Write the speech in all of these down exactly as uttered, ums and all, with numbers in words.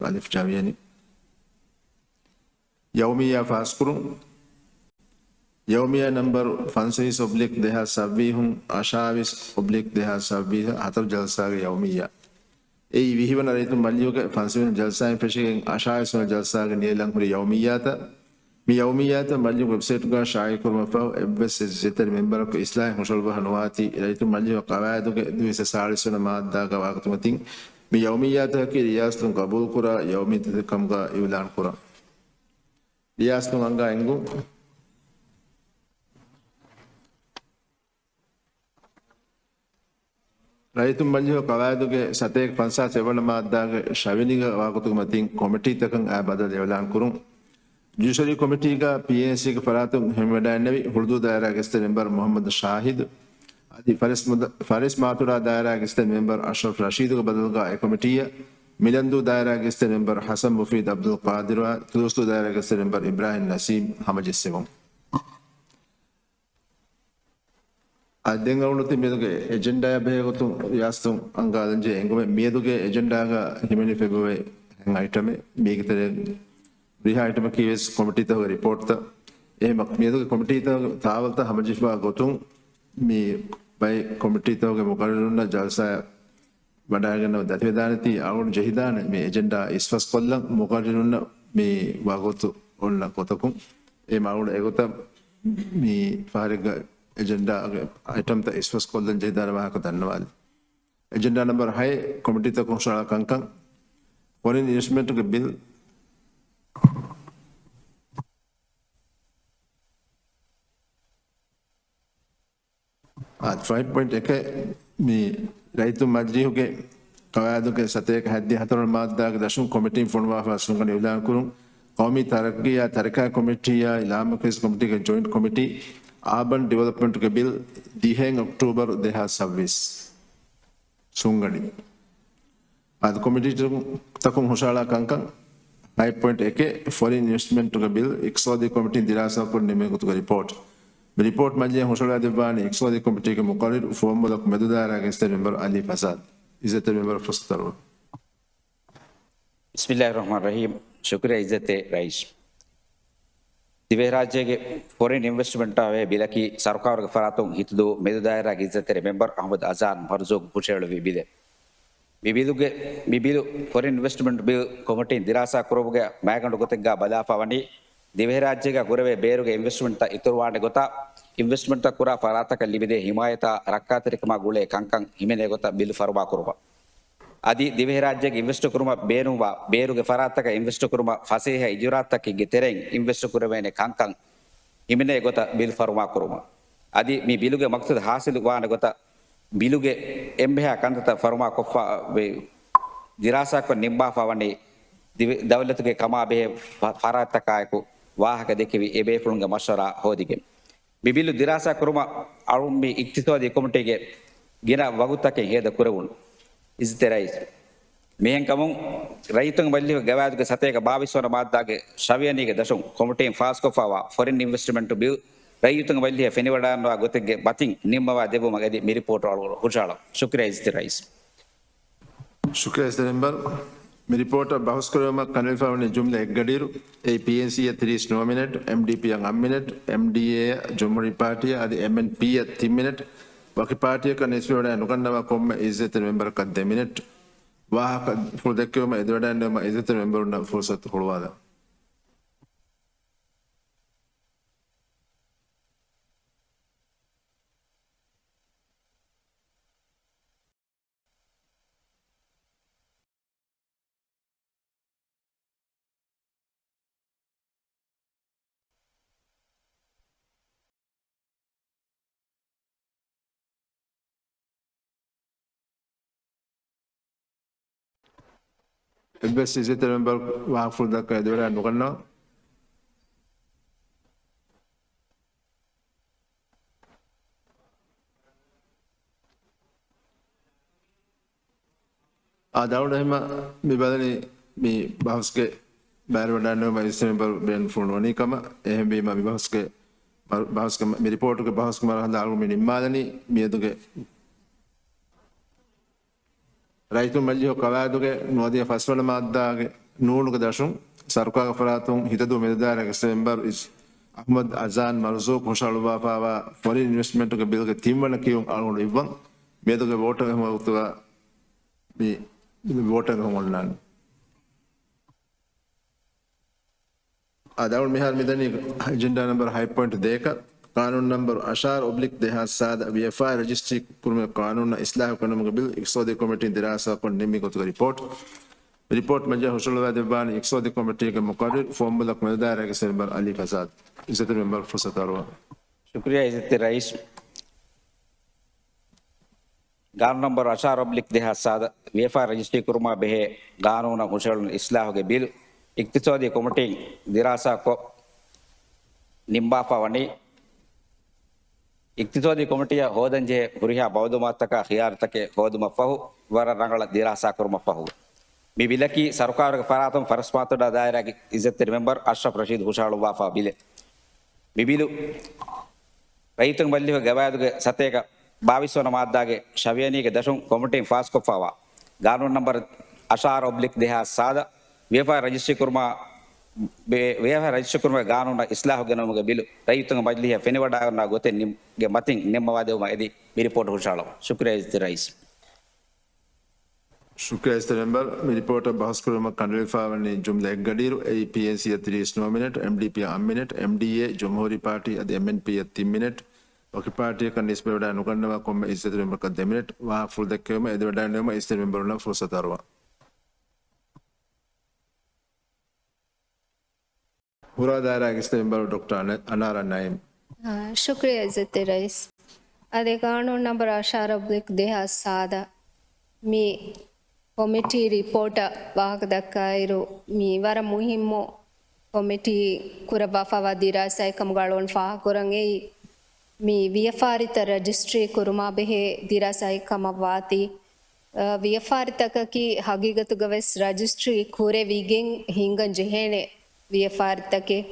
އަލިފް ޖަހަނީ. ޔައުމިއްޔާ ފާސްކުރުން. ޔައުމިއްޔާ ނަންބަރު ފަންސަވީސް އޮބްލިކް ދެހާސް ސައްބީސް އަށާވީސް އޮބްލިކް ދެހާސް ސައްބީސް ހަތަރު ޖަލްސާގެ ޔައުމިއްޔާ. އެއީ ވިހިވަނަ ރައްޔިތުން މަޖިލީހުގެ ފަންސަވީސް ޖަލްސާއިން ފެށިގެން އަށާވީސް ވަނަ ޖަލްސާގެ ނިޔަލަން ހުރި ޔައުމިއްޔާތައް. މި ޔައުމިއްޔާތައް މަޖިލީހުގެ ވެބްސައިޓުގަ ޝާއިޢުކުރުމަށްފަހު އެއްވެސް އިއްޒަތްތެރި މެމްބަރަކު އިސްލާހެއް ހުށަހަޅުއްވަ ނުވާތީ ރައްޔިތުން މަޖިލީހުގެ ޤަވާއިދުގެ ދުވިސައްތަ ސާޅީސް ވަނަ މާއްދާގަ ވާގޮތުމަތިން މި ޔައުމިއްޔާތަކަކީ ރިޔާސަތުން ޤަބޫލުކުރާ ޔައުމިއްޔާތަކެއް ކަމުގަ އިޢުލާން ކުރަން. ރިޔާސަތުން އަންގާ އެންގުން. ރައްޔިތުން މަޖިލީހުގެ ޤަވާއިދުގެ ސަތޭކަ ފަންސާސް އެއްވަނަ މާއްދާގެ ޝަވިޔަނީގަ ވާގޮތުގެ މަތިން ކޮމިޓީތަކަށް އައި ބަދަލު އިޢުލާން ކުރުން. ޖުޑިޝަރީ ކޮމިޓީގަ ޕީއެންސީގެ ފަރާތުން ހިމެނިވަޑައިގެންނެވި ހުޅުދޫ ދާއިރާގެ އިއްޒަތްތެރި މެމްބަރު މުޙައްމަދު ޝާހިދު އަދި ފަރިސް މުދަ-، ފަރިސް މާތުރާ ދާއިރާގެ އިއްޒަތްތެރި މެމްބަރު އަޝްރަފް ރަޝީދުގެ ބަދަލުގަ އެ ކޮމިޓީއަށް މިލަންދޫ ދާއިރާގެ އިއްޒަތްތެރި މެމްބަރު ޙަސަން މުފީދު ޢަބްދުލް ޤާދިރުއާ، ކިލޫސްތޫ ދާއިރާގެ އިއްޒަތްތެރި މެމްބަރު އިބްރާހިމް ނަސީމް ހަމަޖެއްސެވުން. އަދި ދެން އަޅުގަނޑު މިއަދުގެ އެޖެންޑާއާ ބެހޭގޮތުން ރިޔާސަތުން އަންގާލަންޖެހޭ އެންގުމެއް. މިއަދުގެ އެޖެންޑާގަ ހިމެނިފައިވޭ އައިޓަމެއް. މީގެ ތެރޭ ހުރިހާ އައިޓަމަކީ ވެސް ކޮމިޓީތަކުގެ ރިޕޯޓްތައް. އެހެން މިއަދުގެ ކޮމިޓީތަކުގެ ތާވަލްތައް ހަމަޖެހިފައި ގޮތުން މި ބައެއް ކޮމިޓީތަކުގެ މުޤައްރަރުންނަށް ޖަލްސާއަށް ވަޑައިގަންނަވަން ދަތިވެދާނެތީ އަޅުގަނޑު ޖެހިދާނެ މި އެޖެންޑާ އިސްފަސްކޮށްލަން މުޤައްރަރުންނަށް މި ވަގުތު އޮންނަ ގޮތަކުން. އެހެން އަޅުގަނޑު އެގޮތަށް މި ފަހަރެއްގަ އެޖެންޑާގެ އައިޓަމްތައް އިސްފަސްކޮށްލަން ޖެހިދާނެ ވާހަކަ ދަންނަވާލި. އެޖެންޑާ ނަމްބަރު ހައެއް ކޮމިޓީތަކުން ހުށަހަޅާ ކަންކަން. ފޮރިން އިންވެސްޓްމަންޓްގެ ބިލް. އާ، ފައިވް ޕޮއިންޓް އެކެއް މި ރައްޔިތުން މަޖިލީހުގެ ޤަވާއިދުގެ ސަތޭކަ ހަތްދިހަ ހަތަރު މާއްދާގެ ދަށުން ކޮމިޓީން ފޮނުވާފަ ސުންގަނޑި އިޢުލާން ކުރުން. ޤައުމީ ތަރައްޤީއާ ތަރިކާ ކޮމިޓީއާ ލާމަރުކަޒީ ކޮމިޓީގެ ޖޮއިންޓް ކޮމިޓީ އާބަން ޑިވެލޮޕްމަންޓްގެ ބިލް ދިހައެއް އޮކްޓޫބަރު ދެހާސް ސައްބީސް. ސުންގަނޑި. އަދި ކޮމިޓީތަކުން ހުށަހަޅާ ކަންކަން. ހައެއް ޕޮއިންޓް އެކެއް ފޮރިން އިންވެސްޓްމަންޓްގެ ބިލް އިޤްތިޞާދީ ކޮމިޓީން ދިރާސާކުރަން ނިންމި ގޮތުގެ ރިޕޯޓް. މި ރިޕޯޓް މަޖިލީހަށް ހުށަހަޅައިދެއްވާނީ އިޤްތިޞާދީ ކޮމިޓީގެ މުޤައްރަރު ފުވައްމުލަކު މެދު ދާއިރާގެ އިއްޒަތްތެރި މެމްބަރު އަލީ ފަސާދު. އިއްޒަތްތެރި މެމްބަރު ފުރުޞަތު ދަރުވަން. ބިސްމިއްލާހިއްރަޙްމާނިއްރަޙީމް. ޝުކުރިއްޔާ އިއްޒަތްތެރި ރައީސް. ދިވެހިރާއްޖޭގެ ފޮރިން އިންވެސްޓްމަންޓާ ބެހޭ ބިލަކީ ސަރުކާރުގެ ފަރާތުން ހިތުދޫ މެދު ދާއިރާގެ އިއްޒަތްތެރި މެމްބަރު އަޙްމަދު އަޒާން މަރުޒޫގު ހުށައެޅުއްވި ބިލެއް. މި ބިލުގެ، މި ބިލު ފޮރިން އިންވެސްޓްމަންޓް ބިލް ކޮމިޓީން ދިރާސާ ކުރުމުގެ މައިގަނޑު ގޮތެއްގާ ބަލާފާ ވަނީ، ދިވެހިރާއްޖޭގާ ކުރެވޭ ބޭރުގެ އިންވެސްޓްމަންޓްތައް އިތުރުވާނެ ގޮތާ، އިންވެސްޓްމަންޓްތައް ކުރާ ފަރާތަކަށް ލިބިދޭ ހިމާޔަތާ ރައްކާތެރިކަމާ ގުޅޭ ކަންކަން ހިމެނޭ ގޮތަށް ބިލު ފަރުމާ ކުރުމަށް. އަދި ދިވެހިރާއްޖޭގެ އިންވެސްޓް ކުރުމަށް ބޭނުންވާ ބޭރުގެ ފަރާތްތަކަށް އިންވެސްޓް ކުރުމަށް ފަސޭހަ އިޖުރާއަތްތަކެއްގެ ތެރެއިން އިންވެސްޓް ކުރެވޭނެ ކަންކަން ހިމެނޭ ގޮތަށް ބިލް ފަރުމާ ކުރުމަށް. އަދި މި ބިލުގެ މަޤްޞަދު ހާސިލު ވާނެ ގޮތަށް ބިލުގެ އެންމެހާ ކަންތައްތައް ފަރުމާ ކޮށްފަ ދިރާސާކޮށް ނިންމާފަ ވަނީ ދިވެ-، ދައުލަތުގެ ކަމާ ބެހޭ ފަ-، ފަރާތްތަކާއެކު ވާހަކަ ދެކެވި އެ ބޭފުޅުންގެ މަޝްވަރާ ހޯދިގެން. މި ބިލު ދިރާސާ ކުރުމަށް އަޅުން މި އިޤްތިޞާދީ ކޮމިޓީގެ ގިނަ ވަގުތުތަކެއް ހޭދަ ކުރެވުނު. އިއްޒަތްތެރި ރައީސް. މިހެންކަމުން ރައްޔިތުންގެ މަޖިލީހުގެ ގަވާއިދުގެ ސަތޭކަ ބާވީސް ވަނަ މާއްދާގެ ޝަވިޔަނީގެ ދަށުން ކޮމިޓީން ފާސްކޮށްފައިވާ ފޮރިން އިންވެސްޓްމަންޓް ބިލް ރައްޔިތުންގެ މަޖިލީހަށް ފެނިވަޑައިގަންނަވާ ގޮތެއްގެ މަތިން ނިންމަވާ ދެއްވުމަށް އެދި މި ރިޕޯޓް އަޅުގަނޑު ހުށަހަޅަން. ޝުކުރިއްޔާ އިއްޒަތްތެރި ރައީސް. ޝުކުރިއްޔާ އިއްޒަތްތެރި މެމްބަރު. މި ރިޕޯޓަށް ބަހުސްކުރެވުމަށް ކަނޑައެޅިފައިވަނީ ޖުމްލަ އެއްގަޑިއިރު. އެއީ ޕީއެންސީއަށް ތިރީސް ނުވަ މިނެޓް، އެމްޑީޕީއަށް އަށް މިނެޓް، އެމްޑީއޭއަށް، ޖުމްހޫރީ ޕާޓީއަށް އަދި އެމްއެންޕީއަށް ތިން މިނެޓް، ވަކި ޕާޓީއަކަށް ނިސްބަތްވެވަޑައި ނުގަންނަވާ ކޮންމެ އިއްޒަތްތެރި މެމްބަރަކަށް ދެ މިނެޓް. ވާހަކަފުޅު ދެއްކެވުމަށް އެދިވަޑައިގަންނަވުމަށް އިއްޒަތްތެރި މެމްބަރުންނަށް ފުރުޞަތު ހުޅުވާލަން. އެއްވެސް އިއްޒަތްތެރި މެމްބަރު ވާހަކަފުޅު ދައްކަން އެދިވަޑައި ނުގަންނަވާ. އާދެ، އަޅުގަނޑު އެހެންމަ މި ބަލަނީ މި ބަހުސްގެ ބައިވެރިވަޑައިގަންނަވުމަށް އިއްޒަތްތެރި މެމްބަރު ބޭނުންފުޅު ނުވަނީ ކަމަށް. އެހެންވީމަ މި ބަހުސްގެ، ބަހުސްގެ، މި ރިޕޯޓުގެ ބަހުސްގެ މަރުހަލާ އަޅުގަނޑު މި ނިންމާލަނީ މިއަދުގެ ރައްޔިތުންގެ މަޖިލީހުގެ ޤަވާއިދުގެ ނުވަދިހަ ފަސްވަނަ މާއްދާގެ ނޫނުގެ ދަށުން ސަރުކާރުގެ ފަރާތުން ހިތަދޫ މެދުދާއިރާގެ އެކްސް މެމްބަރު އިސް އަޙްމަދު އަޒާން މަރުޒޫޤު ހުށަހަޅުއްވާފައިވާ ފޮރިން އިންވެސްޓްމަންޓުގެ ބިލްގެ ތިންވަނަ ކިޔުން އަޅުގަނޑު އިއްވަން. މިއަދުގެ ވޯޓަށް އެހުމު ވަގުތުގަ މި ވޯޓަށް އެހުމުން އޮންނާނެ. އަދި އަޅުގަނޑު މިހާރު މިދަނީ އެޖެންޑާ ނަމްބަރު ހަތް ޕޮއިންޓް ދޭކަށް، ޤާނޫނު ނަމްބަރު އަށާރަ އޮބްލިކް ދެހާސް ސާދަ ވިޔަފާރި ރަޖިސްޓްރީ ކުރުމުގެ ޤާނޫނަށް އިސްލާހު ކުރުމުގެ ބިލް އިޤްތިޞާދީ ކޮމިޓީން ދިރާސާކޮށް ނިންމި ގޮތުގެ ރިޕޯޓް. ރިޕޯޓް މަޖިލީހަށް ހުށަހަޅުވާ ދެއްވާނީ އިޤްތިޞާދީ ކޮމިޓީގެ މުޤައްރަރު ފުވައްމުލަކު މެދުދާއިރާގެ އެކްސް މެމްބަރު އަލީ ފަސާދު. އިއްޒަތު މެމްބަރު ފުރުޞަތު އަރުވާ. ޝުކުރިއްޔާ އިއްޒަތްތެރި ރައީސް. ގާނޫނު ނަމްބަރު އަށާރަ އޮބްލިކް ދެހާސް ސާދަ ވިޔަފާރި ރަޖިސްޓްރީ ކުރުމާ ބެހޭ ގާނޫނަށް ހުށަހެޅުނު އިސްލާހުގެ ބިލް އިޤްތިޞާދީ ކޮމިޓީން ދިރާސާކޮށް ނިންމާފަ ވަނީ. އިޤްތިޞާދީ ކޮމިޓީއަށް ހޯދަންޖެހޭ ހުރިހާ މައުލޫމާތުތަކާ ޚިޔާރުތަކެއް ހޯދުމަށްފަހު ވަރަށް ރަނގަޅަށް ދިރާސާކުރުމަށްފަހު، މި ބިލަކީ ސަރުކާރުގެ ފަރާތުން ފަރަސްމާތޮޑާ ދާއިރާގެ އިއްޒަތްތެރި މެމްބަރު އަޝްރަފް ރަޝީދު ހުށަހަޅުއްވާފާ ބިލެއް. މި ބިލު ރައްޔިތުންގެ މަޖިލީހުގެ ގަވާއިދުގެ ސަތޭކަ ބާވީސް ވަނަ މާއްދާގެ ށަވިޔަނީގެ ދަށުން ކޮމިޓީން ފާސްކޮށްފާވާ ގާނޫނު ނަމްބަރު އަށާރަ އޮބްލިކް ދެހާސް ސާދަ ވިޔަފާރި ރަޖިސްޓްރީ ކުރުމާ، ވިޔަފާރި ރަޖިސްޓްރީ ކުރުމުގެ ގާނޫނަށް އިސްލާހު ގެނައުމުގެ ބިލު ރައްޔިތުންގެ މަޖިލީހަށް ފެނިވަޑައިގަންނަވާ ގޮތެއް ނިމުގެ މަތިން ނިންމަވާދެވުމަށް އެދި މި ރިޕޯޓް ހުށަހަޅަމު. ޝުކުރިއްޔާ އިއްޒަތްތެރި ރައީސް. ޝުކުރިއްޔާ އިއްޒަތްތެރި މެމްބަރު. މި ރިޕޯޓަށް ބަހުސްކުރުމަށް ކަނޑައެޅިފައިވަނީ ޖުމްލަ އެއްގަޑިއިރު، އެއީ ޕީއެންސީއަށް ތިރީސް ނުވަ މިނެޓް، އެމްޑީޕީއަށް އަށް މިނެޓް، އެމްޑީއޭ، ޖުމްހޫރީ ޕާޓީ އަދި އެމްއެންޕީއަށް ތިން މިނެޓް، ވަކި ޕާޓީއަކަށް ނިސްބަތްވެވަޑައި ނުގަންނަވާ ކޮންމެ އިއްޒަތްތެރި މެމްބަރަކަށް ދެ މިނެޓް. ވާހަކަފުޅު ދެއްކެވުމަށް އެދިވަޑައިގަންނަވުމަށް އިއްޒަތްތެރި މެމްބަރުންނަށް ފުރުޞަތު އަރުވާ. ހުރާ ދާއިރާގެ އިއްޒަތްތެރި މެމްބަރު ޑޮކްޓަރ އަނ-، އަނާރާ ނައީމް. އާ، ޝުކުރިއްޔާ އިއްޒަތްތެރި ރައީސް. އަދި ގާނޫނު ނަމްބަރު އަށާރަ އޮބްލިކް ދެހާސް ސާދަ މި ކޮމިޓީ ރިޕޯޓަށް ވާހަކަ ދައްކާއިރު، މި ވަރަށް މުހިއްމު ކޮމިޓީ ކުރައްވާފައިވާ ދިރާސާއެއް ކަމުގަ އަޅުގަނޑު ފާހަގަކުރަން އެއީ، މި ވިޔަފާރިތައް ރަޖިސްޓްރީ ކުރުމާ ބެހޭ ދިރާސާއެއް ކަމަށް ވާތީ، އަ، ވިޔަފާރިތަކަކީ ހަގީގަތުގަވެސް ރަޖިސްޓްރީ ކުރެވިގެން ހިންގަން ޖެހޭނެ ވިޔަފާރިތަކެއް.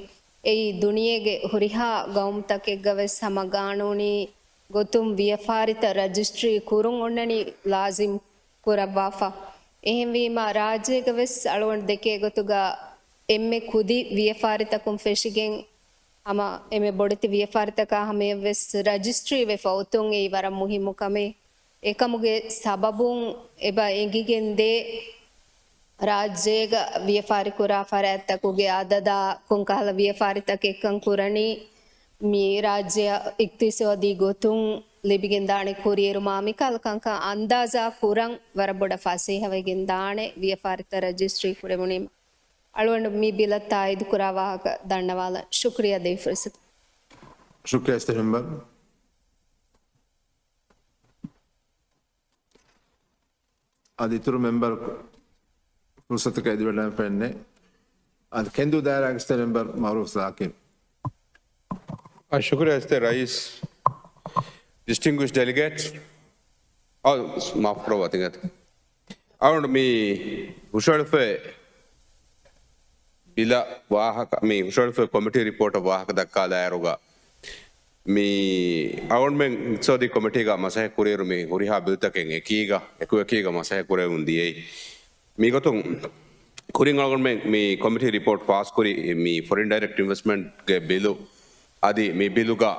އެއީ ދުނިޔޭގެ ހުރިހާ ގައުމުތަކެއްގަވެސް ހަމަ ގާނޫނީ ގޮތުން ވިޔަފާރިތައް ރަޖިސްޓްރީ ކުރުން އޮންނަނީ ލާޒިމް ކުރައްވާފަ. އެހެންވީމަ، ރާއްޖޭގަވެސް އަޅުގަނޑު ދެކޭ ގޮތުގަ އެންމެ ކުދި ވިޔަފާރިތަކުން ފެށިގެން ހަމަ އެންމެ ބޮޑެތި ވިޔަފާރިތަކާ ހަމަޔަށްވެސް ރަޖިސްޓްރީ ވެފަ އޮތުން އެއީ ވަރަށް މުހިއްމު ކަމެއް. އެކަމުގެ ސަބަބުން އެބަ އެނގިގެންދޭ، ރާއްޖޭގަ ވިޔަފާރިކުރާ ފަރާތްތަކުގެ އަދަދާ ކޮންކަހަލަ ވިޔަފާރިތަކެއްކަން ކުރަނީ، މި ރާއްޖެއަށް އިޤްތިޞާދީ ގޮތުން ލިބިގެންދާނެ ކުރިއެރުމާ، މިކަހަލަ ކަންކަން އަންދާޒާ ކުރަން ވަރަށް ބޮޑަށް ފަސޭހަވެގެން ދާނެ ވިޔަފާރިތައް ރަޖިސްޓްރީ ކުރެވުނީމަ. އަޅުގަނޑު މި ބިލަށް ތާއީދުކުރާ ވާހަކަ ދަންނަވާލަން. ޝުކުރިއްޔާ ދެވި ފުރުސަތު. ޝުކުރިއްޔާ އިއްޒަތްތެރި މެމްބަރު. އަދި އިތުރު މެމްބަރަކު ފުރުސަތަކަށް އެދިވަޑައިގެން ފެންނެ. އަދި ކެންދޫ ދާއިރާގެ އިއްޒަތްތެރި މެމްބަރު މައުރޫފް ޒާކިރު. އާ، ޝުކުރިއްޔާ އިއްޒަތްތެރި ރައީސް. ޑިސްޓިންގުއިޝްޑް ޑެލިގޭޓްސް. އާ، މާފު ކުރައްވާ ތިނގ އަތު. އަޅުގަނޑު މި ހުށަހެޅިފައި ބިލަށް ވާހަކަ، މި ހުށަހެޅިފައި ކޮމިޓީ ރިޕޯޓަށް ވާހަކަ ދައްކާލާއިރުގަ، މި އަޅުގަނޑުމެން އިޤްތިޞާދީ ކޮމިޓީގަ މަސައްކަތް ކުރިއިރު މި ހުރިހާ ބިލްތަކެއް އެކީގަ، އެކުއެކީގަ މަސައްކަތް ކުރެވެމުން ދިޔައީ. މިގޮތުން ކުރިން އަޅުގަނޑުމެން މި ކޮމިޓީ ރިޕޯޓް ފާސްކުރި މި ފޮރިން ޑައިރެކްޓް އިންވެސްޓްމަންޓްގެ ބިލު އަދި މި ބިލުގަ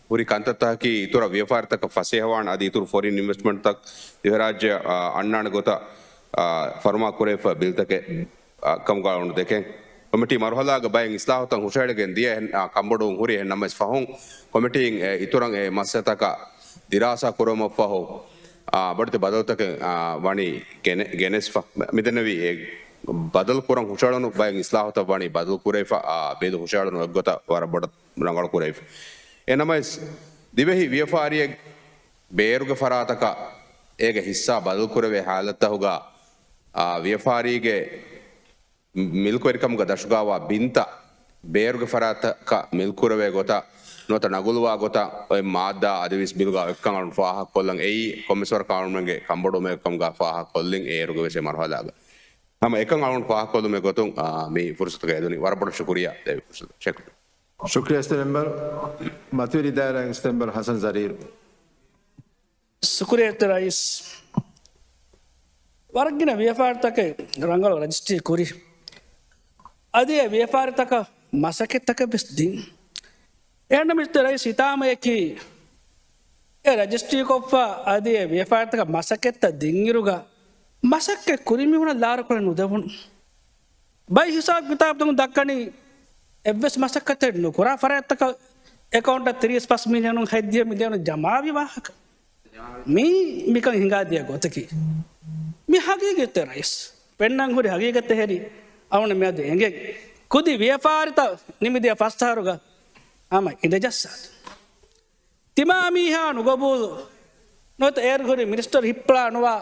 ހުރި ކަންތައްތަކަކީ އިތުރަށް ވިޔަފާރިތަކަށް ފަސޭހަވާން އަދި އިތުރު ފޮރިން އިންވެސްޓްމަންޓްތައް ދިވެހިރާއްޖެއަށް، އާ، އަންނާނެ ގޮތަށް، އާ، ފަރުމާ ކުރެވިފަ ބިލްތަކެއް، އާ، ކަމުގަ އަޅުގަނޑު ދެކެން. ކޮމިޓީ މަރުހަލާގަ ބައެއް އިސްލާހުތައް ހުށައެޅިގެން ދިޔަ އެހެން، އާ، ކަންބޮޑުވުން ހުރި އެހެން ނަމަވެސް ފަހުން ކޮމިޓީން އެ އިތުރަށް އެ މައްސަލަތަކަށް ދިރާސާ ކުރުމަށްފަހު، އާ، ބޮޑެތި ބަދަލުތަކެއް، އާ، ވަނީ ގެނެ-، ގެނެސްފަ. މިދެންނެވި އެ ބަދަލު ކުރަން ހުށައެޅުނު ބައެއް އިސްލާހުތައް ވަނީ ބަދަލު ކުރެވިފަ، އާ، ބިލު ހުށައެޅުނު އެއްގޮތަށް ވަރަށް ބޮޑަށް ރަނގަޅު ކުރެވިފަ. އެނަމަވެސް، ދިވެހި ވިޔަފާރިއެއް ބޭރުގެ ފަރާތަކަށް އޭގެ ހިއްސާ ބަދަލު ކުރެވޭ ހާލަތްތަކުގަ، އާ، ވިޔަފާރީގެ މިލްކުވެރިކަމުގެ ދަށުގައިވާ ބިންތައް ބޭރުގެ ފަރާތަކަށް މިލްކުރެވޭ ގޮތަށް ނުވަތަ ނަގުލުވާ ގޮތަށް އޮތް މާއްދާ އަދިވެސް ބިލުގަ އޮތްކަން އަޅުން ފާހަގަކޮށްލަން އެއީ ކޮންމެސްވަރަކަށް އަޅުންގެ ކަންބޮޑުވުމެއް ކަމުގަ ފާހަގަކޮށްލިން އޭރުގެ ވެސް އެ މަރުހަލާގަ. ހަމަ އެކަން އަޅުން ފާހަގަކޮށްލުމެއް ގޮތުން، އާ، މި ފުރުސަތުގަ އެދުނީ. ވަރަށް ބޮޑަށް ޝުކުރިއްޔާ ދެވި ފުރުސަތު. ޝުކުރިއްޔާ. ޝުކުރިއްޔާ އިއްޒަތްތެރި މެމްބަރު. މަތިވެރި ދާއިރާގެ އިއްޒަތްތެރި މެމްބަރު ހަސަން ޒަރީރު. ޝުކުރިއްޔާ އިއްޒަތްތެރި ރައީސް. ވަރަށްގިނަ ވިޔަފާރިތަކެއް ރަނގަޅު ރަޖިސްޓްރީ ކުރި. އަދި އެ ވިޔަފާރިތަކަށް މަސައްކަތްތަކެއް ވެސް ދިން. އެހެންނަމަ މިސްޓަރ ރައީސް ހިތާމަޔަކީ އެ ރަޖިސްޓްރީކޮށްފަ އަދި އެ ވިޔަފާރިތަކަށް މަސައްކަތްތައް ދިންއިރުގަ މަސައްކަތް ކުރި މީހުނަށް ލާރިކުރަން ނުދެވުނު. ބައެއް ހިސާބު ކިތާބުތަކުން ދައްކަނީ އެއްވެސް މަސައްކަތެއް ނުކުރާ ފަރާތްތަކަށް އެކައުންޓަށް ތިރީސް ފަސް މިލިއަނުން ހަތްދިހަ މިލިއަނު ޖަމާވި ވާހަކަ. މީ މިކަން ހިނގާދިޔަ ގޮތަކީ. މި ހަގީގަތެއް ރައީސް. ޕެންނަން ހުރި ހަގީގަތެއް ހެރި އަޅުގަނޑަށް މިއަދު އެނގޭ. ކުދި ވިޔަފާރިތައް ނިމިދިޔަ ފަސް އަހަރުގަ ހަމަ އިނދެޖައްސާ. ތިމާ މީހާ ނުގަބޫލު ނުވަތަ އޭރު ހުރި މިނިސްޓަރު ހިއްޕުޅާ ނުވާ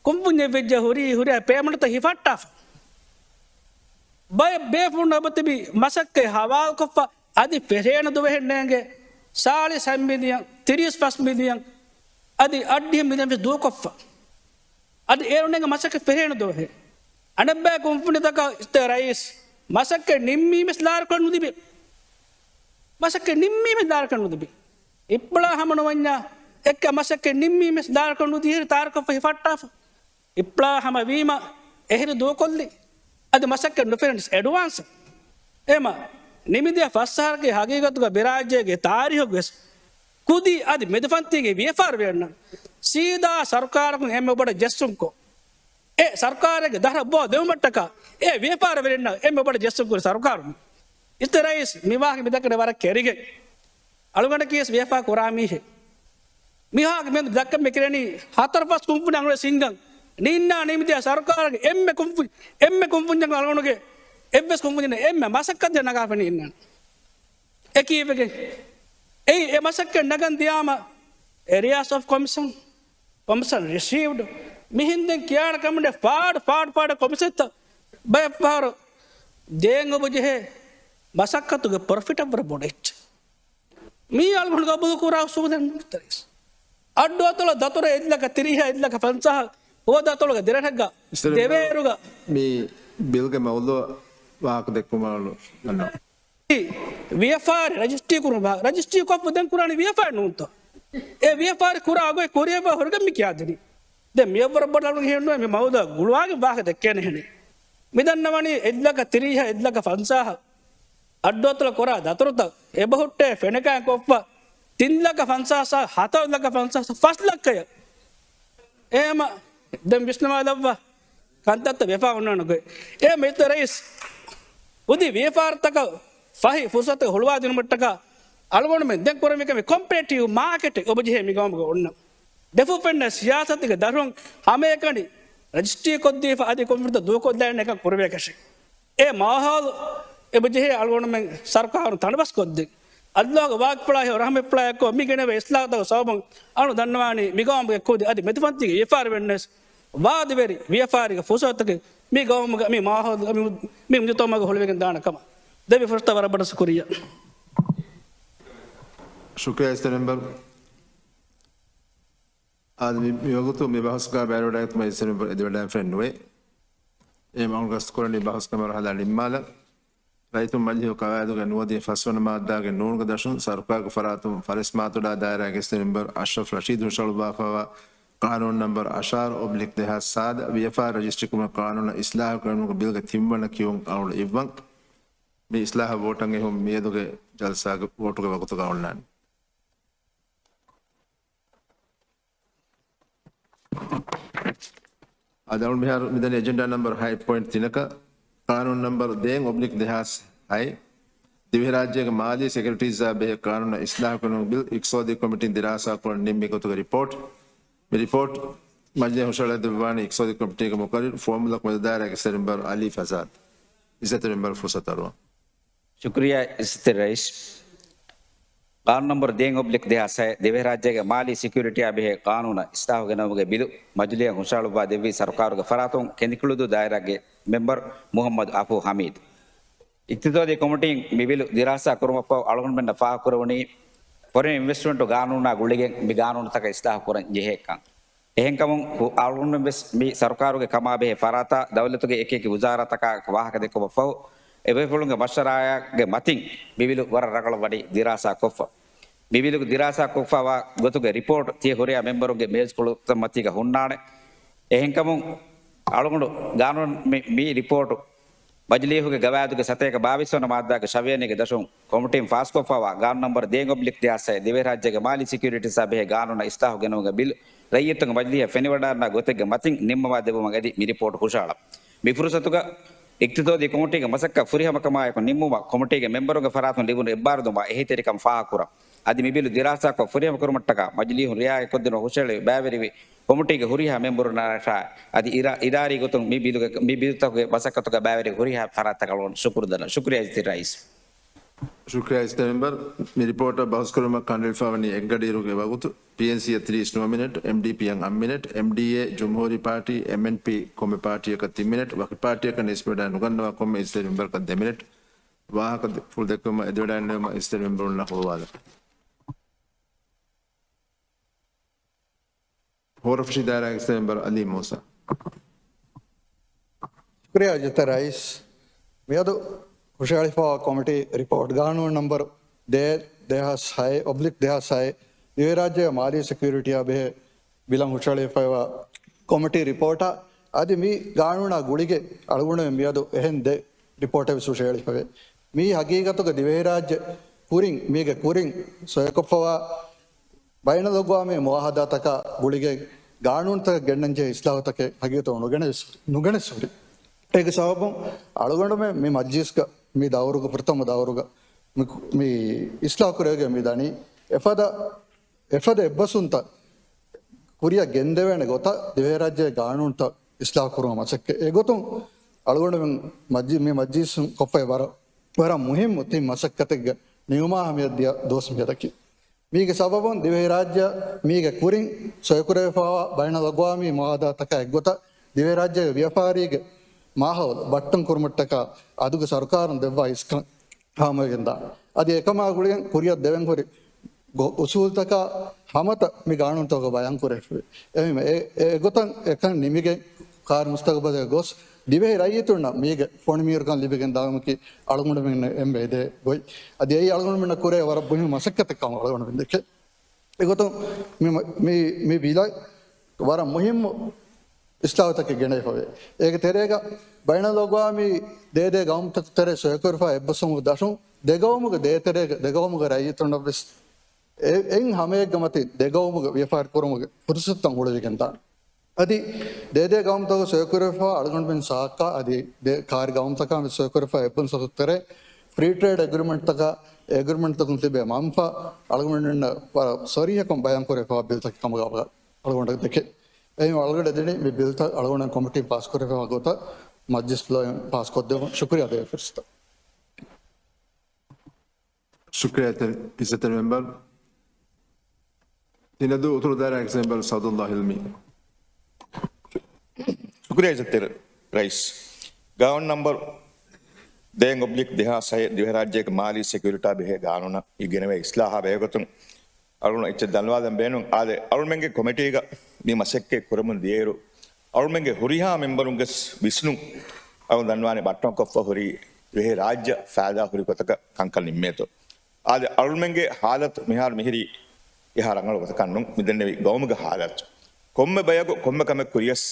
ކުންފުންޏެއް ވެއްޖެ ހުރީ ހުރިހާ ޕޭމަންޓްތައް ހިފައްޓާފަ. ބައެއް ބޭފުޅުން އެބަތިބި މަސައްކަތް ހަވާލުކޮށްފަ އަދި ފެށޭނެ ދުވަހެއް ނޭނގެ ސާޅީސް ހަތް މިލިއަން، ތިރީސް ފަސް މިލިއަން އަދި އަށްޑިހަ މިލިއަން ވެސް ދޫކޮށްފަ. އަދި އޭރު ނޭނގެ މަސައްކަތް ފެށޭނެ ދުވަހެއް. އަނެއްބައި ކުންފުނިތަކަށް މިސްޓަރ ރައީސް މަސައްކަތް ނިންމީމެސް ލާރިކުރަން ނުލިބޭ. މަސައްކަތް ނިންމީމެސް ލާރިކުރަން ނުލިބޭ. ހިއްޕުޅާ ހަމަ ނުވަންޏާ އެއްކަ މަސައްކަތް ނިންމީމެސް ލާރިކުރަން ނުދިޔަ ހެރި ތާރަކޮށްފަ ހިފައްޓާފަ. ހިއްޕުޅާ ހަމަ ވީމަ އެހެރި ދޫކޮށްލި. އަދި މަސައްކަތް ނުފެނެން އެޑްވާންސް. އެމަ ނިމިދިޔަ ފަސް އަހަރަކީ ހަގީގަތުގަ މި ރާއްޖޭގެ ތާރީހުގެ ވެސް ކުދި އަދި މެދުފަންތީގެ ވިޔަފާރިވެރިންނަށް ސީދާ ސަރުކާރަކުން އެންމެ ބޮޑަށް ޖެއްސުންކޮށް، އެ ސަރުކާރެއްގެ ދަށަށް ބޯ ދެވުމަށްޓަކާ އެ ވިޔަފާރިވެރިންނަށް އެންމެ ބޮޑަށް ޖެއްސުން ކުރި ސަރުކާރުން. މިސްޓަރ ރައީސް މި ވާހަކަ މި ދައްކަނީ ވަރަށް ކެރިގެން. އަޅުގަނޑަކީ ވެސް ވިޔަފާރި ކުރާ މީހެއް. މިހާގެ މިއަދު ދައްކަން މި ކިރެނީ ހަތަރު ފަސް ކުންފުނި އަޅުގަނޑު ސިންގަން ނީންނާ ނިމިދިޔަ ސަރުކާރުގެ އެންމެ ކުންފުނި، އެންމެ ކުންފުންޏަކުން އަޅުގަނޑުގެ އެއްވެސް ކުންފުންޏެއް ނެތް އެންމެ މަސައްކަތެއް ނަގާފަ ނީންނާނެ. އެކީވެގެން އެއީ އެ މަސައްކަތް ނަގަން ދިޔާމަ އެރިއާސް އޮފް ކޮމިޝަން، ކޮމިޝަން ރިސީވްޑް މިހެން ދެން ކިޔާނެ ކަމުން ފާޑު ފާޑު ފާޑު ކޮމިޝަންތައް ބައެއްފަހަރު ދޭން އޮބުޖެހޭ މަސައްކަތުގެ ޕްރޮފިޓަށް ވަރަށް ބޮޑަށް އެއްޗެއް. މީ އަޅުގަނޑު ގަބޫލު ކުރާ އުސޫލެއް ނޫން ތަރީސް. އައްޑު އަތޮޅަށް ދަތުރަށް އެއްލަކަ ތިރީހަ އެއްލަކަ ފަންސާހަ ހޯދާ އަތޮޅުގަ ދެރަށެއްގަ ދެވޭއިރުގަ މި ބިލްގެ މައުޟޫޢަށް ވާހަކަ ދެއްކުމަށް އަންނަ. ވިޔަފާރި ރަޖިސްޓްރީ ކުރުމަށް، ރަޖިސްޓްރީ ކޮށްފަ ދެން ކުރާނީ ވިޔަފާރި ނޫންތޯ؟ އެ ވިޔަފާރި ކުރާ އަގު ކުރިއަށް ވާ ހުރިގެން މި ކިޔާދިނީ. ދެން މިއަށްވުރެ ބޮޑަށް އަޅުގަނޑު ހިނގަން މި މައުޟޫޢަށް ގުޅުވާގެން ވާހަކަ ދެއްކޭނެ ހެނެއް. މި ދަންނަވަނީ އެއްލަކަ ތިރީހަ އެއްލަކަ ފަންސާހަ އައްޑު އަތޮޅަށް ކުރާ ދަތުރުތައް އެބަހުއްޓޭ ފެނިކަން ކޮށްފަ ތިން ލަކަ ފަންސާސް ހަތަރު ލަކަ ފަންސާސް ފަސް ލައްކަޔަށް. އެހެމަ ދެން ވިސްނަވާލައްވާ ކަންތައްތައް ވެފާ އޮންނާނެ ގޮތް. އެ މިސްޓަރ ރައީސް ކުދި ވިޔަފާރިތަކަށް ފަހި ފުރުސަތެއް ހުޅުވާދިނުމަށްޓަކާ އަޅުގަނޑުމެން ދެން ކުރަންވީ ކަމެއް ކޮމްޕެޓިވް މާކެޓެއް އޮބުޖެހޭ މިގައުމުގަ އޮންނަ. ދެފުށް ފެންނަ ސިޔާސަތުގެ ދަށުން ހަމައެކަނި ރަޖިސްޓްރީ ކޮށްދީފަ އަދި ކޮންފުނިތައް ދޫކޮށްލާނެ ކަން ކުރެވޭކަށެއް. އެ މާހައުލު އެބަޖެހޭ އަޅުގަނޑުމެން ސަރުކާރުން ތަނަވަސްކޮށްދޭން. އައްލާހުގެ ވާގިފުޅާ ހެޔޮ ރަހުމަތްފުޅާއެއްކޮށް މި ގެނެވޭ އިސްލާހުތަކުގެ ސަބަބުން އަޅުގަނޑު ދަންނަވާނީ މިގައުމުގެ ކުދި އަދި މެދުފަންތީގެ ވިޔަފާރިވެރިންނަށް ވާދަވެރި ވިޔަފާރީގެ ފުރުސަތުތަކެއް މި ގައުމުގަ، މި މާހައުލުގަ، މި، މި މުޖުތަމަޢުގަ ހުޅުވިގެން ދާނެ ކަމަށް. ދެއްވި ފުރުސަތަށް ވަރަށް ބޮޑަށް ޝުކުރިއްޔާ. ޝުކުރިއްޔާ އިސްތަ މެމްބަރު. އާދެ، މި، މިވަގުތު މި ބަހަސްގަ ބައިވެރިވެވަޑައިގަތުމަށް އިސްތަ މެމްބަރު އެދިވަޑައިގެންފައެއް ނުވޭ. އެހެން އަޅުގަނޑު ގަސްތުކުރަނީ ބަހަސްގެ މަރުހަލާ ނިންމާލަން. ރައްޔިތުން މަޖިލީހުގެ ޤަވާއިދުގެ ނުވަދިހަ ފަސްވަނަ މާއްދާގެ ނޫނުގެ ދަށުން ސަރުކާރުގެ ފަރާތުން ފަރެސް މާތޮޑާ ދާއިރާގެ އިސްތަ މެމްބަރު އަޝްރަފް ރަޝީދު ހުށަހަޅުއްވާފައިވާ ޤާނޫނު ނަންބަރު އަށާރަ އޮބްލިކް ދެހާސް ސާދަ ވިޔަފާރި ރަޖިސްޓްރީ ކުރުމުގެ ޤާނޫނަށް އިސްލާހު ކުރެވުމުގެ ބިލްގެ ތިންވަނަ ކިޔުން އަޅުގަނޑު އިއްވަން. މި އިސްލާހަށް ވޯޓަށް އެހުން މިއަދުގެ ޖަލްސާގެ ވޯޓުގެ ވަގުތުގަ އޮންނާނެ. އަދި އަޅުގަނޑު މިހާރު މިދަނީ އެޖެންޑާ ނަންބަރު ހައެއް ޕޮއިންޓް ތިނަކަށް، ޤާނޫނު ނަންބަރު ދޭއް އޮބްލިކް ދެހާސް ހައެއް، ދިވެހިރާއްޖޭގެ މާލީ ސެކިއުރިޓީޒާ ބެހޭ ޤާނޫނަށް އިސްލާހު ކުރުމުގެ ބިލް އިޤްތިޞާދީ ކޮމިޓީން ދިރާސާ ކުރަން ނިންމި ގޮތުގެ ރިޕޯޓް. މި ރިޕޯޓް މަޖިލީހަށް ހުށަހަޅައިދެއްވާނީ އިޤްތިޞާދީ ކޮމިޓީގެ މުޤައްރިރު ފޯމުލަކު މެދު ދާއިރާގެ އިސްތަ މެމްބަރު އަލީ ފަޒާދް. އިސްތަ މެމްބަރު ފުރުސަތު އަރުވަން. ޝުކުރިއްޔާ އިސްތަ ރައީސް. ޤާނޫނު ނަންބަރު ދޭއް އޮބްލިކް ދެހާސް ހައެއް، ދިވެހިރާއްޖޭގެ މާލީ ސެކިއުރިޓީއާ ބެހޭ ޤާނޫނަށް އިސްލާހު ގެނައުމުގެ ބިލު މަޖިލީހަށް ހުށަހަޅުއްވާ ދެއްވީ ސަރުކާރުގެ ފަރާތުން ކެނދިކުޅުދޫ ދާއިރާގެ މެމްބަރު މުޙައްމަދު އަފޫ ޙަމީދު. އިޤްތިޞާދީ ކޮމިޓީން މި ބިލު ދިރާސާ ކުރުމަށްފަހު އަޅުގަނޑުމެންނަށް ފާހަގަކުރެވުނީ، ފޮރިން އިންވެސްޓްމަންޓު ޤާނޫނާ ގުޅިގެން މި ޤާނޫނުތަކަށް އިސްލާހު ކުރަން ޖެހޭކަން. އެހެންކަމުން ހު-، އަޅުގަނޑުމެން ވެސް މި ސަރުކާރުގެ ކަމާބެހޭ ފަރާތާ ދައުލަތުގެ އެކިއެކި ވުޒާރާތަކާ ވާހަކަ ދެއްކުމަށްފަހު، އެބޭފުޅުންގެ މަޝްވަރާގެ މަތިން މި ބިލު ވަރަށް ރަނގަޅަށް ވަނީ ދިރާސާ ކޮށްފަ. މި ބިލު ދިރާސާ ކޮށްފައިވާ ގޮތުގެ ރިޕޯޓް ތިޔަ ހުރިހާ މެމްބަރުންގެ މޭޒުކޮޅުތައް މަތީގަ ހުންނާނެ. އެހެންކަމުން އަޅުގަނޑު ގާނޫނު މި، މި ރިޕޯޓު މަޖިލީހުގެ ގަވާއިދުގެ ސަތޭކަ ބާވީސް ވަނަ މާއްދާގެ ޝަވިޔަނީގެ ދަށުން ކޮމިޓީން ފާސްކޮށްފައިވާ ގާނޫނު ނަމްބަރު ދޭއް އޮބްލިކް ދެހާސް ހައެއް ދިވެހިރާއްޖޭގެ މާލީ ސެކިއުރިޓީސްއާ ބެހޭ ގާނޫނަށް އިސްލާހު ގެނައުމުގެ ބިލް ރައްޔިތުން މަޖިލީހަށް ފެނިވަޑައަންނަ ގޮތެއްގެ މަތިން ނިންމަވާ ދެއްވުމަށް އެދި މި ރިޕޯޓް ހުށަހަޅަން. މި ފުރުސަތުގަ އިޤްތިޞާދީ ކޮމިޓީގެ މަސައްކަތް ފުރިހަމަކަމާއެކު ނިންމުމަށް ކޮމިޓީގެ މެމްބަރުންގެ ފަރާތުން ލިބުނު އެއްބާރުލުމާ އެހީތެރިކަން ފާހަގަކުރަން. އަދި މި ބިލު ދިރާސާކޮށް ފުރިހަމަކުރުމަށްޓަކާ މަޖިލީހުން ރިއާޔަތްކޮށްދިނުމަށް ހުށަހެޅި ބައިވެރިވި ކޮމިޓީގެ ހުރިހާ މެމްބަރުންނާއި އިރާ-، އިދާރީ ގޮތުން މި ބިލުގެ، މި ބިލުތަކުގެ މަސައްކަތުގަ ބައިވެރި ހުރިހާ ފަރާތްތަކަށް އަޅުގަނޑު ޝުކުރު ދަންނަވަން. ޝުކުރިއްޔާ އިއްޒަތްތެރި ރައީސް. ޝުކުރިއްޔާ އިއްޒަތްތެރި މެމްބަރު. މި ރިޕޯޓަށް ބަހުސްކުރުމަށް ކަނޑައެޅިފައިވަނީ އެއްގަޑިއިރުގެ ވަގުތު. ޕީއެންސީއަށް ތިރީސް ނުވަ މިނެޓް، އެމްޑީޕީއަށް އަށް މިނެޓް، އެމްޑީއޭ، ޖުމްހޫރީ ޕާޓީ، އެމްއެންޕީ، ކޮންމެ ޕާޓީއަކަށް ތިން މިނެޓް، ވަކި ޕާޓީއަކަށް ނިސްބަތް ނުގަންނަވާ ކޮންމެ އިއްޒަތްތެރި މެމްބަރަކަށް ދެ މިނެޓް. ވާހަކަ ދެ-، ފުޅު ދެއްކުމަށް އެދިވަޑައިގެންނެވުމަށް އިއްޒަތްތެރި މެމްބަރުންނާ ހުޅުވާލަން. ހޯރަފުށި ދާއިރާގެ އިއްޒަތްތެރި މެމްބަރު އަލީ މޫސާ. ޝުކުރިއްޔާ އިއްޒަތްތެރި ރައީސް. މިއަދު ހުށަހެޅިފައިވާ ކޮމިޓީ ރިޕޯޓް ގާނޫނު ނަމްބަރު ދޭއް ދެހާސް ހައެއް އޮބްލިކް ދެހާސް ހައެއް ދިވެހިރާއްޖޭގެ މާލީ ސެކިއުރިޓީއާ ބެހޭ ބިލަށް ހުށަހެޅިފައިވާ ކޮމިޓީ ރިޕޯޓާ އަދި މި ގާނޫނާ ގުޅިގެން އަޅުގަނޑުމެން މިއަދު އެހެން ދެ ރިޕޯޓެއް ވެސް ހުށަހެޅިފައެވެ. މީ ހަގީގަތުގަ ދިވެހިރާއްޖެ ކުރިން، މީގެ ކުރިން ސޮއިކޮށްފައިވާ ބައިނަލްއަގްވާމީ މުއާހަދާތަކާ ގުޅިގެން ގާނޫނުތަކަށް ގެންނަންޖެހޭ އިސްލާހުތަކެއް ހަގީގަތުގަ ނުގެނެސް-، ނުގެނެސް ހުރި. އޭގެ ސަބަބުން އަޅުގަނޑުމެން މި މަޖްލިސްގަ މި ދައުރުގަ، ފުރަތަމަ ދައުރުގަ މި، މި އިސްލާހު ކުރެވިގެން މި ދަނީ އެފަދަ، އެފަދަ އެއްބަސްވުންތައް ކުރިއަށް ގެންދެވޭނެ ގޮތަށް ދިވެހިރާއްޖޭގެ ގާނޫނުތައް އިސްލާހު ކުރުމަށް މަސައްކަތް. އެގޮތުން އަޅުގަނޑުމެން މަޖި-، މި މަޖްލިސުން ކޮށްފައި ވަރަށް، ވަރަށް މުހިއްމު ތިން މަސައްކަތެއްގެ ނިމުމާ ހަމަޔަށް ދިޔަ ދުވަސް މިއަދަކީ. މީގެ ސަބަބުން ދިވެހިރާއްޖެ މީގެ ކުރިން ސޮއިކުރެވިފައިވާ ބައިނަލްއަގްވާމީ މުއާހަދާތަކާ އެއްގޮތަށް ދިވެހިރާއްޖޭގެ ވިޔަފާރީގެ މާހައުލު ބައްޓަން ކުރުމަށްޓަކާ އަދުގެ ސަރުކާރުން ދެއްވާ އިސްކަން ހާމަވެގެންދާނެ. އަދި އެކަމާ ގުޅިގެން ކުރިއަށް ދެވެން ހުރި ގޮ-، އުސޫލުތަކާ ހަމަތައް މި ގާނޫނުތަކުގަ ބަޔާން ކުރެވިފައި. އެހެންވެ، އެ-، އެ-، އެގޮތަށް އެކަން ނިމިގެން ކާރި މުސްތަގުބަލަށް ގޮސް، ދިވެހި ރައްޔިތުންނަށް މީގެ ފޮނި މީރުކަން ލިބިގެން ދާންވުމަކީ އަޅުގަނޑުމެންނަށް އެންމެ އެދޭ ގޮތް. އަދި އެއީ އަޅުގަނޑުމެންނަށް ކުރޭ ވަރަށް މުހިންމު މަސައްކަތެއް ކަމަށް އަޅުގަނޑުމެން ދެކޭ. އެގޮތުން މި، މި، މި ބިލަށް ވަރަށް މުހިންމު އިސްލާހުތަކެއް ގެނެވިފަވޭ. އޭގެ ތެރޭގަ ބައިނަލްއަގްވާމީ ދޭދޭ ގައުމުތަކުގެ ތެރޭ ސޮއިކުރެވިފައި އެއްބަސްވުމުގެ ދަށުން ދެ ގައުމުގެ ދޭތެރޭގަ ދެ ގައުމުގެ ރައްޔިތުންނަށްވެސް އެ-، އެއިން ހަމައެއްގެ މަތިން ދެ ގައުމުގެ ވިޔަފާރި ކުރުމުގެ ފުރުސަތުތައް ހުޅުވިގެންދާނެ. އަދި ދޭދޭ ގައުމުތަކުގަ ސޮއިކުރެވިފައިވާ އަޅުގަނޑުމެން ސާއްކާ އަދި ދެ ކާރި ގައުމުތަކާ ސޮއިކުރެވިފައި އެއްބަސްވުމުގެ ތެރޭ ފްރީ ޓްރޭޑް އެގްރިމެންޓްތަކާ އެގްރިމެންޓްތަކުން ލިބޭ މަންފާ އަޅުގަނޑުމެންނަށް ވަރަށް ސަރީހަކޮށް ބަޔާން ކުރެވިފައިވާ ބިލްތަކެއް ކަމުގަ އަޅުގަނޑަށް ދެކޭ. އެހެން އަޅުގަނޑަށް ދެނީ މި ބިލްތައް އަޅުގަނޑު ކޮމިޓީން ޕާސްކުރެވިފައިވާ ގޮތަށް މަޖްލިސް ފްލޯއިން ޕާސްކޮށްދެއްވުން. ޝުކުރިއްޔާ ދޭ ފުރުސަތަށް. ޝުކުރިއްޔާ އިއްޒަތްތެރި މެމްބަރު. ތިނަދޫ އުތުރު ދާއިރާގެ މެމްބަރު ސައުދުﷲ ހިލްމީ. ޝުކުރިއްޔާ އިއްޒަތްތެރި ރައީސް. ގާނޫނު ނަމްބަރު ދޭއް އޮބްލިކް ދެހާސް ހައެއް ދިވެހިރާއްޖޭގެ މާލީ ސެކިއުރިޓީއާ ބެހޭ ގާނޫނަށް ގެނެވޭ އިސްލާހާ ބެހޭގޮތުން އަޅުގަނޑު އެއްޗެއް ދަންނަވާލަން ބޭނުން. އާދެ، އަޅުމެންގެ ކޮމިޓީގަ މި މަސައްކަތް ކުރަމުން ދިޔައިރު، އަޅުމެންގެ ހުރިހާ މެމްބަރުންގެ ވިސްނުން އަޅު ދަންނަވާނެ ބައްޓަންކޮށްފަ ހުރީ ދިވެހި ރާއްޖެ ފައިދާ ހުރި ގޮތަކަށް ކަންކަން ނިންމޭތޯ. އާދެ، އަޅުމެންގެ ހާލަތު މިހާރު މިހިރީ އެހާ ރަނގަޅު ގޮތަކަށް ނޫން. މިދެންނެވި ގައުމުގެ ހާލަތު ކޮންމެ ބަޔަކު ކޮންމެ ކަމެއް ކުރިޔަސް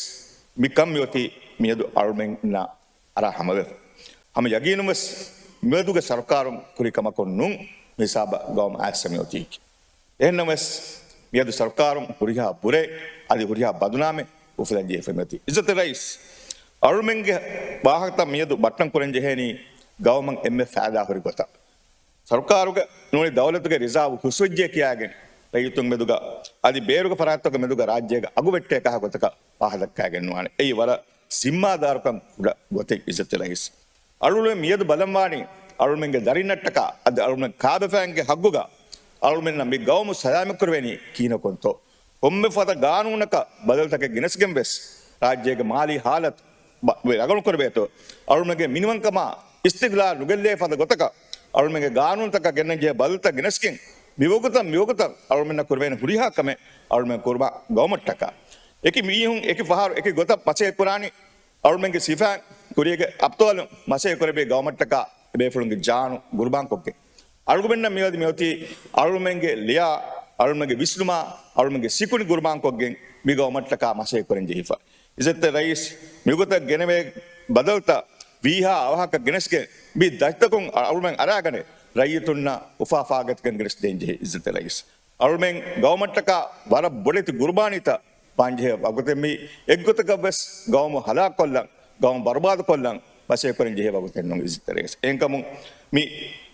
މިކަން މިއޮތީ މިއަދު އަޅުމެންނާ އަރާ ހަމަވެފަ. ހަމަ ޔަގީނުންވެސް މިއަދުގެ ސަރުކާރުން ކުރި ކަމަކުން ނޫން މިހިސާބަށް ގައުމު އައިސް މިއޮތީކީ. އެހެންނަމަވެސް، މިއަދު ސަރުކާރުން ހުރިހާ ބުރޭ އަދި ހުރިހާ ބަދުނާމެއް އުފުލަންޖެހިފަ މިއޮތީ. އިއްޒަތްތެރި ރައީސް، އަޅުމެންގެ ވާހަކަތައް މިއަދު ބައްޓަން ކުރަން ޖެހޭނީ ގައުމަށް އެންމެ ފައިދާ ހުރި ގޮތަށް. ސަރުކާރުގެ ނޫނީ ދައުލަތުގެ ރިޒާވު ހުސްވެއްޖެ ކިޔާގެން ރައްޔިތުން މެދުގަ އަދި ބޭރުގެ ފަރާތްތަކުގެ މެދުގަ ރާއްޖޭގަ އަގުވެއްޓޭ ކަހަލަ ގޮތަކަށް ފާހަގަ ދައްކައިގެން ނުވާނެ. އެއީ ވަރަށް ޒިންމާދާރުކަން ކުޑަ ގޮތެއް އިއްޒަތްތެރި ރައީސް. އަޅުގަނޑުމެން މިއަދު ބަލަންވާނީ އަޅުމެންގެ ދަރިންނަށްޓަކާ އަދި އަޅުމެން ކާބަފައިންގެ ހައްގުގަ އަޅުމެންނަށް މި ގައުމު ސަލާމަތްކުރެވޭނީ ކިހިނަކުންތޯ؟ ކޮންމެ ފަދަ ގާނޫނަކަށް ބަދަލުތަކެއް ގެނެސްގެން ވެސް ރާއްޖޭގެ މާލީ ހާލަތު ބަ-، ވެ ރަނގަޅުކުރެވޭތޯ؟ އަޅުމެންގެ މިނިވަންކަމާ އިސްތިގްލާލް ނުގެއްލޭ ފަދަ ގޮތަކަށް އަޅުމެންގެ ގާނޫނުތަކަށް ގެންނަންޖެހޭ ބަދަލުތައް ގެނެސްގެން މިވަގުތަށް މިވަގުތަށް އަޅުމެންނަށް ކުރެވޭނެ ހުރިހާ ކަމެއް އަޅުމެން ކުރުމަށް ގައުމަށްޓަކާ. އެކި މީހުން އެކި ފަހަރު އެކި ގޮތަށް މަސައްކަތް ކުރާނީ އަޅުމެންގެ ސިފައިން ކުރީގެ އަބްޠާލުން މަސައްކަތް ކުރެއްވި ގައުމަށްޓަކާ ބޭފުޅުންގެ ޖާނު ގުރުބާންކޮށްގެން. އަޅުގަނޑުމެންނަށް މިއޮތީ، މިއޮތީ އަޅުމެންގެ ލެޔާ، އަޅުމެންގެ ވިސްނުމާ، އަޅުމެންގެ ސިކުނޑި ގުރުބާންކޮށްގެން މި ގައުމަށްޓަކާ މަސައްކަތް ކުރަން ޖެހިފަ. އިއްޒަތްތެރި ރައީސް، މިގޮތަށް ގެނެވޭ ބަދަލުތައް ވީހާ އަވަހަކަށް ގެނެސްގެން މި ދަށިތަކުން އަޅުމެން އަރާގަނެ ރައްޔިތުންނަށް އުފާ ފާގަތިކަން ގެނެސްދޭން ޖެހޭ އިއްޒަތްތެރި ރައީސް. އަޅުމެން ގައުމަށްޓަކާ ވަރަށް ބޮޑެތި ގުރުބާނީތައް ފާންޖެހޭ ވަގުތެއް މީ. އެއްގޮތަކަށް ވެސް ގައުމު ހަލާކުކޮށްލަން، ގައުމު ބަރުބާދުކޮށްލަން މަސައްކަތްކުރަން ޖެހޭ ވަގުތެއް ނޫން އިއްޒަތްތެރި ރައީސް. އެހެންކަމުން މި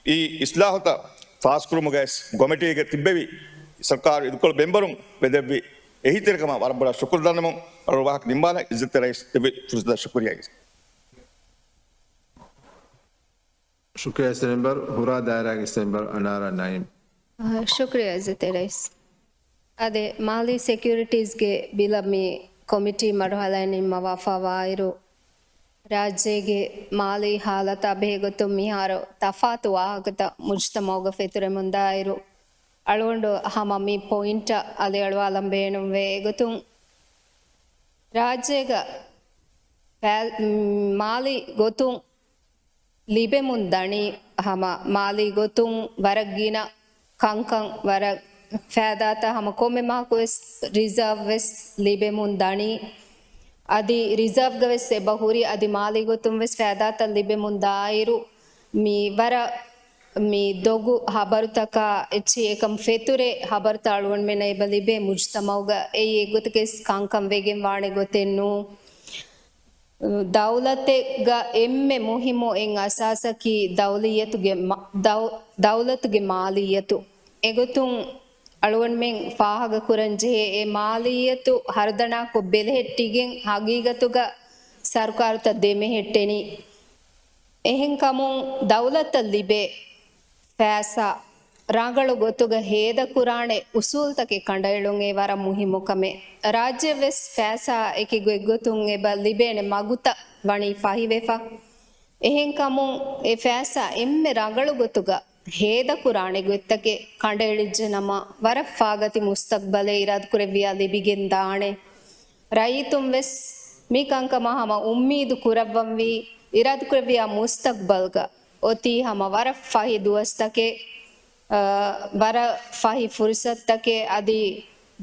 އީ އިސްލާހުތައް ފާސްކުރުމުގައި ކޮމިޓީގެ ތިއްބެވި ސަރުކާރު އިދިކޮޅު މެންބަރުން ވެދެއްވި އެހީތެރިކަމަށް ވަރަށް ބޮޑަށް ޝުކުރު ދަންނަމުން އަޅު ވާހަކަ ނިންމާލަން އިއްޒަތްތެރި ރައީސް ދެއްވި ފުރުސަތަށް ޝުކުރިޔާ. ޝުކުރިޔާ އިސް މެމްބަރު. ހުރާ ދާއިރާގެ އިސް މެމްބަރު އަނާރާ ނައީމް. އާ، ޝުކުރިޔާ އިއްޒަތްތެރި ރައީސް. އާދެ، މާލީ ސެކިއުރިޓީޒްގެ ބިލަށް މި ކޮމިޓީ މަރުހަލައެއް ނިންމަވާފަވާއިރު، ރާއްޖޭގެ މާލީ ހާލަތާ ބެހޭގޮތުން މިހާރު ތަފާތު ވާހަކަތައް މުޖްތަމަޢުގަ ފެތުރެމުންދާއިރު، އަޅުގަނޑު ހަމަ މި ޕޮއިންޓަށް އަލިއަޅުވާލަން ބޭނުންވޭ. އެގޮތުން ރާއްޖޭގަ ފައި-، މާލީ ގޮތުން ލިބެމުން ދަނީ ހަމަ މާލީ ގޮތުން ވަރަށް ގިނަ ކަންކަން ވަރަށް ފައިދާތައް ހަމަ ކޮންމެ މަހަކު ވެސް ރިޒާވް ވެސް ލިބެމުން ދަނީ. އަދި ރިޒާވްގަ ވެސް އެބަ ހުރި އަދި މާލީ ގޮތުން ވެސް ފައިދާތައް ލިބެމުން ދާއިރު މި ވަރަށް މި ދޮގު ހަބަރުތަކާ އެއްޗެހި އެކަން ފެތުރޭ ހަބަރުތައް އަޅުގަނޑުމެންނަށް އެބަ ލިބޭ މުޖްތަމަޢުގަ އެއީ އެއްގޮތަކަށް ކަންކަން ވެގެން ވާނެ ގޮތެއް ނޫން. ދައުލަތެއްގަ އެންމެ މުހިއްމު އެއް އަސާސަކީ ދައުލިއްޔަތުގެ މަ-، ދައު-، ދައުލަތުގެ މާލިއްޔަތު. އެގޮތުން އަޅުގަނޑުމެން ފާހަގަކުރަން ޖެހޭ އެ މާލިއްޔަތު ހަރުދަނާކޮށް ބެލެހެއްޓިގެން ހަގީގަތުގަ ސަރުކާރުތައް ދެމެހެއްޓެނީ. އެހެންކަމުން ދައުލަތަށް ލިބޭ ފައިސާ ރަނގަޅު ގޮތުގަ ހޭދަކުރާނެ އުސޫލުތަކެއް ކަނޑައެޅުން އެ ވަރަށް މުހިއްމު ކަމެއް. ރާއްޖެއަށް ވެސް ފައިސާ އެކި ގޮތްގޮތުން އެބަ ލިބޭނެ މަގުތައް ވަނީ ފަހިވެފަ. އެހެންކަމުން އެ ފައިސާ އެންމެ ރަނގަޅު ގޮތުގަ ހޭދަކުރާނެ ގޮތްތަކެއް ކަނޑައެޅިއްޖެ ނަމަ، ވަރަށް ފާގަތި މުސްތަގްބަލެއް އިރާދަކުރެއްވިޔާ ލިބިގެން ދާނެ. ރައްޔިތުން ވެސް މި ކަންކަމަށް ހަމަ އުއްމީދު ކުރައްވަންވީ، އިރާދަކުރެއްވިޔާ މުސްތަގްބަލްގަ އޮތީ ހަމަ ވަރަށް ފަހި ދުވަސްތަކެއް، އަ، ވަރަށް ފަހި ފުރުސަތުތަކެއް އަދި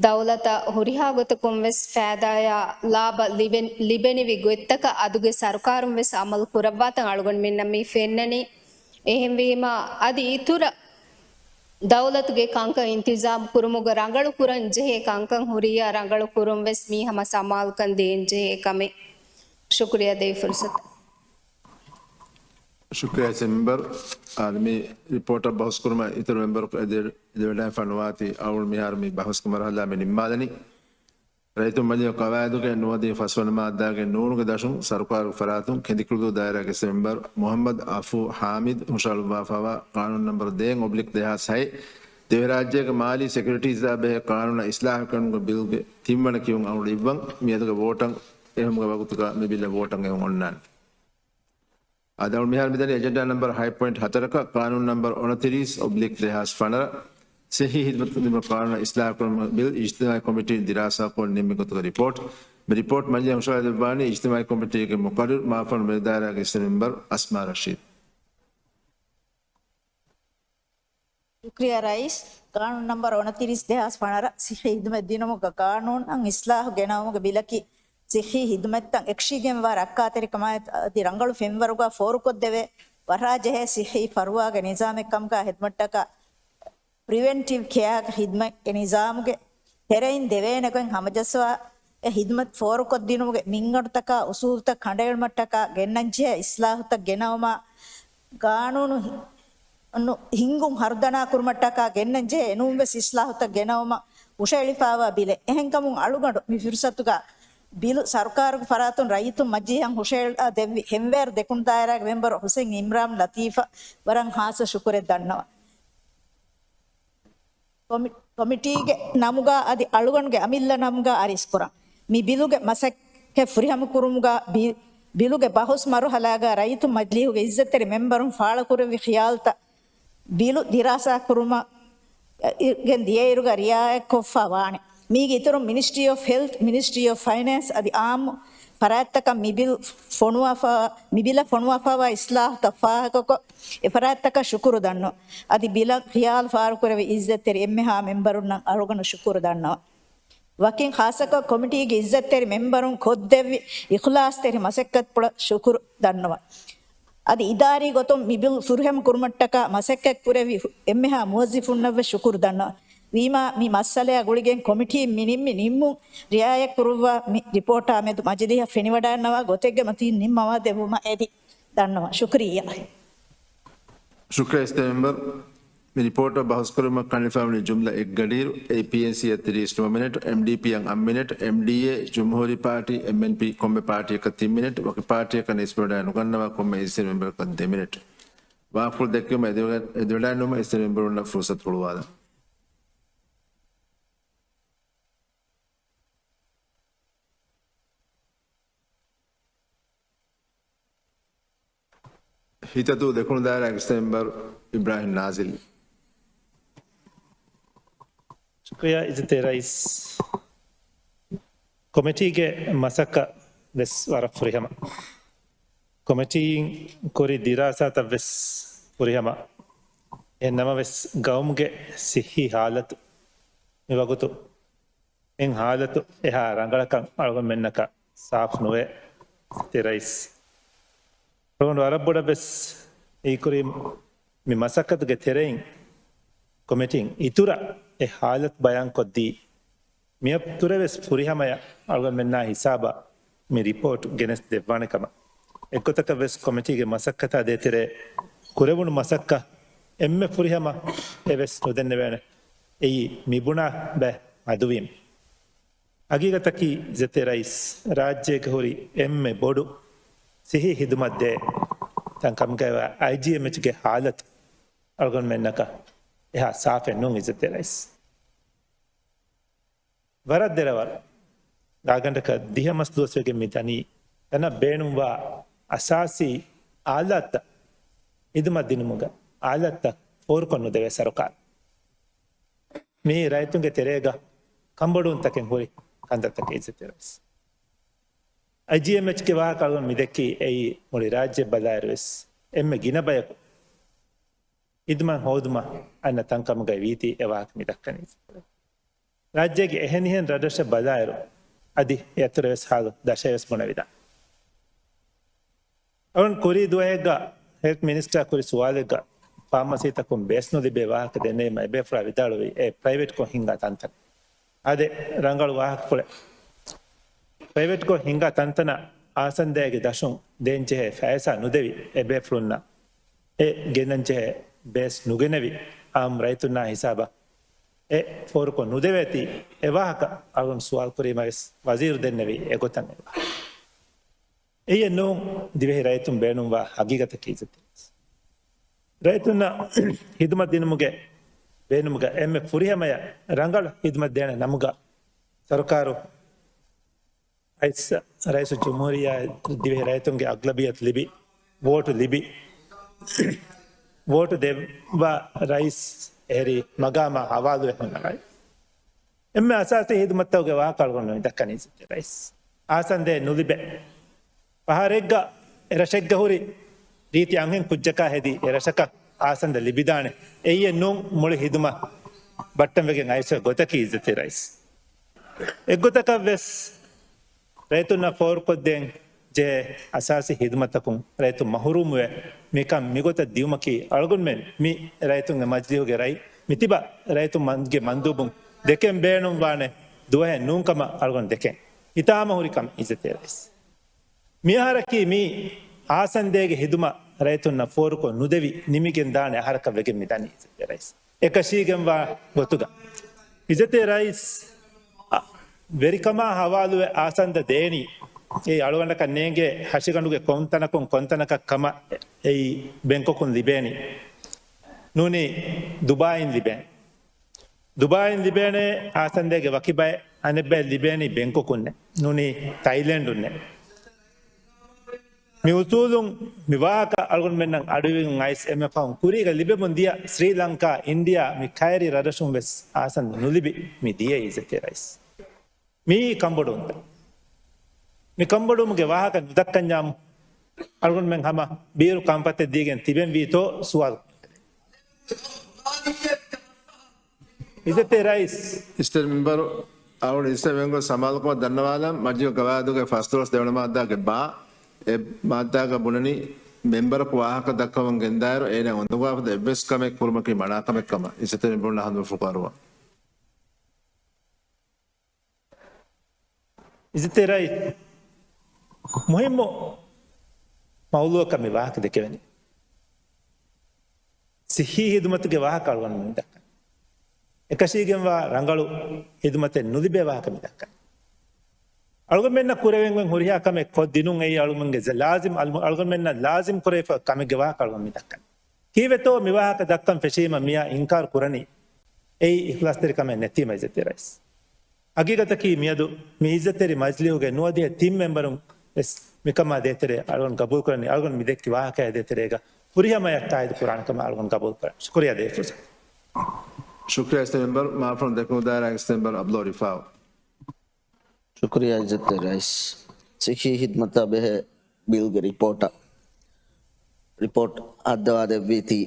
ދައުލަތަށް ހުރިހާ ގޮތަކުން ވެސް ފައިދާއާ ލާބަ ލިބެން-، ލިބެނިވި ގޮތްތަކަށް އަދުގެ ސަރުކާރުން ވެސް އަމަލު ކުރައްވާތަން އަޅުގަނޑުމެންނަށް މި ފެންނަނީ. އެހެންވީމަ، އަދި އިތުރަށް ދައުލަތުގެ ކަންކަން އިންތިޒާމް ކުރުމުގަ ރަނގަޅު ކުރަން ޖެހޭ ކަންކަން ހުރިޔާ ރަނގަޅު ކުރުން ވެސް މީ ހަމަ ސަމާލުކަން ދޭން ޖެހޭ ކަމެއް. ޝުކުރިޔާ ދޭ ފުރުސަތަށް. ޝުކުރިޔާ އިސް މެމްބަރު. އާދެ، މި ރިޕޯޓަށް ބަހުސް ކުރުމަށް އިތުރު މެމްބަރު އެދެ-، އެދެވަޑައިފަ ނުވާތީ އަޅުގަނޑު މިހާރު މި ބަހުސްގެ މަރުހަލާ މި ނިންމާލަނީ. ރައްޔިތުން މަޖިލީހުގެ ޤަވާއިދުގެ ނުވަދިހަ ފަސްވަނަ މާއްދާގެ ނޫނުގެ ދަށުން ސަރުކާރުގެ ފަރާތުން ކެނދިކުޅުދޫ ދާއިރާގެ އިސް މެމްބަރު މުޙައްމަދު އަފޫ ޙާމިދު ހުށަހަޅުއްވާފައިވާ ޤާނޫނު ނަންބަރު ދޭއް އޮބްލިކް ދެހާސް ހައެއް، ދިވެހިރާއްޖޭގެ މާލީ ސެކިއުރިޓީޒާ ބެހޭ ޤާނޫނަށް އިސްލާހު ކުރުމުގެ ބިލްގެ ތިންވަނަ ކިޔުން އަޅުގަނޑު އިއްވަން. މިއަދުގެ ވޯޓަށް އެހުމުގެ ވަގުތުގަ މި ބިލަށް ވޯޓަށް އެހުން އޮންނާނެ. އަދި އަޅުގަނޑު މިހާރު މިދަނީ އެޖެންޑާ ނަންބަރު ހަތް ޕޮއިންޓް ހަތަރަކަށް، ޤާނޫނު ނަންބަރު އޮނަތިރީސް އޮބްލިކް ދެހާސް ފަނަރަ، ޞިއްޙީ ޚިދުމަތު ދިނުމަށް ޤާނޫނަށް އިސްލާހު ކުރުމުގެ ބިލް އިޖްތިމާޢީ ކޮމިޓީން ދިރާސާކޮށް ނިންމި ގޮތުގެ ރިޕޯޓް. މި ރިޕޯޓް މަޖިލީހަށް ހުށަހަޅައިދެއްވާނީ އިޖްތިމާޢީ ކޮމިޓީގެ މުޤައްރަރު މާފަންނު މެދުދާއިރާގެ އިސް މެމްބަރު އަސްމާ ރަޝީދު. ޝުކްރިޔާ ރައީސް. ޤާނޫނު ނަންބަރު އޮނަތިރީސް ދެހާސް ފަނަރަ، ޞިއްޙީ ޚިދުމަތް ދިނުމުގެ ޤާނޫނަށް އިސްލާހު ގެނައުމުގެ ބިލަކީ، ޞިއްޙީ ޚިދުމަތްތައް އެކަށީގެންވާ ރައްކާތެރިކަމާއި އަދި ރަނގަޅު ފެންވަރުގަ ފޯރުކޮށްދެވޭ، ފަރާ ޖެހޭ ޞިއްޙީ ފަރުވާގެ ނިޒާމެއް ކަމުގަ ޚިދުމަތްތަކަށް ޕްރިވެންޓިވް ކެއާގެ ޚިދުމަތް އެ ނިޒާމުގެ ތެރެއިން ދެވޭނެ ގޮތް ހަމަޖައްސަވާ، އެ ޚިދުމަތް ފޯރުކޮށްދިނުމުގެ މިންގަނޑުތަކާ އުސޫލުތައް ކަނޑައެޅުމަށްޓަކާ ގެންނަންޖެހޭ އިސްލާހުތައް ގެނައުމާ، ޤާނޫނު ހި-، ނު-، ހިންގުން ހަރުދަނާ ކުރުމަށްޓަކާ ގެންނަންޖެހޭ އެނޫންވެސް އިސްލާހުތައް ގެނައުމަށް ހުށައެޅިފައިވާ ބިލެއް. އެހެންކަމުން އަޅުގަނޑު މި ފުރުސަތުގަ ބިލު ސަރުކާރުގެ ފަރާތުން ރައްޔިތުން މަޖިލީހަށް ހުށައެޅާ ދެއްވި ހެންވޭރު ދެކުނު ދާއިރާގެ މެމްބަރު ޙުސެން އިމްރާން ލަތީފަށް ވަރަށް ޚާއްޞަ ޝުކުރެއް ދަންނަވަން. ކޮމި-، ކޮމިޓީގެ ނަމުގަ އަދި އަޅުގަނޑުގެ އަމިއްލަ ނަމުގަ އަރިސްކުރަން. މި ބިލުގެ މަސައްކަތް ފުރިހަމަކުރުމުގަ ބި-، ބިލުގެ ބަހުސް މަރުހަލާގަ ރައްޔިތު މަޖިލީހުގެ އިއްޒަތްތެރި މެމްބަރުން ފާޅަކުރެއްވި ޚިޔާލުތައް ބިލު ދިރާސާ ކުރުމަށް އިރުގެން ދިޔައިރުގަ ރިއާޔަތްކޮށްފަ ވާނެ. މީގެ އިތުރުން މިނިސްޓްރީ އޮފް ހެލްތް، މިނިސްޓްރީ އޮފް ފައިނޭންސް އަދި އާއްމު ފަރާތްތަކަށް މި ބިލް ފޮނުވާފަ-، މި ބިލަށް ފޮނުވާފައިވާ އިސްލާހުތައް ފާހަގަކޮށް، އެ ފަރާތްތަކަށް ޝުކުރު ދަންނަވަން. އަދި ބިލަށް ޚިޔާލު ފާޅުކުރެއްވި އިއްޒަތްތެރި އެންމެހާ މެމްބަރުންނަށް އަޅުގަނޑު ޝުކުރު ދަންނަވަން. ވަކިން ޚާއްޞަކޮށް ކޮމިޓީގެ އިއްޒަތްތެރި މެމްބަރުން ކޮށްދެއްވި އިޚްލާޞްތެރި މަސައްކަތްޕުޅަށް ޝުކުރު ދަންނަވަން. އަދި އިދާރީ ގޮތުން މި ބިލް ފުރިހަމަ ކުރުމަށްޓަކާ މަސައްކަތް ކުރެއްވި ހު-، އެންމެހާ މުވައްޒިފުންނަށްވެސް ޝުކުރު ދަންނަވަން. ވީމާ މި މައްސަލަޔާ ގުޅިގެން ކޮމިޓީން މި ނިންމި ނިންމުން ރިއާޔަތް ކުރުއްވާ މި ރިޕޯޓާ މެދު މަޖިލީހަށް ފެނިވަޑައިގަންނަވާ ގޮތެއްގެ މަތީން ނިންމަވާ ދެއްވުމަށް އެދި ދަންނަވަން. ޝުކުރިއްޔާ. ޝުކުރިއްޔާ އިސްތަ މެމްބަރު. މި ރިޕޯޓަށް ބަހުސް ކުރުމަށް ކަނޑިފައިވަނީ ޖުމްލަ އެއްގަޑިއިރު، އޭޕީއެންސީއަށް ތިރީސް ނުވަ މިނެޓް، އެމްޑީޕީއަށް އަށް މިނެޓް، އެމްޑީއޭ، ޖުމްހޫރީ ޕާޓީ، އެމްއެންޕީ ކޮންމެ ޕާޓީއަކަށް ތިން މިނެޓް، ވަކި ޕާޓީއަކަށް ނިސްބަތްވެ ނުގަންނަވާ ކޮންމެ އިސްތަ މެމްބަރަކަށް ދެ މިނެޓް. ވާހަކަފުޅު ދެއްކުމަށް އެދިވަޑައިގަންނަވާ އިސްތަ މެމްބަރުންނަށް ފުރުސަތު ހުޅުވާލަން. ހިތަދޫ ދެކުނު ދާއިރާގެ އިސްތަ މެމްބަރު އިބްރާހިމް ނާޒިލް. ޝުކުރިއްޔާ އިއްޒަތްތެރި ރައީސް. ކޮމިޓީގެ މަސައްކަތް ވެސް ވަރަށް ފުރިހަމަ. ކޮމިޓީން ކުރި ދިރާސާތައް ވެސް ފުރިހަމަ. އެހެން ނަމަވެސް، ގައުމުގެ ސިއްހީ ހާލަތު މިވަގުތު އެހެން ހާލަތު އެހާ ރަނގަޅަކަށް އަޅުގަނޑުމެންނަކަށް ސާފު ނުވޭ އިއްޒަތްތެރި ރައީސް. އަޅުގަނޑު ވަރަށް ބޮޑަށް ވެސް ހީކުރީ މި މަސައްކަތުގެ ތެރެއިން ކޮމިޓީން އިތުރަށް އެ ހާލަތު ބަޔާންކޮށްދީ، މިއަށް ތުރެ ވެސް ފުރިހަމަޔަށް އަޅުގަނޑުމެންނާ ހިސާބަށް މި ރިޕޯޓް ގެނެސް ދެއްވާނެ ކަމަށް. އެއްގޮތަކަށް ވެސް ކޮމިޓީގެ މަސައްކަތާ ދޭތެރޭ ކުރެވުނު މަސައްކަތް އެންމެ ފުރިހަމަ އެއް ވެސް ނުދެންނެވޭނެ. އެއީ މިބުނާ ބައެއް މަދުވީމަ. ހަގީގަތަކީ އިއްޒަތްތެރި ރައީސް، ރާއްޖޭގަ ހުރި އެންމެ ބޮޑު ސިއްހީ ހިދުމަތް ދޭ ތަންކަމުގައިވާ އައިޖީއެމްއެޗްގެ ހާލަތު އަޅުގަނޑުމެންނަކަށް އެހާ ސާފެއް ނޫން އިއްޒަތްތެރި ރައީސް. ވަރަށް ދެރަވަރު ގާގަނޑަކަށް ދިހަ މަސް ދުވަސްވެގެން މި ދަނީ، ތަނަށް ބޭނުންވާ އަސާސީ އާލާތްތައް ހިދުމަތް ދިނުމުގަ އާލާތްތައް ފޯރުކޮށް ނުދެވޭ ސަރުކާރު. މިއީ ރައްޔިތުންގެ ތެރޭގަ ކަންބޮޑުވުންތަކެއް ހުރި ކަންތައްތަކެއް އިއްޒަތްތެރި ރައީސް. އައިޖީއެމްއެޗްގެ ވާހަކަ އަޅުގަނޑު މިދެއްކީ އެއީ މުޅި ރާއްޖެ ބަލާއިރު ވެސް އެންމެ ގިނަ ބަޔަކު ހިދުމަތް ހޯދުމަށް އަންނަ ތަންކަމުގައި ވީތީ އެ ވާހަކަ މި ދައްކަނީ. ރާއްޖޭގެ އެހެނިހެން ރަށްރަށަށް ބަލާއިރު، އަދި އެ އަތުރެ ވެސް ހާލު ދަށަށް ވެސް ބުނެވިދާނެ. އަޅުން ކުރީ ދުވަހެއްގަ ހެލްތް މިނިސްޓަރ ކުރި ސުވާލެއްގަ ފާމަސީތަކުން ބޭސް ނުލިބޭ ވާހަކަ ދެންނެވީމަ އެބޭފުޅާ ވިދާޅުވީ އެ ޕްރައިވެޓްކޮށް ހިންގާ ތަންތަނެއް. އާދެ، ރަނގަޅު ވާހަކަފުޅެއް. ޕްރައިވެޓްކޮށް ހިންގާ ތަންތަނަށް އާސަންދޭގެ ދަށުން ދޭންޖެހޭ ފައިސާ ނުދެވި އެބޭފުޅުންނަށް އެ ގެންނަންޖެހޭ ބޭސް ނުގެނެވި އާއްމު ރައްޔިތުންނާ ހިސާބަށް އެ ފޯރުކޮށް ނުދެވޭތީ އެ ވާހަކަ އަޅުގަނޑު ސުވާލު ކުރީމަ ވެސް ވަޒީރު ދެންނެވީ އެގޮތަށް އެއްވާހަކަ. އެއެއް ނޫން ދިވެހި ރައްޔިތުން ބޭނުންވާ ހަގީގަތަކީ އިއްޒަތްތެރި ރައީސް. ރައްޔިތުންނަށް ހިދުމަތް ދިނުމުގެ ބޭނުމުގަ އެންމެ ފުރިހަމަޔަށް ރަނގަޅު ހިދުމަތް ދޭނެ ނަމުގަ ސަރުކާރު ރައީސް، ރައީސުލްޖުމްހޫރިއްޔާ ދިވެހި ރައްޔިތުންގެ އަޣްލަބިއްޔަތު ލިބި، ވޯޓު ލިބި، ވޯޓު ދެއްވާ ރައީސް އެހެރީ މަގާމާ ހަވާލުވެ ހުންނަ ރައީސް. އެންމެ އަސާސީ ހިދުމަތްތަކުގެ ވާހަކަ އަޅުގަނޑު މި ދައްކަނީ އިއްޒަތްތެރި ރައީސް. އާސަންދޭ ނުލިބޭ. ފަހަރެއްގަ އެރަށެއްގަ ހުރި ރީތި އަންހެން ކުއްޖަކާ ހެދި އެރަށަކަށް އާސަންދަ ލިބިދާނެ. އެއީއެއް ނޫން މުޅި ހިދުމަތް ބައްޓަންވެގެން އައިސްފަ ގޮތަކީ އިއްޒަތްތެރި ރައީސް. އެއްގޮތަކަށް ވެސް ރައްޔިތުންނަށް ފޯރުކޮށްދޭން ޖެހޭ އަސާސީ ހިދުމަތަކުން ރައްޔިތުން މަހުރޫމުވެ، މިކަން މިގޮތަށް ދިއުމަކީ އަޅުގަނޑުމެން މި ރައްޔިތުންގެ މަޖިލީހުގެ ރައީ، މިތިބަ ރައްޔިތުންގެ މަންދޫބުން ދެކެން ބޭނުންވާނެ ދުވަހެއް ނޫންކަމަށް އަޅުގަނޑު ދެކެން ހިތާމަހުރި ކަމެއް އިއްޒަތްތެރި ރައީސް. މިއަހަރަކީ މީ އާސަންދޭގެ ހިދުމަތް ރައްޔިތުންނަށް ފޯރުކޮށް ނުދެވި ނިމިގެން ދާނެ އަހަރަކަށް ވެގެން މި ދަނީ އިއްޒަތްތެރި ރައީސް. އެކަށީގެންވާ ގޮތުގަ އިއްޒަތްތެރި ރައީސް، އަ، ވެރިކަމާ ހަވާލުވެ އާސަންދަ ދޭނީ. އެއީ އަޅުގަނޑަކަށް ނޭނގޭ ހަށިގަނޑުގެ ކޮންތަނަކުން ކޮންތަނަކަށް ކަމަށް އެއީ ބެންކޮކުން ލިބޭނީ. ނޫނީ ދުބާއިން ލިބޭނެ. ދުބާއިން ލިބޭނެ އާސަންދޭގެ ވަކި ބައެއް، އަނެއް ބައެއް ލިބޭނީ ބެންކޮކުންނެ. ނޫނީ ތައިލެންޑުންނެ. މި އުސޫލުން މި ވާހަކަ އަޅުގަނޑުމެންނަށް އަޑުއިވިގެން އައިސް އެންމެ ފަހުން ކުރީގަ ލިބެމުން ދިޔަ ސްރީލަންކާ، އިންޑިއާ މި ކައިރި ރަށްރަށުން ވެސް އާސަންދަ ނުލިބި މި ދިޔަ އިއްޒަތްތެރި ރައީސް. މިއީ ކަންބޮޑުވުންތައް. މި ކަންބޮޑުވުމުގެ ވާހަކަ ނުދައްކަންޏާމު އަޅުގަނޑުމެން ހަމަ ބީރު ކަންފަތެއް ދީގެން ތިބެން ވީތޯ ސުވާލު. އިއްޒަތްތެރި ރައީސް. އިސްތަ މެމްބަރު އަޅުގަނޑު އިސްތަ މެމްބަރު ސަމާލުކަމަށް ދަންނަވާލަން، މަޖިލީހުގެ ގަވާއިދުގެ ފަސްދޮޅަސް ދެވަނަ މާއްދާގެ ބާ، އެ މާއްދާގަ ބުނަނީ، މެމްބަރަކު ވާހަކަ ދައްކަވަން ގެންދާއިރު، އޭނާ އުނދަގޫވާ ފަދަ އެއްވެސް ކަމެއް ކުރުމަކީ މަނާކަމެއް ކަމަށް އިއްޒަތްތެރި މެމްބަރުންނާ ހަނދުމަފުޅު ފުކާރުވާ. އިއްޒަތްތެރި ރައީސް، މުހިއްމު މައުޟޫއަކަށް މި ވާހަކަ ދެކެވެނީ. ސިއްހީ ހިދުމަތުގެ ވާހަކަ އަޅުގަނޑު މި ދައްކަނީ. އެކަށީގެންވާ ރަނގަޅު ހިދުމަތެއް ނުލިބޭ ވާހަކަ މި ދައްކަނީ. އަޅުގަނޑުމެންނަށް ކުރެވެން ހުރިހާ ކަމެއް ކޮށްދިނުން އެއީ އަޅުގަނޑުގެ ލާޒިމް، އަޅު-، އަޅުގަނޑުމެންނަށް ލާޒިމް ކުރެވިފަ ކަމެއްގެ ވާހަކަ އަޅުގަނޑު މި ދައްކަނީ. ކީއްވެތޯ މި ވާހަކަ ދައްކަން ފެށީމަ މިއާ އިންކާރު ކުރަނީ އެއީ އިޚްލާޞްތެރިކަމެއް ނެތީމަ އިއްޒަތްތެރި ރައީސް. ހަގީގަތަކީ މިއަދު މި އިއްޒަތްތެރި މަޖިލީހުގެ ނުވަދިހަ ތިން މެމްބަރުން ވެސް މިކަމާ ދޭތެރޭ އަޅުގަނޑު ގަބޫލުކުރަނީ. އަޅުގަނޑު މި ދެއްކި ވާހަކައާ ދޭތެރޭގަ ފުރިހަމަޔަށް ތާއީދު ކުރާނެ ކަމަށް އަޅުގަނޑު ގަބޫލުކުރަން. ޝުކުރިއްޔާ ދޭފުރުސަތު. ޝުކުރިއްޔާ އިއްޒަތްތެރި މެމްބަރު. މާފަން ދެކުނު ދާއިރާގެ އިއްޒަތްތެރި މެމްބަރު އަބްދުﷲ ރިފާއު. ޝުކުރިއްޔާ އިއްޒަތްތެރި ރައީސް. ސިއްހީ ހިދުމަތާ ބެހޭ ބިލްގެ ރިޕޯޓަށް، ރިޕޯޓް ހައްދަވާ ދެއްވީތީ،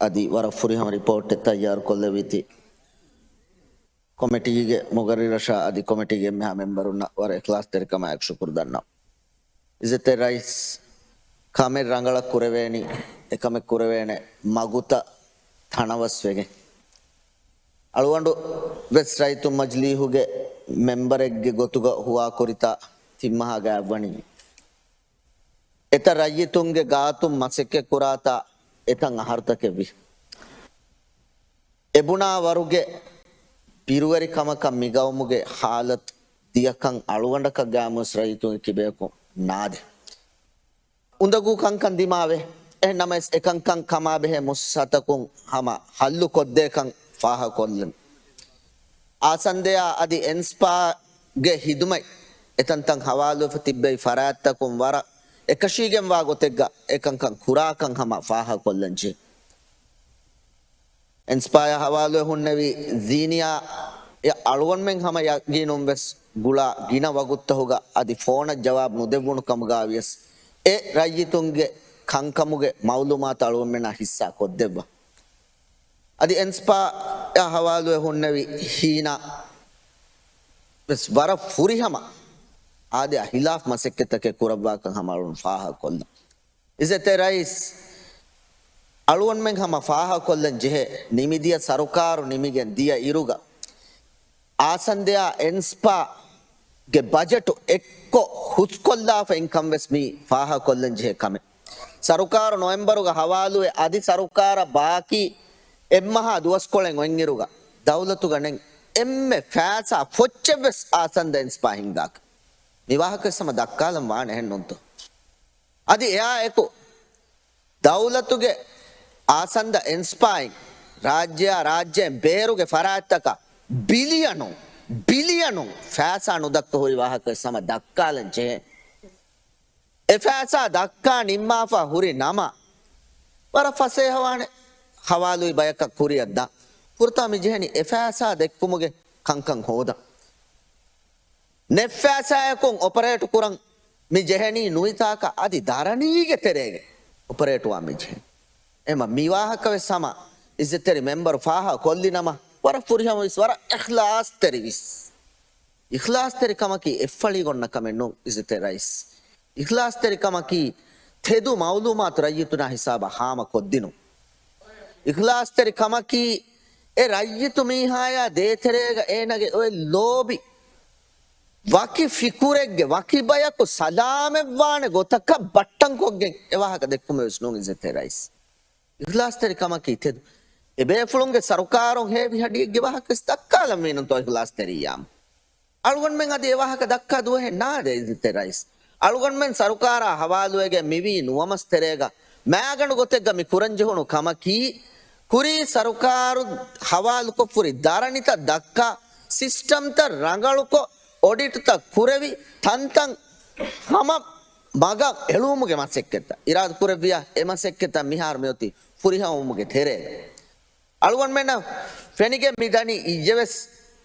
އަދި ވަރަށް ފުރިހަމަ ރިޕޯޓެއް ތައްޔާރު ކޮށްލެވީތީ، ކޮމިޓީގެ މުގައްރިރަށާ އަދި ކޮމިޓީގެ އެންމެހާ މެމްބަރުންނަށް ވަރަށް އިޚްލާޞްތެރިކަމާއެކު ޝުކުރު ދަންނަވަން. އިއްޒަތްތެރި ރައީސް، ކަމެއް ރަނގަޅަށް ކުރެވޭނީ، އެކަމެއް ކުރެވޭނެ މަގުތައް ތަނަވަސްވެގެން. އަޅުގަނޑު ވެސް ރައްޔިތުން މަޖިލީހުގެ މެމްބަރެއްގެ ގޮތުގަ ހުވާކުރިތާ ތިން މަހާ ގާތްވަނީ. އެތައް ރައްޔިތުންގެ ގާތުން މަސައްކަތްކުރާތާ އެތައް އަހަރުތަކެއްވި. އެބުނާ ވަރުގެ ބިރުވެރިކަމަކަށް މިގައުމުގެ ހާލަތު ދިޔަކަން އަޅުގަނޑަކަށް ގާމުސް ރައްޔިތުންގެ ކިބަޔަކު ނާދެ. އުނދަގޫ ކަންކަން ދިމާވޭ. އެހެން ނަމަވެސް އެކަންކަން ކަމާބެހޭ މުއްސަސާތަކުން ހަމަ ހައްލު ކޮށްދޭކަން ފާހަގަކޮށްލަން. އާސަންދެއާ އަދި އެންސްޕާގެ ހިދުމަތް އެތަންތަން ހަވާލުވެފަ ތިއްބެވި ފަރާތްތަކުން ވަރަށް އެކަށީގެންވާ ގޮތެއްގަ އެކަންކަން ކުރާކަން ހަމަ ފާހަގަކޮށްލަންޖެހޭ. އެންސްޕާޔާ ހަވާލުވެ ހުންނެވި ޒީނިޔާ އަޅުގަނޑުމެން ހަމަ ޔަގީނުން ވެސް ގުޅާ ގިނަ ވަގުތުތަހުގަ އަދި ފޯނަށް ޖަވާބު ނުދެއްވުނު ކަމުގަ ވިޔަސް އެ ރައްޔިތުންގެ ކަންކަމުގެ މައުލޫމާތު އަޅުގަނޑުމެންނާ ހިއްސާ ކޮށްދެއްވާ. އަދި އެންސްޕާޔާ ހަވާލުވެ ހުންނެވި ހީނާ ވެސް ވަރަށް ފުރިހަމަ އާދަޔާ ހިލާފް މަސައްކަތްތަކެއް ކުރައްވާކަން ހަމަ އަޅުން ފާހަގަކޮށްލަން. އިއްޒަތްތެރި ރައީސް، އަޅުގަނޑުމެން ހަމަ ފާހަގަކޮށްލަން ޖެހޭ، ނިމިދިޔަ ސަރުކާރު ނިމިގެން ދިޔަ އިރުގަ އާސަންދެއާ އެންސްޕާގެ ބަޖެޓު އެއްކޮށް ހުސްކޮށްލާފަ އިންކަން ވެސް މި ފާހަގަކޮށްލަން ޖެހޭ ކަމެއް. ސަރުކާރު ނޮވެމްބަރުގަ ހަވާލުވެ އަދި ސަރުކާރަށް ބާކީ އެއްމަހާ ދުވަސްކޮޅެއް އޮތްއިރުގަ ދައުލަތުގަ ނެތް އެންމެ ފައިސާ ފޮއްޗެއްވެސް އާސަންދަ އެންސްޕާ ހިންގާކަށް. މި ވާހަކަ ހަމަ ދައްކާލަން ވާނެ އެހެން ނޫންތޯ؟ އަދި އެއާއެކު ދައުލަތުގެ އާސަންދަ އެންސްޕާއިން ރާއްޖެއާ ރާއްޖޭން ބޭރުގެ ފަރާތްތަކަށް ބިލިއަނުން، ބިލިއަނުން ފައިސާ ނުދައްކަ ހުރި ވާހަކަ ހަމަ ދައްކާލަން ޖެހޭ. އެ ފައިސާ ދައްކާ ނިންމާފަ ހުރި ނަމަ، ވަރަށް ފަސޭހަވާނެ ހަވާލުވި ބަޔަކަށް ކުރިއަށް ދާ. ފުރަތަމަ މި ޖެހެނީ އެ ފައިސާ ދެއްކުމުގެ ކަންކަން ހޯދަން. ނެތް ފައިސާއަކުން އޮޕަރޭޓު ކުރަން މި ޖެހެނީ ނުވިތާކަށް އަދި ދަރަނީގެ ތެރޭގަ އޮޕަރޭޓުވާ މި ޖެހެނީ. އެމަ މި ވާހަކަ ވެސް ހަމަ އިއްޒަތްތެރި މެމްބަރު ފާހަގަ ކޮށްލި ނަމަ، ވަރަށް ފުރިހަމަ ވެސް ވަރަށް އިޚްލާޞްތެރި ވިސް. އިޚްލާޞްތެރިކަމަކީ އެއްފަޅި ގޮންނަ ކަމެއް ނޫން އިއްޒަތްތެރި ރައީސް. އިޚްލާޞްތެރިކަމަކީ ތެދު މައުލޫމާތު ރައްޔިތުންނާ ހިސާބަށް ހާމަ ކޮށްދިނުން. އިޚްލާޞްތެރިކަމަކީ އެ ރައްޔިތު މީހާޔާ ދޭތެރޭގަ އޭނަގެ އޮތް ލޯބި ވަކި ފިކުރެއްގެ ވަކި ބަޔަކު ސަލާމަތްވާނެ ގޮތަކަށް ބައްޓަންކޮށްގެން އެ ވާހަކަ ދެއްކުމެއް ވެސް ނޫން އިއްޒަތްތެރި ރައީސް. އިޚްލާޞްތެރިކަމަކީ ތެދު. އެބޭފުޅުންގެ ސަރުކާރުން ހޭވި ހަޑިއެއްގެ ވާހަކަ ވެސް ދައްކާލަން ވީނުންތޯ އިޚްލާޞްތެރިއްޔާމު. އަޅުގަނޑުމެން އަދި އެ ވާހަކަ ދައްކާ ދުވަހެއް ނާދޭ އިއްޒަތްތެރި ރައީސް. އަޅުގަނޑުމެން ސަރުކާރާ ހަވާލުވެގެން މިވީ ނުވަމަސް ތެރޭގަ މައިގަނޑު ގޮތެއްގަ މި ކުރަންޖެހުނު ކަމަކީ، ކުރީ ސަރުކާރު ހަވާލުކޮށްފުރި ދަރަނިތައް ދައްކާ، ސިސްޓަމްތައް ރަނގަޅުކޮށް، އޮޑިޓްތައް ކުރެވި، ތަންތަން ހަމަ މަގަށް އެޅުވުމުގެ މަސައްކަތްތައް އިރާދަކުރެއްވިޔާ، އެ މަސައްކަތްތައް މިހާރު މިއޮތީ ފުރިހަމަވުމުގެ ތެރޭގަ. އަޅުގަނޑުމެންނަށް ފެނިގެން މިދަނީ އިއްޔެވެސް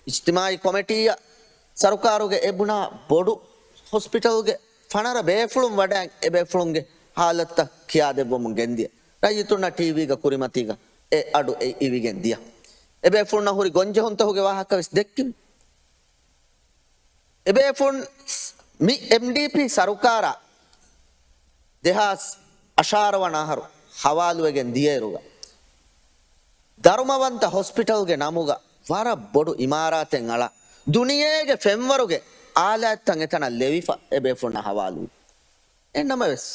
އިޖްތިމާޢީ ކޮމިޓީއަށް ސަރުކާރުގެ އެބުނާ ބޮޑު ހޮސްޕިޓަލްގެ ފަނަރަ ބޭފުޅުން ވަޑައި އެބޭފުޅުންގެ ހާލަތުތައް ކިޔާދެއްވަމުން ގެންދިޔަ. ރައްޔިތުންނަށް ޓީވީގަ ކުރިމަތީގަ އެ އަޑު އެ އިވިގެން ދިޔަ. އެބޭފުޅުންނަށް ހުރި ގޮންޖެހުންތަހުގެ ވާހަކަ ވެސް ދެއްކިމި. އެބޭފުޅުން މި އެމްޑީޕީ ސަރުކާރާ ދެހާސް އަށާރަ ވަނަ އަހަރު ހަވާލުވެގެން ދިޔައިރުގަ، ދަރުމަވަންތަ ހޮސްޕިޓަލްގެ ނަމުގަ ވަރަށް ބޮޑު އިމާރާތެއް އަޅާ، ދުނިޔޭގެ ފެންވަރުގެ އާލާތްތައް އެތަނަށް ލެވިފަ އެބޭފުޅުންނަށް ހަވާލުވި. އެހެންނަމަވެސް،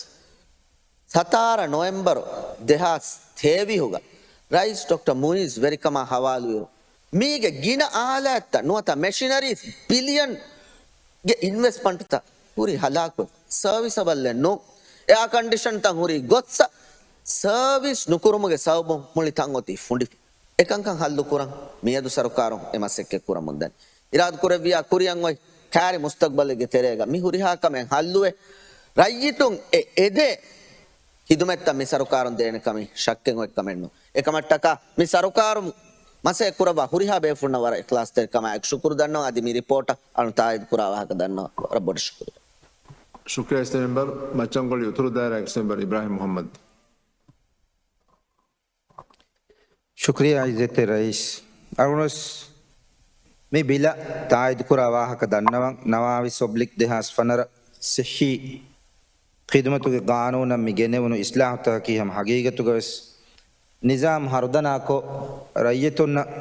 ސަތާރަ ނޮވެމްބަރު ދެހާސް ތޭވީހުގަ ރައީސް ޑޮކްޓަރ މުއިއްޒު ވެރިކަމާ ހަވާލުވިއިރު، މީގެ ގިނަ އާލާތްތައް ނުވަތަ މެޝިނަރީސް ބިލިއަންގެ އިންވެސްޓްމަންޓްތައް ހުރި ހަލާކުވެފަ، ސަރވިސަބަލްއެއް ނޫން. އެއާ ކަންޑިޝަންތައް ހުރި ގޮއްސަ ސަރވިސް ނުކުރުމުގެ ސަބަބުން މުޅި ތަން އޮތީ ފުނޑިފަ. އެކަންކަން ހައްލު ކުރަން މިއަދު ސަރުކާރުން އެ މަސައްކަތް ކުރަމުންދަނީ. އިރާދަ ކުރެއްވިޔާ ކުރިއަށް އޮތް ކާރި މުސްތަގްބަލެއްގެ ތެރޭގަ މި ހުރިހާ ކަމެއް ހައްލުވެ، ރައްޔިތުން އެ އެދޭ ޚިދުމަތްތައް މި ސަރުކާރުން ދޭނެ ކަމީ ޝައްކެއް އޮތް ކަމެއް ނޫން. އެކަމަށްޓަކާ މި ސަރުކާރު މަސައްކަތް ކުރައްވާ ހުރިހާ ބޭފުޅުންނަށް ވަރަށް އިޚްލާޞްތެރިކަމާއެކު ޝުކުރު ދަންނަވަން. އަދި މި ރިޕޯޓަށް އަޅުން ތާއީދު ކުރާ ވާހަކަ ދަންނަވަން ވަރަށް ބޮޑަށް ޝުކުރިއްޔާ. ޝުކުރިއްޔާ އެސްޓީމް މެމްބަރ. މައްޗަންގޮޅި އުތުރު ދާއިރާ އެސްޓީމް މެމްބަރ އިބްރާހިމް މުޙައްމަދު. ޝުކުރިއްޔާ އިއްޒަތްތެރި ރައީސް. އަޅުގަނޑުވެސް މި ބިލަށް ތާއީދުކުރާ ވާހަކަ ދަންނަވަން. ނަވާވީސް އޮބްލިކް ދެހާސް ފަނަރަ ސިއްހީ ޚިދުމަތުގެ ގާނޫނަށް މި ގެނެވުނު އިސްލާހުތަކަކީ ހަމަ ހަގީގަތުގަވެސް ނިޒާމް ހަރުދަނާކޮށް، ރައްޔިތުންނަށް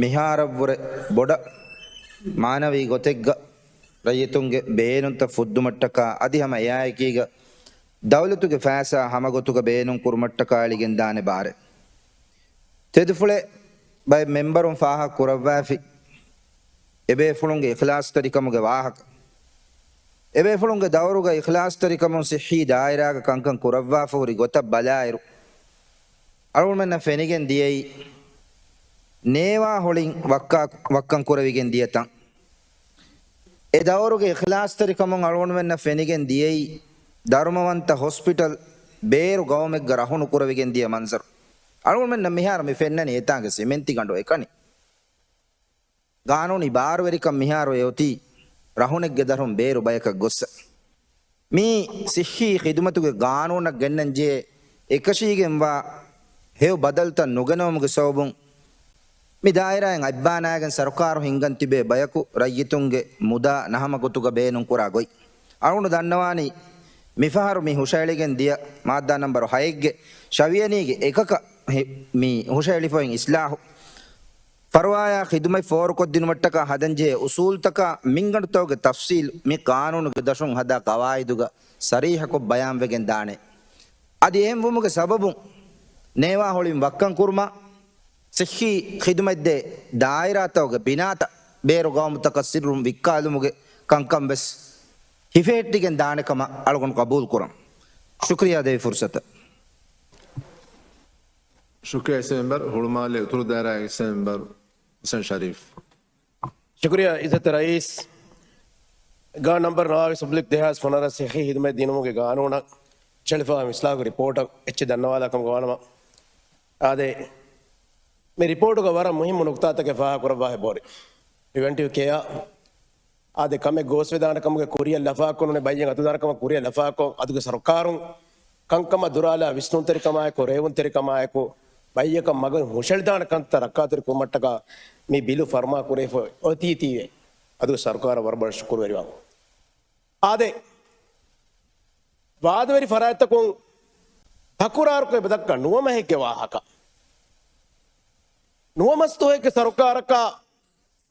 މިހާރަށްވުރެ ބޮޑަށް މާނަވީ ގޮތެއްގަ ރައްޔިތުންގެ ބޭނުންތައް ފުއްދުމަށްޓަކާ އަދި ހަމަ އެއާއެކީގަ ދައުލަތުގެ ފައިސާ ހަމަގޮތުގަ ބޭނުން ކުރުމަށްޓަކާ އެޅިގެންދާނެ ބާރެއް. ތެދުފުޅެއް ބައެއް މެމްބަރުން ފާހަގަ ކުރައްވާފި އެބޭފުޅުންގެ އިޚްލާޞްތެރިކަމުގެ ވާހަކަ. އެބޭފުޅުންގެ ދައުރުގަ އިޚްލާޞްތެރިކަމުން ޞިއްޙީ ދާއިރާގަ ކަންކަން ކުރައްވާފަ ހުރި ގޮތަށް ބަލާއިރު، އަޅުގަނޑުމެންނަށް ފެނިގެން ދިޔައީ، ނޭވާ ހޮޅިން ވައްކާ-، ވައްކަން ކުރެވިގެން ދިޔަ ތަން. އެ ދައުރުގެ އިޚްލާޞްތެރިކަމުން އަޅުގަނޑުމެންނަށް ފެނިގެން ދިޔައީ، ދަރުމަވަންތަ ހޮސްޕިޓަލް ބޭރު ގައުމެއްގަ ރަހު ނުކުރެވިގެން ދިޔަ މަންޒަރު. އަޅުގަނޑުމެންނަށް މިހާރު މި ފެންނަނީ އެތާނގެ ސިމެންތިގަނޑު އެކަނި. ގާނޫނީ ބާރުވެރިކަން މިހާރު އެ އޮތީ ރަހުނެއްގެ ދަރުން ބޭރު ބަޔަކަށް ގޮއްސަ. މީ ޞިއްޙީ ޚިދުމަތުގެ ގާނޫނަށް ގެންނަން ޖެހޭ އެކަށީގެންވާ ހެޔޮ ބަދަލުތައް ނުގެނައުމުގެ ސަބަބުން މި ދާއިރާއިން އަތްބާނާގެން ސަރުކާރު ހިންގަން ތިބޭ ބަޔަކު ރައްޔިތުންގެ މުދާ ނަހަމަގޮތުގަ ބޭނުން ކުރާ ގޮތް. އަޅުގަނޑު ދަންނަވާނީ މިފަހަރު މި ހުށައެޅިގެން ދިޔަ މާއްދާ ނަންބަރު ހައެއްގެ ޝަވިޔަނީގެ އެކަކަށް ހި-، މި ހުށައެޅިފައި އިސްލާހު ފަރުވާޔާ ޚިދުމަތް ފޯރުކޮށްދިނުމަށްޓަކާ ހަދަންޖެހޭ އުސޫލުތަކާ މިންގަނޑުތަކުގެ ތަފްސީލް މި ޤާނޫނުގެ ދަށުން ހަދާ ޤަވާއިދުގަ ސަރީޙަކޮށް ބަޔާންވެގެން ދާނެ. އަދި އެހެންވުމުގެ ސަބަބުން ނޭވާ ހޮޅިން ވައްކަން ކުރުމާ، ޞިއްޙީ ޚިދުމަތްދޭ ދާއިރާތަކުގެ ބިނާތައް ބޭރު ގައުމުތަކަށް ސިއްރުން ވިއްކާލުމުގެ ކަންކަން ވެސް ހިފެހެއްޓިގެން ދާނެ ކަމަށް އަޅުގަނޑު ޤަބޫލު ކުރަން. ޝުކުރިއްޔާ ދެވި ފުރުޞަތަށް. ޝުކުރިއްޔާ އެސްއެމް މެމްބަރ. ހުޅުމާލެ އުތުރު ދާއިރާ އެސްއެމް މެމްބަރ ޙަސަން ޝަރީފް. ޝުކުރިއްޔާ އިއްޒަތްތެރި ރައީސް. ގާ ނަންބަރު ނަވާވީސް އޮބްލިކް ދެހާސް ފަނަރަ ސިއްޙީ ޚިދުމަތް ދިނުމުގެ ގާނޫނަށް ޗެޅިފައި އިސްލާހު ރިޕޯޓަށް އެއްޗެއް ދަންނަވާލާ ކަމުގަ ވާނަމަ، އާދެ، މި ރިޕޯޓުގަ ވަރަށް މުހިއްމު ނުކުތާތަކެއް ފާހަގަކުރައްވާފަ ބޯރި. ޕްރިވެންޓިވް ކެއާ އާދެ، ކަމެއް ގޯސްވެދާނެ ކަމުގެ ކުރިއަށް ލަފާކޮށް ނޫނޭ، ބައްޔަށް އަތުދާނެ ކަމަށް ކުރިއަށް ލަފާކޮށް، އަދުގެ ސަރުކާރުން ކަންކަމަށް ދުރާލާ ވިސްނުންތެރިކަމާއެކު، ރޭވުންތެރިކަމާއެކު، ބައްޔަކަށް މަގަށް ހުށައެޅިދާނެ ކަންތައް ރައްކާތެރި ކުރުމަށްޓަކާ މި ބިލު ފަރުމާ ކުރެވިފަ އޮތީތީވެ. އަދުގެ ސަރުކާރަށް ވަރަށް ބޮޑަށް ޝުކުރުވެރިވާން. އާދެ، ވާދަވެރި ފަރާތްތަކުން ތަކުރާރުކޮށް އެބަ ދައްކާ ނުވަ މަހެއްގެ ވާހަކަ. ނުވަ މަސް ދުވަހެއްގެ ސަރުކާރަކާ،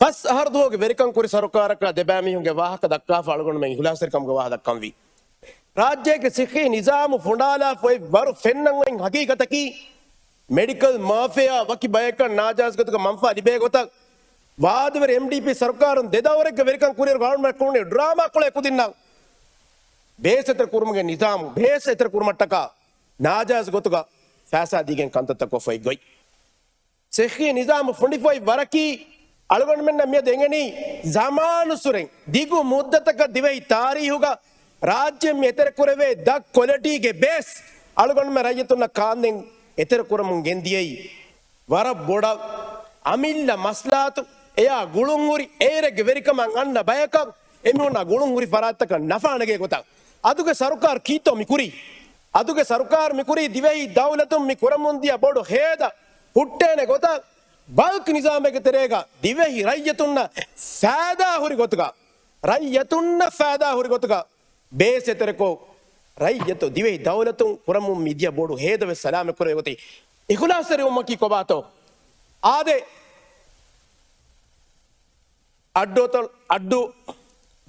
ފަސް އަހަރު ދުވަހުގެ ވެރިކަން ކުރި ސަރުކާރަކާ ދެބައިމީހުންގެ ވާހަކަ ދައްކާފަ އަޅުގަނޑުމެން އިހުލާސްތެރިކަމުގެ ވާހަކަ ދައްކަންވީ. ރާއްޖޭގެ ސިއްހީ ނިޒާމު ފުނޑާލާފަ އޮތް ވަރު ފެންނަން އޮތް ހަގީގަތަކީ، މެޑިކަލް މާފިޔާ ވަކި ބަޔަކަށް ނާޖާއިޒު ގޮތުގަ މަންފާ ލިބޭ ގޮތަށް، ވާދަވެރި އެމްޑީޕީ ސަރުކާރުން ދެ ދައުރެއްގެ ވެރިކަން ކުރިއިރު ގަވަރމަންޓް ކުރުނީ ޑްރާމާ ކުޅޭ ކުދިންނަށް ބޭސް އެތެރެ ކުރުމުގެ ނިޒާމު، ބޭސް އެތެރެ ކުރުމަށްޓަކާ ނާޖާއިޒު ގޮތުގަ ފައިސާ ދީގެން ކަންތައްތައް ކޮށްފައި ގޮތް. ސިއްހީ ނިޒާމު ފުނޑިފައި ވަރަކީ، އަޅުގަނޑުމެންނަށް މިއަދު އެނގެނީ، ޒަމާނުއްސުރެން ދިގު މުއްދަތަކަށް ދިވެހި ތާރީހުގަ ރާއްޖެއިން މި އެތެރެކުރެވޭ ދަށް ކޮލެޓީގެ ބޭސް އަޅުގަނޑުމެން ރައްޔިތުންނަށް ކާންދެން އެތެރެކުރަމުން ގެންދިޔައީ. ވަރަށް ބޮޑަށް އަމިއްލަ މަސްލަހަތު އެޔާ ގުޅުންހުރި އޭރެއްގެ ވެރިކަމަށް އަންނަ ބަޔަކަށް އެމީހުންނާ ގުޅުންހުރި ފަރާތްތަކަށް ނަފާނެގޭ ގޮތަށް އަދުގެ ސަރުކާރު ކީއްތޯ މި ކުރީ؟ އަދުގެ ސަރުކާރު މި ކުރީ ދިވެހި ދައުލަތުން މި ކުރަމުންދިޔަ ބޮޑު ހޭދަ ހުއްޓޭނެ ގޮތަށް ބަލްކް ނިޒާމެއްގެ ތެރޭގަ ދިވެހި ރައްޔިތުންނަށް ފައިދާ ހުރި ގޮތުގަ، ރައްޔިތުންނަށް ފައިދާ ހުރި ގޮތުގަ ބޭސް އެތެރެކޮށް، ރައްޔިތު ދިވެހި ދައުލަތުން ކުރަމުން މިދިޔަ ބޮޑު ހޭދަވެސް ސަލާމަތް ކުރެވޭ ގޮތީ. އިޚުލާސްތެރިވުމަކީ ކޮބާތޯ؟ އާދެ، އައްޑު އަތޮޅު، އައްޑު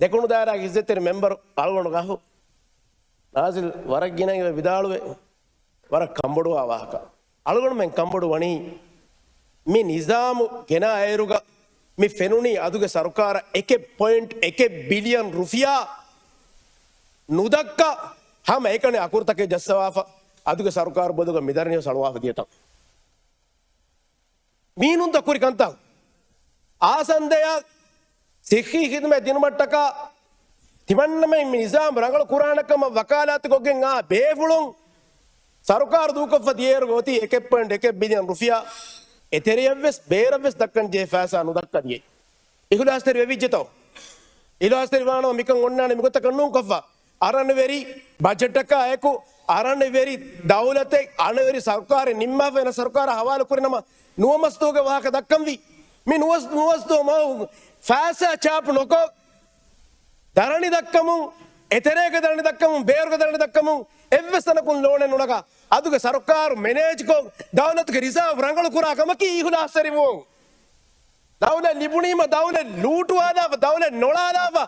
ދެކުނު ދާއިރާގެ އިއްޒަތްތެރި މެމްބަރު އަޅުގަނޑު ގަހު ނާޒިލް ވަރަށް ގިނައިން ވިދާޅުވެ، ވަރަށް ކަންބޮޑުވާ ވާހަކަ. އަޅުގަނޑުމެން ކަންބޮޑު ވަނީ މި ނިޒާމު ގެނާ އޭރުގަ މި ފެނުނީ އަދުގެ ސަރުކާރަށް އެކެއް ޕޮއިންޓް އެކެއް ބިލިއަން ރުފިޔާ ނުދައްކާ ހަމަ އެކަނި އަކުރުތަކެއް ޖައްސަވާފަ، އަދުގެ ސަރުކާރު ބޮލުގަ މިދަރަނިވެސް އަޅުވާފަ ދިޔަތަން. މީނުންތަ ކުރި ކަންތައް؟ އާސަންދަޔަށް ސިއްހީ ޚިދުމަތް ދިނުމަށްޓަކާ ތިމަންނަމެން މި ނިޒާމް ރަނގަޅު ކުރާނެ ކަމަށް ވަކާލާތުކޮށްގެން އާ ބޭފުޅުން ސަރުކާރު ދޫކޮށްފަ ދިޔައިރުގަ އޮތީ އެކެއް ޕޮއިންޓް އެކެއް ބިލިއަން ރުފިޔާ. އެތެރެޔަށްވެސް ބޭރަށްވެސް ދައްކަން ޖެހޭ ފައިސާ ނުދައްކާ ދިޔައީ. އިޚުލާސްތެރި ވެވިއްޖެތޯ؟ އިޚުލާސްތެރި ވާނަމަ މިކަން އޮންނާނެ މިގޮތަކަށް ނޫންކޮށްފަ. އަރަނިވެރި ބަޖެޓަކާ އެކު، އަރަނިވެރި ދައުލަތެއް، އަރަނިވެރި ސަރުކާރެއް ނިންމާފައި އެނަ ސަރުކާރާ ހަވާލު ކުރި ނަމަ، ނުވަމަސްދުވަހުގެ ވާހަކަ ދައްކަންވީ. މި ނުވަސް، ނުވަސްދުވަހު މަހު ފައިސާ ޗާޕު ނުކޮށް، ދަރަނި ދައްކަމުން، އެތެރޭގެ ދަރަނި ދައްކަމުން، ބޭރުގެ ދަރަނި ދައްކަމުން، އެއްވެސް ތަނަކުން ލޯނެއް ނުނަގާ، އަދުގެ ސަރުކާރު މެނޭޖްކޮށް، ދައުލަތުގެ ރިޒާވް ރަނގަޅު ކުރާ ކަމަކީ އިޚުލާސްތެރިވުން. ދައުލަތް ލިބުނީމަ ދައުލަތް ލޫޓުވާލާފަ، ދައުލަތް ނޮޅާލާފަ،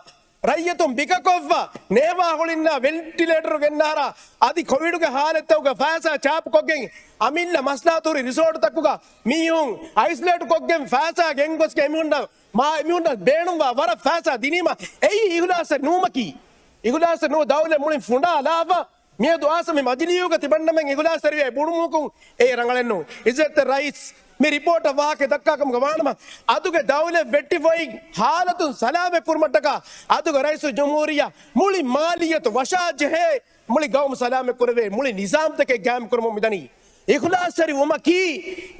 ރައްޔިތުން ބިކަކޮށްފަ، ނޭވާ ހުޅިންނާ ވެންޓިލޭޓަރު ގެންނާރާ، އަދި ކޮވިޑުގެ ހާލަތްތަކުގަ ފައިސާ ޗާޕުކޮށްގެން، އަމިއްލަ މަސްލަހަތު ހުރި ރިސޯޓުތަކުގަ މީހުން އައިސްލޭޓް ކޮށްގެން ފައިސާ ގެންގޮސްގެން އެމީހުންނަށް މާ އެމީހުންނަށް ބޭނުންވާ ވަރަށް ފައިސާ ދިނީމަ އެއީ އިޚުލާސް ނޫމަކީ. އިޚުލާސް ނޫ ދައުލަތް މުޅިން ފުނޑާލާފަ، މިއަދު އާސަ މި މަޖިލީހުގަ ތިބަންނަމެން އިޚުލާސްތެރިވެ ބުނުމުކުން އެއީ ރަނގަޅެއްނޫ. އިއްޒަތްތެރި ރައީސް މި ރިޕޯޓަށް ވާހަކަ ދައްކާ ކަމުގަ ވާނަމަ، އަދުގެ ދައުލަތް ވެއްޓިފައި ހާލަތުން ސަލާމަތް ކުރުމަށްޓަކާ އަދުގެ ރައީސުލްޖުމްހޫރިއްޔާ މުޅި މާލިއްޔަތު ވަށާ ޖެހޭ މުޅި ގައުމު ސަލާމަތް ކުރެވޭ މުޅި ނިޒާމްތަކެއް ގާއިމް ކުރަމުން މިދަނީ. އިޚުލާސްތެރި ވުމަކީ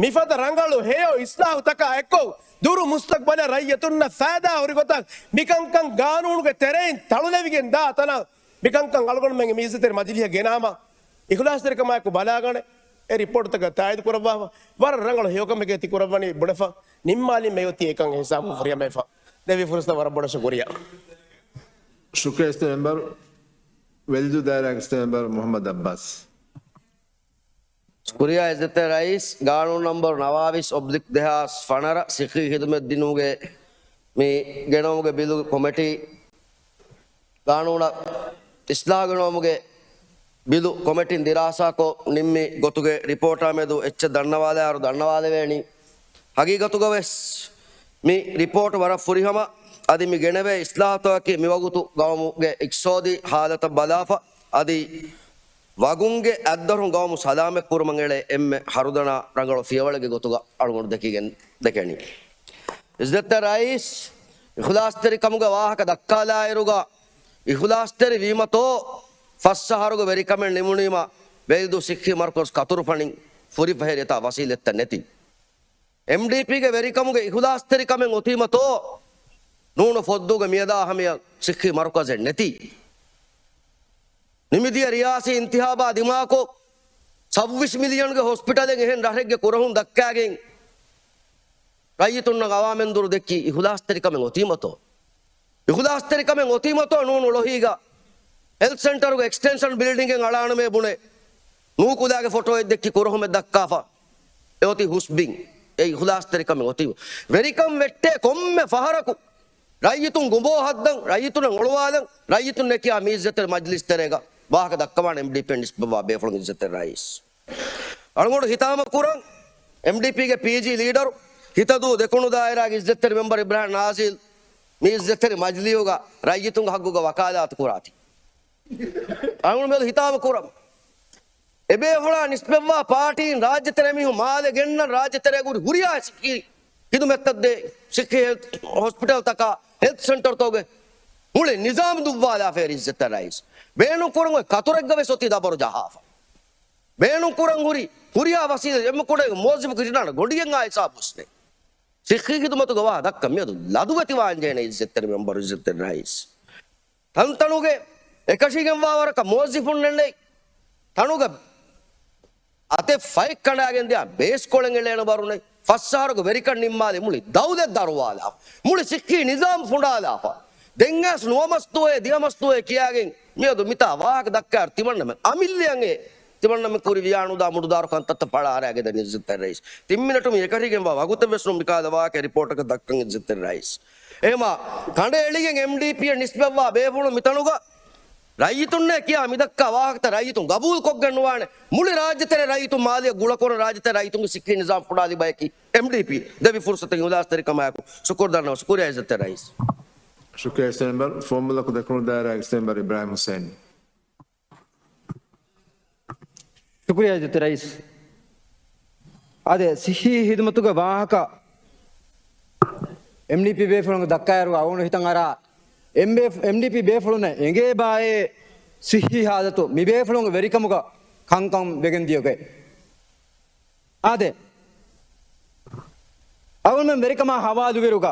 މިފަދަ ރަނގަޅު ހެޔޮ އިސްލާހުތަކާ އެއްކޮށް ދުރު މުސްތަޤްބަލަށް ރައްޔިތުންނަށް ފައިދާ ހުރި ގޮތަށް މިކަންކަން ގާނޫނުގެ ތެރެއިން ތަޅުލެވިގެން ދާ ތަނަށް މިކަންކަން އަޅުގަނޑުމެންގެ މި އިއްޒަތްތެރި މަޖިލީހަށް ގެނާމަ، އިޚުލާސްތެރިކަމާއެކު ބަލާގަނެ، އެ ރިޕޯޓްތަކަށް ތާއީދު ކުރައްވާފަ، ވަރަށް ރަނގަޅު ހެޔޮކަމެކޭ ތި ކުރައްވަނީ ބުނެފަ، ނިންމާލިން މެޔޮތީ އެކަން ހިސާބުން ފުރިހަމަވެފަ. ދެއްވި ފުރުސަތަށް ވަރަށް ބޮޑަށް ޝުކުރިއްޔާ. ޝުކުރިއްޔާ އިސްތެމެންބަރު، ވެލިދޫ ދާއިރާގެ އިސްތެމެންބަރު މުޙައްމަދު އައްބާސް. ޝުކުރިއްޔާ އިއްޒަތްތެރި ރައީސް، ގާނޫނު ނަންބަރު ނަވާވީސް އޮބްލިކް ދެހާސް ފަނަރަ ސިއްހީ ޚިދުމަތް ދިނުމުގެ މި ގެނައުމުގެ ބިލު ކޮމިޓީ، ގާނޫނަށް އިސްލާހު ގެނައުމުގެ ބިލު ކޮމިޓީން ދިރާސާކޮށް ނިންމި ގޮތުގެ ރިޕޯޓާ މެދު އެއްޗެއް ދަންނަވާލާއިރު ދަންނަވާލެވޭނީ. ހަގީގަތުގަވެސް މި ރިޕޯޓް ވަރަށް ފުރިހަމަ، އަދި މި ގެނެވޭ އިސްލާހުތަކަކީ މިވަގުތު ގައުމުގެ އިޤްތިޞާދީ ހާލަތަށް ބަލާފަ، އަދި ވަގުންގެ އަތްދަށުން ގައުމު ސަލާމަތް ކުރުމަށް އެޅޭ އެންމެ ހަރުދަނާ ރަނގަޅު ފިޔަވަޅެއްގެ ގޮތުގަ އަޅުގަނޑު ދެކިގެން ދެކެނީ. އިއްޒަތްތެރި ރައީސް، އިޚުލާސްތެރިކަމުގެ ވާހަކަ ދައްކާލާއިރުގަ، އިޚުލާސްތެރި ވީމަތޯ ފަސް އަހަރުގެ ވެރިކަމެއް ނިމުނީމަ، ވެލިދޫ ސިއްހީ މަރުކަޒު ކަތުރުފަނިން ފުރިފަހެރި އެތާ ވަސީލަތްތައް ނެތި. އެމްޑީޕީގެ ވެރިކަމުގެ އިޚުލާސްތެރިކަމެއް އޮތީމަތޯ، ނޫނު ފޮއްދޫގެ މިއަދާ ހަމަޔަށް ސިއްހީ މަރުކަޒެއް ނެތީ. ނިމިދިޔަ ރިޔާސީ އިންތިހާބާ ދިމާކޮށް، ސައްވީސް މިލިއަންގެ ހޮސްޕިޓަލެއް އެހެން ރަށެއްގެ ކުރަހުން ދައްކާގެން، ރައްޔިތުންނަށް އަވާމެންދުރު ދެއްކީ އިޚުލާސްތެރިކަމެއް އޮތީމަތޯ؟ އިޚުލާސްތެރިކަމެއް އޮތީމަތޯ ނޫނު ޅޮހީގަ ހެލްތް ސެންޓަރުގެ އެކްސްޓެންޝަން ބިލްޑިންގެއް އަޅާނަމޭ ބުނެ، ނޫކުލާގެ ފޮޓޯއެއް ދެއްކި ކުރަހުމެއް ދައްކާފަ އެ އޮތީ ހުސްބިން. އެ އިޚުލާސްތެރިކަމެއް އޮތީ. ވެރިކަން ވެއްޓޭ ކޮންމެ ފަހަރަކު ރައްޔިތުން ގުނބޯ ހައްދަން، ރައްޔިތުންނަށް އޮޅުވާލަން، ރައްޔިތުން ނެކިޔާ މި އިއްޒަތްތެރި މަޖިލިސް ތެރޭގަ ވާހަކަ ދައްކަވާނެ އެމްޑީޕީން ނިސްބަތްވާ ބޭފުޅުން އިއްޒަތްތެރި ރައީސް. އަޅުގަނޑު ހިތާމަ ކުރަން، އެމްޑީޕީގެ ޕީޖީ ލީޑަރު، ހިތަދޫ ދެކުނު ދާއިރާގެ އިއްޒަތްތެރި މެމްބަރު އިބްރާހިމް ނާޒިލް މި އިއްޒަތްތެރި މަޖިލީހުގަ ރައްޔިތުންގެ ހައްގުގަ ވަކާލާތު ކުރާތި. އަޅުގަނޑު މިއަދު ހިތާމަ ކުރަން. އެބޭފުޅާ ނިސްބަތްވާ ޕާޓީން ރާއްޖެތެރޭ މީހުން މާލެ ގެންނަން ރާއްޖެތެރޭގަ ހުރި ހުރިހާ ސިއްހީ ހިދުމަތްތައް ދޭ، ސިއްހީ ހެލްތް ހޮސްޕިޓަލްތަކާ، ހެލްތް ސެންޓަރތަކުގެ މުޅި ނިޒާމް ދުއްވާލާފައި އިއްޒަތްތެރި ރައީސް. ބޭނުންކުރަން އޮތް ކަތުރެއްގަ ވެސް އޮތީ ދަބަރު ޖަހާފަ. ބޭނުންކުރަން ހުރި ހުރިހާ ވަސީލަތް އެންމެ ކުޑަ މުވައްޒަފަކު ހިނާން ގޮނޑިއެއް އާ ހިސާބު ހުސްނެ. ސިއްހީ ޚިދުމަތުގަ ވާ ދައްކަން މިއަދު ލަދުވެތި ވާންޖެހޭނެ އިއްޒަތްތެރި މެމްބަރު އިއްޒަތްތެރި ރައީސް. ތަންތަނުގެ އެކަށީގެންވާ ވަރަކަށް މުވައްޒިފުންނެއް ނެތް. ތަނުގަ އަތެއް ފައެއް ކަނޑާގެން ދިޔާ ބޭސްކޮޅެއް އެޅޭނެ ވަރު ނެތް. ފަސް އަހަރުގެ ވެރިކަން ނިންމާލި މުޅި ދައުލަތް ދަރުވާލާފަ. މުޅި ސިއްހީ ނިޒާމް ފުނޑާލާފަ. ދެން އައިސް ނުވަ މަސް ދުވަހެއް ދިހަ މަސް ދުވަހެއް ކިޔާގެން މިއަދު މިތާ ވާހަކަ ދައްކާއިރު ތިމަންނަމެން އަމިއްލައަށް އެ ތިމަންނަމެން ކުރި ވިޔާނުދާ މުޑުދާރު ކަންތައްތައް ފަޅާ އަރާގެން ދަނީ އިއްޒަތްތެރި ރައީސް. ތިން މިނެޓު މި އެކަށީގެންވާ ވަގުތެއް ވެސް ނޫން މިކަހަލަ ވާހަކަ ރިޕޯޓަކަށް ދައްކަން އިއްޒަތްތެރި ރައީސް. އެހެމާ ކަނޑައެޅިގެން އެމްޑީޕީއަށް ނިސްބަތްވާ ބޭފުޅުން މިތަނުގަ ރައްޔިތުންނޭ ކިޔާ މިދައްކާ ވާހަކަތައް ރައްޔިތުން ގަބޫލުކޮށްގެން ނުވާނެ. މުޅި ރާއްޖެތެރޭ ރައްޔިތުން މާލެއަށް ގުޅަކުރަން ރާއްޖެތެރޭ ރައްޔިތުންގެ ސިއްހީ ނިޒާމް ފުނޑާލި ބަޔަކީ އެމްޑީޕީ. ދެވި ފުރުސަތަށް ހިތުދާސްތެރިކަމާއެކު ޝުކުރު ދަންނަވަން. ޝުކުރިއްޔާ އިއްޒަތްތެރި ރައީސް. ޝުކުރިއްޔާ އިސްޓެންބަރު. ފޯމުލަކު ދެކުނުދާއިރާ އިސްޓެންބަރު އިބްރާހިމް ހުސެން. ޝުކުރިއްޔާ އިއްޒަތްތެރި ރައީސް. އާދެ، ސިއްހީ ހިދުމަތުގެ ވާހަކަ އެމްޑީޕީ ބޭފުޅުން ދައްކާއިރު އަޅުގަނޑު ހިތަށް އަރާ، އެމްޑީޕީ ބޭފުޅުންނަށް އެނގޭ ބާއޭ ސިއްހީ ހާލަތު މި ބޭފުޅުންގެ ވެރިކަމުގަ ކަންކަން ވެގެން ދިޔަ ގޮތް. އާދެ، އަޅުގަނޑުމެން ވެރިކަމާ ހަވާލުވިއިރުގަ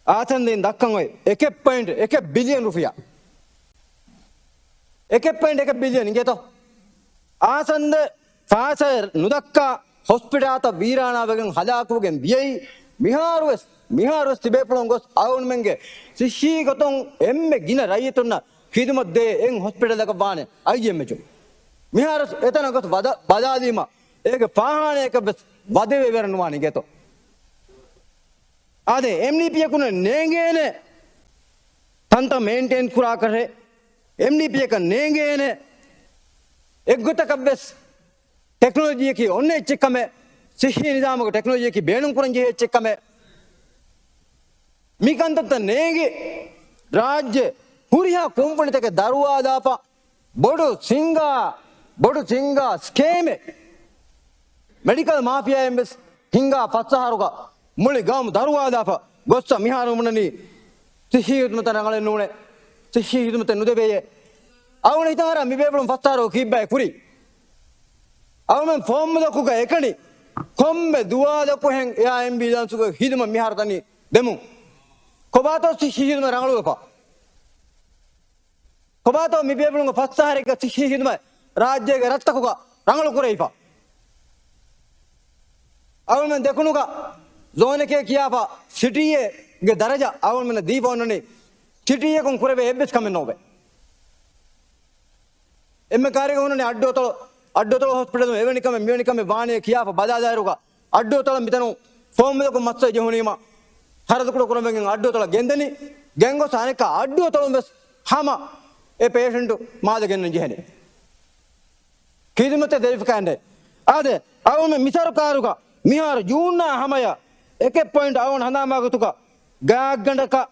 އާސަންދެން ދައްކަން އޮތް އެކެއް ޕޮއިންޓް އެކެއް ބިލިއަން ރުފިޔާ. އެކެއް ޕޮއިންޓް އެކެއް ބިލިއަން އިނގޭތޯ؟ އާސަންދެ ފައިސާއެއް ނުދައްކާ ހޮސްޕިޓާލްތައް ވީރާނާވެގެން ހަލާކުވެގެން ދިޔައީ މިހާރުވެސް، މިހާރުވެސް ތިބޭފުޅުން ގޮސް އަޅުގަނޑުމެންގެ ސިއްހީ ގޮތުން އެންމެ ގިނަ ރައްޔިތުންނަށް ޚިދުމަތް ދޭ އެއް ހޮސްޕިޓަލަކަށް ވާނެ އައިއެމްއެޗު. މިހާރުވެސް އެތަނަށް ގޮސް ބަދަ-، ބަލާލީމަ އޭގެ ފާހާނައަކަށް ވެސް ވަދެވޭ ވަރަށް ނުވާނެ އިނގޭތޯ؟ އާދެ، އެމްޑީޕީއަކުން ނޭނގޭނެ ތަންތަން މެއިންޓެއިން ކުރާކަށެއް، އެމްޑީޕީއަކަށް ނޭނގޭނެ އެއްގޮތަކަށް ވެސް ޓެކްނޮލޮޖީއަކީ އޮންނަ އެއްޗެއް ކަމެއް، ސިއްހީ ނިޒާމުގެ ޓެކްނޮލޮޖީއަކީ ބޭނުން ކުރަން ޖެހޭ އެއްޗެއް ކަމެއް. މި ކަންތައްތައް ނޭނގި ރާއްޖެ ހުރިހާ ކުންފުނިތަކެއް ދަރުވާލާފަ، ބޮޑު ސިންގާ، ބޮޑު ސިންގާ ސްކޭމެއް މެޑިކަލް މާފިޔާއިން ވެސް ހިންގާ ފަސް އަހަރުގަ މުޅި ގައުމު ދަރުވާލާފަ ގޮއްސަ މިހާރު ބުނަނީ ސިއްހީ ހިދުމަތަށް ރަނގަޅެއް ނޫނޭ، ސިއްހީ ހިދުމަތެއް ނުދެވޭޔޭ. އަޅުގަނޑު ހިތަށް އަރާ މި ބޭފުޅުން ފަސް އަހަރު ކީއްބާއޭ ކުރީ؟ އަޅުގަނޑު ފޯމުލަކުގަ އެކަނި ކޮންމެ ދުވާލަކު ހެން އެއާ އެމްބިލަންސުގެ ހިދުމަތް މިހާރު ދަނީ ދެމުން. ކޮބާތޯ ސިއްހީ ހިދުމަތް ރަނގަޅުވެފަ؟ ކޮބާތޯ މި ބޭފުޅުންގެ ފަސް އަހަރެއްގެ ސިއްހީ ހިދުމަތް ރާއްޖޭގެ ރަށްތަކުގަ ރަނގަޅު ކުރެވިފަ؟ އަޅުގަނޑުމެން ދެކުނުގަ ޒޯނެކޭ ކިޔާފަ ސިޓީއެއްގެ ދަރަޖަ އަޅުގަނޑުމެންނަށް ދީފަ އޮންނަނީ ސިޓީއަކުން ކުރެވޭ އެއްވެސް ކަމެއް ނޯވޭ. އެންމެ ކައިރީގަ ހުންނަނީ އައްޑުއަތޮޅު، އައްޑުއަތޮޅު ހޮސްޕިޓަލުން އެވެނި ކަމެއް މިވެނި ކަމެއް ވާނޭ ކިޔާފަ ބަލާލާއިރުގަ އައްޑުއަތޮޅަށް މިތަނުން ފޯމުލަކުން މައްސަލަ ޖެހުނީމަ ހަރަދުކުޑަ ކުރަންވެގެން އައްޑުއަތޮޅަށް ގެންދަނީ. ގެންގޮސް އަނެއްކާ އައްޑުއަތޮޅުން ވެސް ހަމަ އެ ޕޭޝަންޓު މާލެ ގެންނަން ޖެހެނީ. ޚިދުމަތެއް ދެވިފަކާންޑެ. އާދެ، އަޅުގަނޑު މި ސަރުކާރުގަ މިހާރު ޖޫންއާ ހަމަޔަށް އެކެއް ޕޮއިންޓް އަޅުގަނޑު ހަނދާންވާ ގޮތުގަ ގާތްގަނޑަކަށް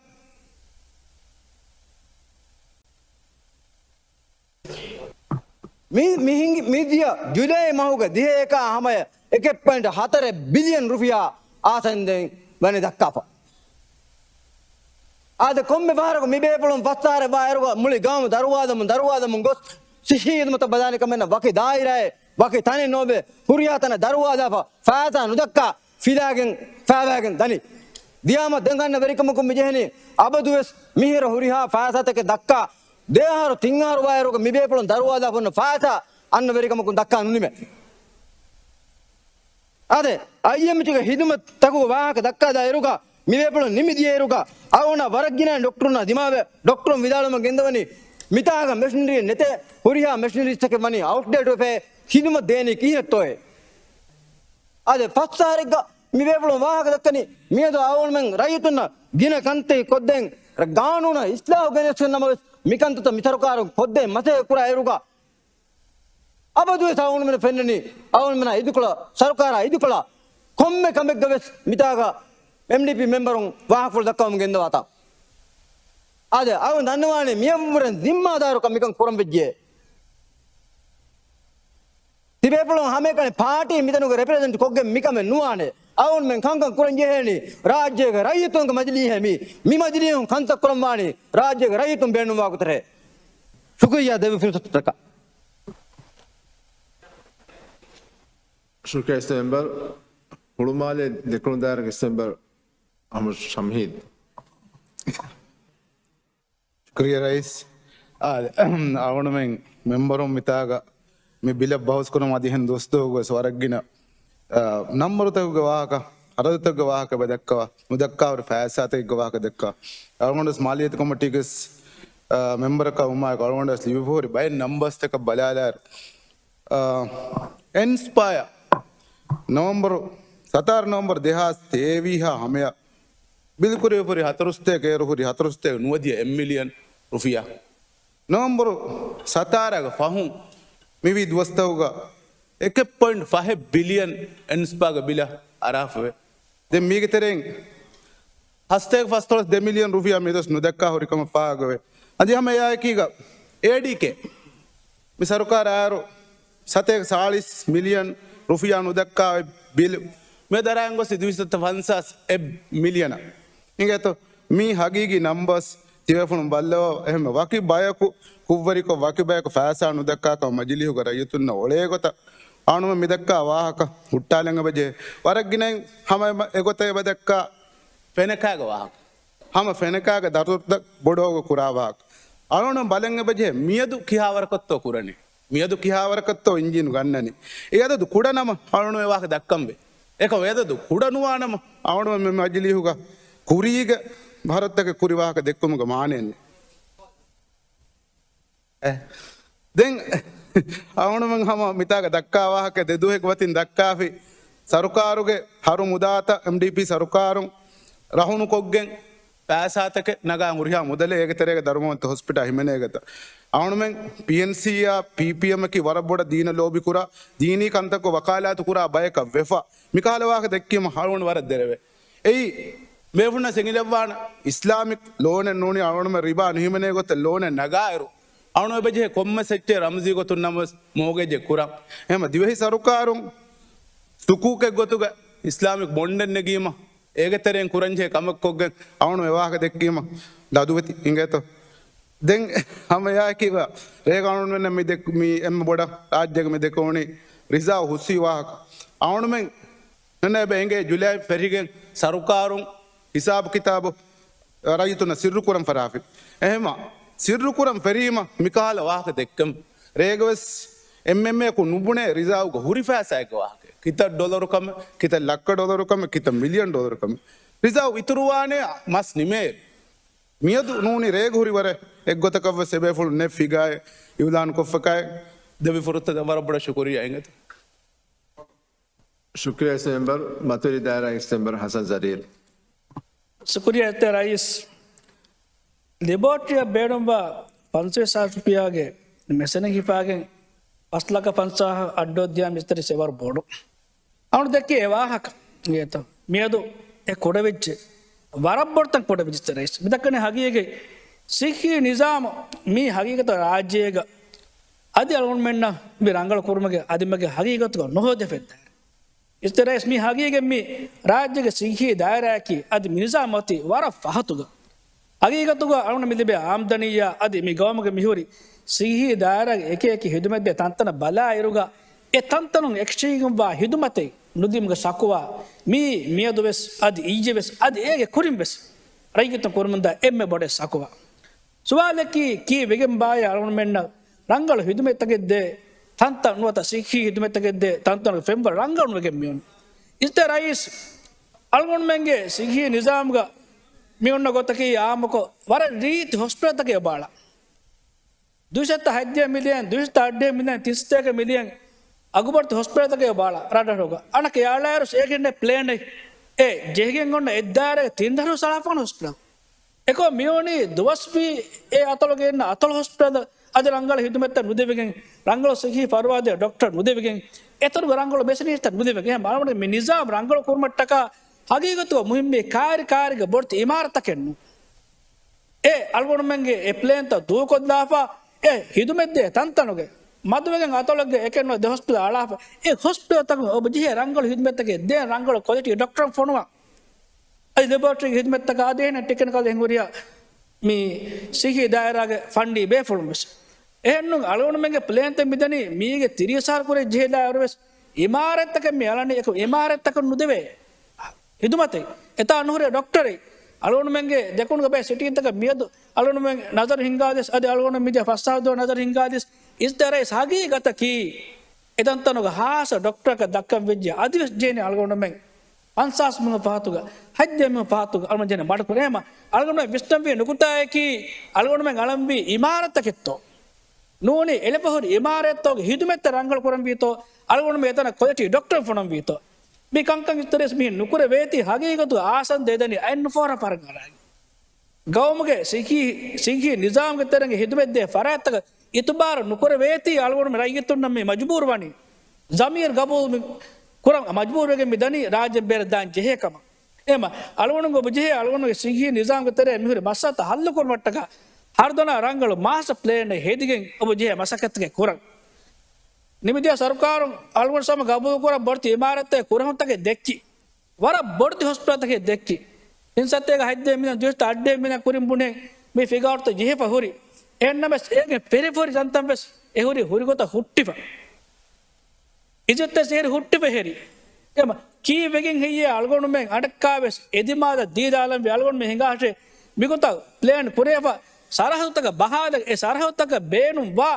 މި، މި ހިނގި، މިދިޔަ ޖުލައި މަހުގެ ދިހައެކާ ހަމަޔަށް އެކެއް ޕޮއިންޓް ހަތަރެއް ބިލިއަން ރުފިޔާ އާސަންދެން ވަނީ ދައްކާފަ. އާދެ، ކޮންމެ ފަހަރަކު މި ބޭފުޅުން ފަސް އަހަރެއް ވާއިރުގަ މުޅި ގައުމު ދަރުވާލަމުން، ދަރުވާލަމުން ގޮސް ސިއްހީ ހިދުމަތަށް ބަލާނެ ކަމެއް ނަ ވަކި ދާއިރާއެއް، ވަކި ތަނެއް ނޯވޭ، ހުރިހާ ތަނެއް ދަރުވާލާފަ، ފައިސާ ނުދައްކާ ފިލާގެން ފައިވާގެން ދަނީ. ދިޔާމަ ދެން އަންނަ ވެރިކަމަކުން މި ޖެހެނީ އަބަދުވެސް މިހިރަ ހުރިހާ ފައިސާތަކެއް ދައްކާ، ދެއަހަރު ތިންއަހަރު ވާއިރުގަ މި ބޭފުޅުން ދަރުވާލާފަ ހުންނަ ފައިސާ އަންނަ ވެރިކަމަކުން ދައްކާ ނުނިމޭ. އާދެ، އައިއެމްއެޗުގެ ހިދުމަތްތަކުގެ ވާހަކަ ދައްކާލާއިރުގަ މި ބޭފުޅުން ނިމިދިޔައިރުގަ އަޅުގަނޑަށް ވަރަށް ގިނަ ޑޮކްޓަރުންނާ ދިމާވެ، ޑޮކްޓަރުން ވިދާޅުވަމުން ގެންދަވަނީ މިތާގަ މެޝިނަރީއެއް ނެތޭ، ހުރިހާ މެޝިނަރީސްތަކެއް ވަނީ އައުޓްޑޭޓް ވެފައި، ހިދުމަތް ދޭނީ ކިހިނެއްތޯއޭ؟ އާދެ، ފަސް އަހަރެއްގަ މި ބޭފުޅުން ވާހަކަ ދައްކަނީ މިއަދު އަޅުގަނޑުމެން ރައްޔިތުންނަށް ގިނަ ކަންތައް ކޮށްދޭން ގާނޫނަށް އިސްލާހު ގެނެސްގެން ނަމަވެސް މިކަންތައްތައް މި ސަރުކާރުން ކޮށްދޭން މަސައްކަތް ކުރާ އިރުގަ އަބަދުވެސް އަޅުގަނޑުމެން ފެންނަނީ، އަޅުގަނޑުމެންނާ އިދިކޮޅަށް، ސަރުކާރާ އިދިކޮޅަށް ކޮންމެ ކަމެއްގަ ވެސް މިތާގަ އެމްޑީޕީ މެމްބަރުން ވާހަކަފުޅު ދައްކަވަމުން ގެންދަވާތާ. އާދެ، އަޅުގަނޑު ދަންނަވާނެ މިއަށްވުރެން ޒިންމާދާރުކަން މިކަން ކުރަން ވެއްޖެ. ތިބޭފުޅުން ހަމައެކަނި ޕާޓީ މިތަނުގެ ރެޕްރެޒެންޓް ކޮށްގެން މިކަމެއް ނުވާނެ. އަޅުގަނޑުމެން ކަންކަން ކުރަން ޖެހޭނީ ރާއްޖޭގެ ރައްޔިތުންގެ މަޖިލީހެއް މީ. މި މަޖިލީހުން ކަންތައް ކުރަން ވާނީ ރާއްޖޭގެ ރައްޔިތުން ބޭނުންވާ ގޮތަށޭ. ޝުކުރިއްޔާ ދެވި ފުރުސަތަކަށް. ޝުކުރިއްޔާ އިސް މެމްބަރު، ހުޅުމާލެ ދެކުނު ދާއިރާގެ އިސް މެމްބަރު އަޙްމަދު ޝަމްހީދު. ޝުކުރިއްޔާ ރައީސް. އާ، އަޅުގަނޑުމެން މެމްބަރުން މިތާގަ މި ބިލަށް ބަހުސް ކުރަމުން އަދިހެން ދުވަސްދުވަހުގަ ވެސް ވަރަށް ގިނަ، އާ، ނަންބަރުތަކުގެ ވާހަކަ، އަދަދުތަކުގެ ވާހަކަ ބައްދައްކަވާ، ނުދައްކާ ހުރި ފައިސާތަކެއްގެ ވާހަކަ ދައްކާ. އަޅުގަނޑު ވެސް މާލިއްޔަތު ކޮމިޓީގެ ވެސް މެމްބަރަކާ އުމާއެކު އަޅުގަނޑަށް ލިބިފަހުރި ބައެއް ނަމްބަސްތަކަށް ބަލާލާއިރު، އެންސްޕާޔާ ނޮވެމްބަރު، ސަތާރަ ނޮވެމްބަރު ދެހާސް ތޭވީހާ ހަމަޔަށް ބިލް ކުރެވިފަހުރި ހަތަރުސަތޭކަ އޭރު ހުރި ހަތަރުސަތޭކަ ނުވަދިހަ އެއް މިލިއަން ރުފިޔާ. ނޮވެމްބަރު ސަތާރަގެ ފަހުން މިވީ ދުވަސްތަކުގަ އެކެއް ޕޮއިންޓް ފަހެއް ބިލިއަން އެންސްޕާގެ ބިލަށް އަރާފަވޭ. ދެން މީގެ ތެރެއިން ހަސަތޭކަ ފަސްދޮޅަސް ދެ މިލިއަން ރުފިޔާ މިދުވަސް ނުދައްކާ ހުރިކަމަށް ފާހަގަވޭ. އަދި ހަމަ އެއާއެކީގަ އޭޑީކޭ މި ސަރުކާރާއިރު ސަތޭކަ ސާޅީސް މިލިއަން ރުފިޔާ ނުދައްކާ ބިލް މި ދަރާން ގޮސް ދުވިސައްތަ ފަންސާސް އެއް މިލިއަނަށް. އިނގޭތޯ؟ މީ ހަގީގީ ނަމްބަސް ތިބޭފުޅުން ބައްލަވާ. އެހެންމެ ވަކި ބަޔަކު ކުށްވެރިކޮށް ވަކި ބަޔަކު ފައިސާ ނުދައްކާކަމަށް މަޖިލީހުގަ ރައްޔިތުންނަށް އޮޅޭ ގޮތަށް އަޅުމެން މިދައްކާ ވާހަކަ ހުއްޓާލަން އެބަޖެހޭ. ވަރަށް ގިނައިން ހަމަ އެ-، އެގޮތަށް އެބަ ދައްކާ ފެނަކާގެ ވާހަކަ. ހަމަ ފެނަކާގެ ދަތުރުތައް ބޮޑުވުމުގަ ކުރާ ވާހަކަ. އަޅުގަނޑު ބަލަން އެބަޖެހޭ މިއަދު ކިހާވަރަކަށްތޯ ކުރަނީ. މިއަދު ކިހާވަރަކަށްތޯ އިންޖީނު ގަންނަނީ. އެ އަދަދު ކުޑަ ނަމަ އަޅުގަނޑު އެ ވާހަކަ ދައްކަންވޭ. އެކަމް އެ އަދަދު ކުޑަ ނުވާ ނަމަ އަޅުގަނޑު މި މަޖިލީހުގަ ކުރީގެ ވަރަށްތަކެއް ކުރި ވާހަކަ ދެއްކުމުގެ މާނައެއް ނެތް. އެ. ދެން އަޅުގަނޑުމެން ހަމަ މިތާގަ ދައްކާ ވާހަކަ ދެ ދުވަހެއްގެ ވަތިން ދައްކާފި. ސަރުކާރުގެ ހަރު މުދާތައް އެމްޑީޕީ ސަރުކާރުން ރަހުނުކޮށްގެން ފައިސާތަކެއް ނަގާ ހުރިހާ މުދަލެއް އޭގެ ތެރޭގަ ދަރުމަވަންތަ ހޮސްޕިޓާ ހިމެނޭ ގޮތަށް. އަޅުގަނޑުމެން ޕީއެންސީއާ ޕީޕީއެމްއަކީ ވަރަށް ބޮޑަށް ދީނަށް ލޯބިކުރާ، ދީނީ ކަންތަކުގަ ވަކާލާތު ކުރާ ބަޔަކަށް ވެފަ މިކަހަލަ ވާހަކަ ދެއްކީމަ އަޅުގަނޑު ވަރަށް ދެރަވޭ. އެއީ ބޭފުޅުންނަށް އެނގިލައްވާނެ އިސްލާމިކް ލޯނެއް ނޫނީ އަޅުގަނޑުމެން ރިބާ ނުހިމެނޭ ގޮތަށް ލޯނެއް ނަގާއިރު، އަޅުގަނޑު އެބަޖެހޭ ކޮންމެސް އެއްޗެއް ރަމްޒީ ގޮތުން ނަމަވެސް މޯގޭޖެއް ކުރަން. އެހެންމަ ދިވެހި ސަރުކާރުން ސުކޫކެއް ގޮތުގަ އިސްލާމިކް ބޮންޑެއް ނެގީމަ، އޭގެ ތެރެއިން ކުރަންޖެހޭ ކަމެއް ކޮށްގެން އަޅުގަނޑު އެ ވާހަކަ ދެއްކީމަ ލަދުވެތި އިނގޭތޯ. ދެން ހަމަ އެއާއެކީގަ ރޭގަ އަޅުގަނޑުމެންނަށް މި ދެއްކު-، މި އެންމެ ބޮޑަށް ރާއްޖޭގަ މި ދެކެވުނީ ރިޒާވް ހުސްވި ވާހަކަ. އަޅުގަނޑުމެން ނަން އެބަ އެނގޭ ޖުލައި ފެށިގެން ސަރުކާރުން ހިސާބު ކިތާބު ރައްޔިތުންނަށް ސިއްރު ކުރަން ފަށާފި. އެހެންމަ ސިއްރު ކުރަން ފެށީމަ މިކަހަލަ ވާހަކަ ދެއްކަން. ރޭގަވެސް އެންމެންމެއަކު ނުބުނޭ ރިޒާވްގަ ހުރި ފައިސާއެއްގެ ވާހަކަ. ކިތައް ޑޮލަރު ކަމެއް، ކިތައް ލައްކަ ޑޮލަރު ކަމެއް، ކިތައް މިލިއަން ޑޮލަރު ކަމެއް. ރިޒާވް އިތުރުވާނެ މަސް ނިމޭ. މިއަދު ނޫނީ ރޭގަ ހުރި ވަރެއް އެއްގޮތަކަށްވެސް އެބޭފުޅުން ނެތް ފިގާއެއް އިއުލާން ކޮށްފަކާއެއް. ދެމި ފުރަތަމަ ވަރަށް ބޮޑަށް ޝުކުރިއްޔާ އިނގޭތޯ. ޝުކުރިއްޔާ އިސް މެމްބަރު، މަތިވެރި ދާއިރާގެ އިސް މެމްބަރު ހަސަން ޒަރީރް. ޝުކުރިއްޔާ އިއްޒަތްތެރި ރައީސް. ލެބޯޓްރީއަށް ބޭނުންވާ ފަންސަވީސް ހާސް ރުފިޔާގެ މެޝިނެއް ހިފާގެން ފަސް ލަކަ ފަންސާހަށް އައްޑޫ ދިޔަ މިސްތަރި ސެވަރު ބޮޑު. އަޅުގަނޑު ދެއްކި އެ ވާހަކަ އިނގޭތޯ. މިއަދު އެ ކުޑަވެއްޖެ. ވަރަށް ބޮޑުތަން ކުޑަވެއްޖެ ރައީސް. މި ދައްކަނީ ހަގީގީ ސިއްހީ ނިޒާމު މީ ހަގީގަތަށް ރާއްޖޭގަ އަދި އަޅުގަނޑުމެންނަށް މި ރަނގަޅު ކުރުމުގެ އަދި މަގެއް ހަގީގަތުގަ ނުހޯދެފެއްދާ. އިއްޒަތްތެރި ރައީސް މީ ހަގީގަތް މި ރާއްޖޭގެ ސިއްހީ ދާއިރާއަކީ އަދި މި ނިޒާމް އޮތީ ވަރަށް ފަހަތުގަ. ހަގީގަތުގަ އަޅުގަނޑަށް މި ލިބޭ އާމްދަނީއާ އަދި މި ގައުމުގެ މިހުރި ސިއްހީ ދާއިރާގެ އެކި އެކި ހިދުމަތްދޭ ތަންތަނަށް ބަލާއިރުގަ އެ ތަންތަނުން އެކަށީގެންވާ ހިދުމަތެއް ނުދިނުމުގެ ޝަކުވާ މީ މިއަދުވެސް އަދި އިއްޔެވެސް އަދި އޭގެ ކުރިންވެސް ރައްޔިތުން ކުރަމުންދާ އެންމެ ބޮޑެއް ޝަކުވާ. ސުވާލަކީ ކީއްވެގެންބާއޭ އަޅުގަނޑުމެންނަށް ރަނގަޅު ހިދުމަތްތަކެއްދޭ ތަންތަން ނުވަތަ ސިއްހީ ހިދުމަތްތަކެއްދޭ ތަންތަނުގެ ފެންވަރު ރަނގަޅުނުވެގެން މިއޮންނަ. އިއްޒަތްތެރި ރައީސް، އަޅުގަނޑުމެންގެ ސިއްހީ ނިޒާމުގަ މި އޮންނަ ގޮތަކީ އާއްމުކޮށް ވަރަށް ރީތި ހޮސްޕިޓަލްތަކެއް އޮބާޅާ. ދުއިސައްތަ ހަތްދިހަ މިލިއަން، ދުއިސައްތަ އަށްޑިހަ މިލިއަން، ތިންސައްތަ މިލިއަން އަގުބޮޑު ހޮސްޕިޓަލްތަކެއް އޮބާޅާ ރަށްރަށުގަ. އަނެކަ އަޅާއިރު އޭގެންނެއް ޕްލޭނެއް އެ ޖެހިގެން އޮންނަ އެއްދާއިރާގެ ތިން ދަރު ސަޅާފާނު ހޮސްޕިޓަލް. އެކަމް މިއޮނީ ދުވަސްވީ އެ އަތޮޅުގަ އިންނަ އަތޮޅު ހޮސްޕިޓަލް އަދި ރަނގަޅު ހިދުމަތްތައް ނުދެވިގެން، ރަނގަޅު ސިއްހީ ފަރުވާދޭ ޑޮކްޓަރ ނުދެވިގެން، އެތަނުގެ ރަނގަޅު މެޝިނަރީތައް ނުދެވިގެން. އެހެން އަޅުގަނޑު މި ނިޒާމް ރަނގަޅު ކުރުމަށްޓަކާ ހަގީގަތުގަ މުހިއްމީ ކާރި ކާރިގެ ބޮޑެތި އިމާރަތްތަކެއް ނޫން. އެ އަޅުގަނޑުމެންގެ އެ ޕްލޭންތައް ދޫކޮށްލާފަ، އެ ހިދުމަތްދޭ ތަންތަނުގެ މަދުވެގެން އަތޮޅެއްގެ އެކެއް ނުވަ ދެ ހޮސްޕިޓަލް އަޅާފަ، އެ ހޮސްޕިޓަލްތަކުން އޮބަ ޖެހޭ ރަނގަޅު ހިދުމަތްތަކެއް ދޭން، ރަނގަޅު ކޮލިޓީ ޑޮކްޓަރުން ފޮނުވާ. އަދި ލެބޯޓްރީގެ ހިދުމަތްތަކާ އަދި އެހެން ޓެކްނިކަލް އެހެން ހުރިހާ މި ސިއްހީ ދާއިރާގެ ފަންޑީ ބޭފުޅުން ވެސް. އެހެންނޫން އަޅުގަނޑުމެންގެ ޕްލޭންތައް މިދަނީ މީގެ ތިރީސް އަހަރު ކުރެ ޖެހިލާއިރު ވެސް އިމާރަތްތަކެއް މި އަޅަނީ އެކަމް އިމާރަތްތަކަށް ނުދެވޭ ހިދުމަތެއް. އެތާ ނުހުރޭ ޑޮކްޓަރެއް. އަޅުގަނޑުމެންގެ ދެކުނުގެ ބައެއް ސިޓީތަކަށް މިއަދު އަޅުގަނޑުމެން ނަޒަރު ހިންގާދިޔަސް އަދި އަޅުގަނޑު މިދިޔަ ފަސް އަހަރު ދުވަހު ނަޒަރު ހިންގާދިޔަސް އިއްޒަތްތެރި ރައީސް ހަގީގަތަކީ އެތަންތަނުގެ ހާއްސަ ޑޮކްޓަރަކަށް ދައްކަން ވެއްޖެ އަދިވެސް ޖެހެނީ އަޅުގަނޑުމެން ފަންސާސް މީހުން ފަހަތުގަ، ހަތްދިހަ މީހުން ފަހަތުގަ އަޅުގަނޑުމެން ޖެހޭ މަޑުކުރުން. އެހެންމަ އަޅުގަނޑުމެން ވިސްނަންވީ ނުކުތާއަކީ އަޅުގަނޑުމެން އަޅަންވީ އިމާރަތްތަކެއްތޯ؟ ނޫނީ އެޅިފަ ހުރި އިމާރަތްތަކުގެ ހިދުމަތްތައް ރަނގަޅު ކުރަންވީތޯ؟ އަޅުގަނޑުމެން އެތަނަށް ކޮލެޓީ ޑޮކްޓަރު ފޮނަންވީތޯ؟ މި ކަންކަން އިތުރެސް މިހެން ނުކުރެވޭތީ ހަގީގަތުގަ އާސަން ދޭދަނީ އަތް ނުފޯރާ ފަރަނގަޅާގެ. ގައުމުގެ ސިއްހީ، ސިއްހީ ނިޒާމްގެ ތެރޭގެ ހިދުމަތްދޭ ފަރާތްތަކަށް އިތުބާރު ނުކުރެވޭތީ އަޅުގަނޑުމެން ރައްޔިތުންނަށް މި މަޖުބޫރު ވަނީ. ޒަމީރު ގަބޫލު މި ކުރަން މަޖުބޫރުވެގެން މި ދަނީ ރާއްޖެ ބޭރަށް ދާން ޖެހޭ ކަމަށް. އެހެންމަ އަޅުގަނޑު އޮބު ޖެހޭ އަޅުގަނޑުގެ ސިއްހީ ނިޒާމްގެ ތެރޭ މިހުރި މައްސަލަތައް ހައްލު ކުރުމަށްޓަކާ ހަރުދަނާ ރަނގަޅު މާސްޓަ ޕްލޭނެއް ހެދިގެން އޮބު ޖެހޭ މަސައްކަތްތަކެއް ކުރަން. ނިމިދިޔަ ސަރުކާރުން އަޅުގަނޑު ސަމަ ގަބޫލުކުރަން ބޮޑެތި އިމާރަތްތަކެއް ކުރެހުންތަކެއް ދެއްކި. ވަރަށް ބޮޑެތި ހޮސްޕިޓަލްތަކެއް ދެއްކި. ތިން ސަތޭކަ ހަތްދިހަ މިލިއަން ދުވެސް އަށްޑިހަ މިލިއަން ކުރިން ބުނޭ މި ފިގާރުތައް ޖެހިފަ ހުރި. އެހެންނަމަވެސް އޭގެ ފެރިފަ ހުރި ތަންތަން ވެސް އެ ހުރި ހުރި ގޮތަށް ހުއްޓިފަ. އިއްޒަތްތައް އެހެރި ހުއްޓިފަ ހެރި. އެމަ ކީއްވެގެން ހެއްޔޭ އަޅުގަނޑުމެން އަނެއްކާވެސް އެދިމާލަށް ދީދާލަންވީ އަޅުގަނޑުމެން ހިނގާށޭ މިގޮތަށް ޕްލޭން ކުރެވިފަ ސަރަހައްދުތަކަށް ބަހާލަ އެ ސަރަހައްދުތަކަށް ބޭނުންވާ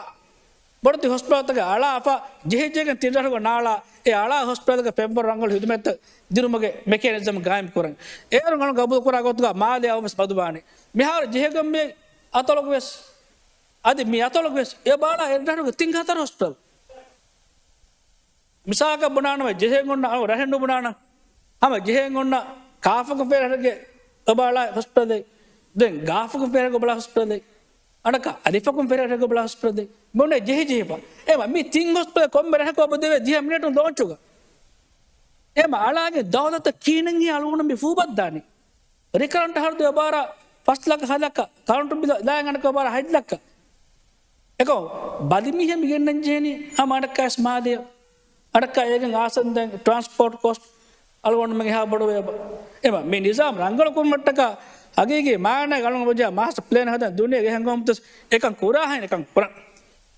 ބޮޑެތި ހޮސްޕިޓަލްތަކަށް އަޅާފަ ޖެހިޖެހިގެން ތިން ރަށުގަ ނާޅާ އެ އަޅާ ހޮސްޕިޓަލްގެ ފެންވަރު ރަނގަޅު ހިދުމަތްތައް ދިނުމުގެ މެކޭނިޒަމް ގާއިމް ކުރަން. އޭރުން އަޅުން ގަބޫލުކުރާ ގޮތުގަ މާލެ އައުމަސް މަދުވާނެ. މިހާރު ޖެހިގެން މި އަތޮޅުގަ ވެސް އަދި މި އަތޮޅުގަ ވެސް އެބާޅާ އެއްރަށުގެ ތިން ހަތަރު ހޮސްޕިޓަލް. މިސާލަކަށް ބުނާނަމަ ޖެހެން އޮންނަ އަޅު ރަށެއް ނުބުނާނަ. ހަމަ ޖެހެން އޮންނަ ކާފަކުން ފެރި ރަށެއްގެ އޮބާޅާ ހޮސްޕިޓަލެއް. ދެން ގާފަކުން ފެރި ރަށެއްގެ އޮބާޅާ ހޮސްޕިޓަލެއް. އަނަކަ އަލިފަކުން ފެރި ރަށެއްގެ އޮބާޅާ ހޮސްޕިޓަލެއް. މި އޮންނަ ޖެހި ޖެހިފަ. އެމަ މި ތިން ހޮސްޕިޓަލް ކޮންމެ ރަށަކު އަބަދުވެ ދިހަ މިނެޓުން ލޯންޗުގަ. އެމަ އަޅާގެ ދައުލަތަށް ކީނެން އަޅުގަނޑު މި ފޫބައްދާނީ. ރިކަރަންޓް ހަރުދު އެބާރަ ފަސް ލަކަ ހަ ލަކަ، ކަރަންޓު ބިލަށް ލާގެން އަނެއްކާ އެބާރަ ހަތް ލަކަ. އެކަމަ ބަލި މީހެއް މި ގެންނަން ޖެހެނީ ހަމަ އަނެއްކާވެސް މާލެއަށް. އަނެއްކާ އޭގެން އާސަން ދެން ޓްރާންސްޕޯޓް ކޮސްޓް އަޅުގަނޑުމެން އެހާ ބޮޑުވެ އެބަ. އެމަ މި ނިޒާމް ރަނގަޅު ކުރުމަށްޓަކާ ހަގީގީ މާނައިގަ އަޅުގަނޑު ވަޖާ މާސްޓަ ޕްލޭން ހަދަން ދުނިޔޭގެ އެހެން ގައުމުތައް އެކަން ކުރާހެން އެކަން ކުރަން.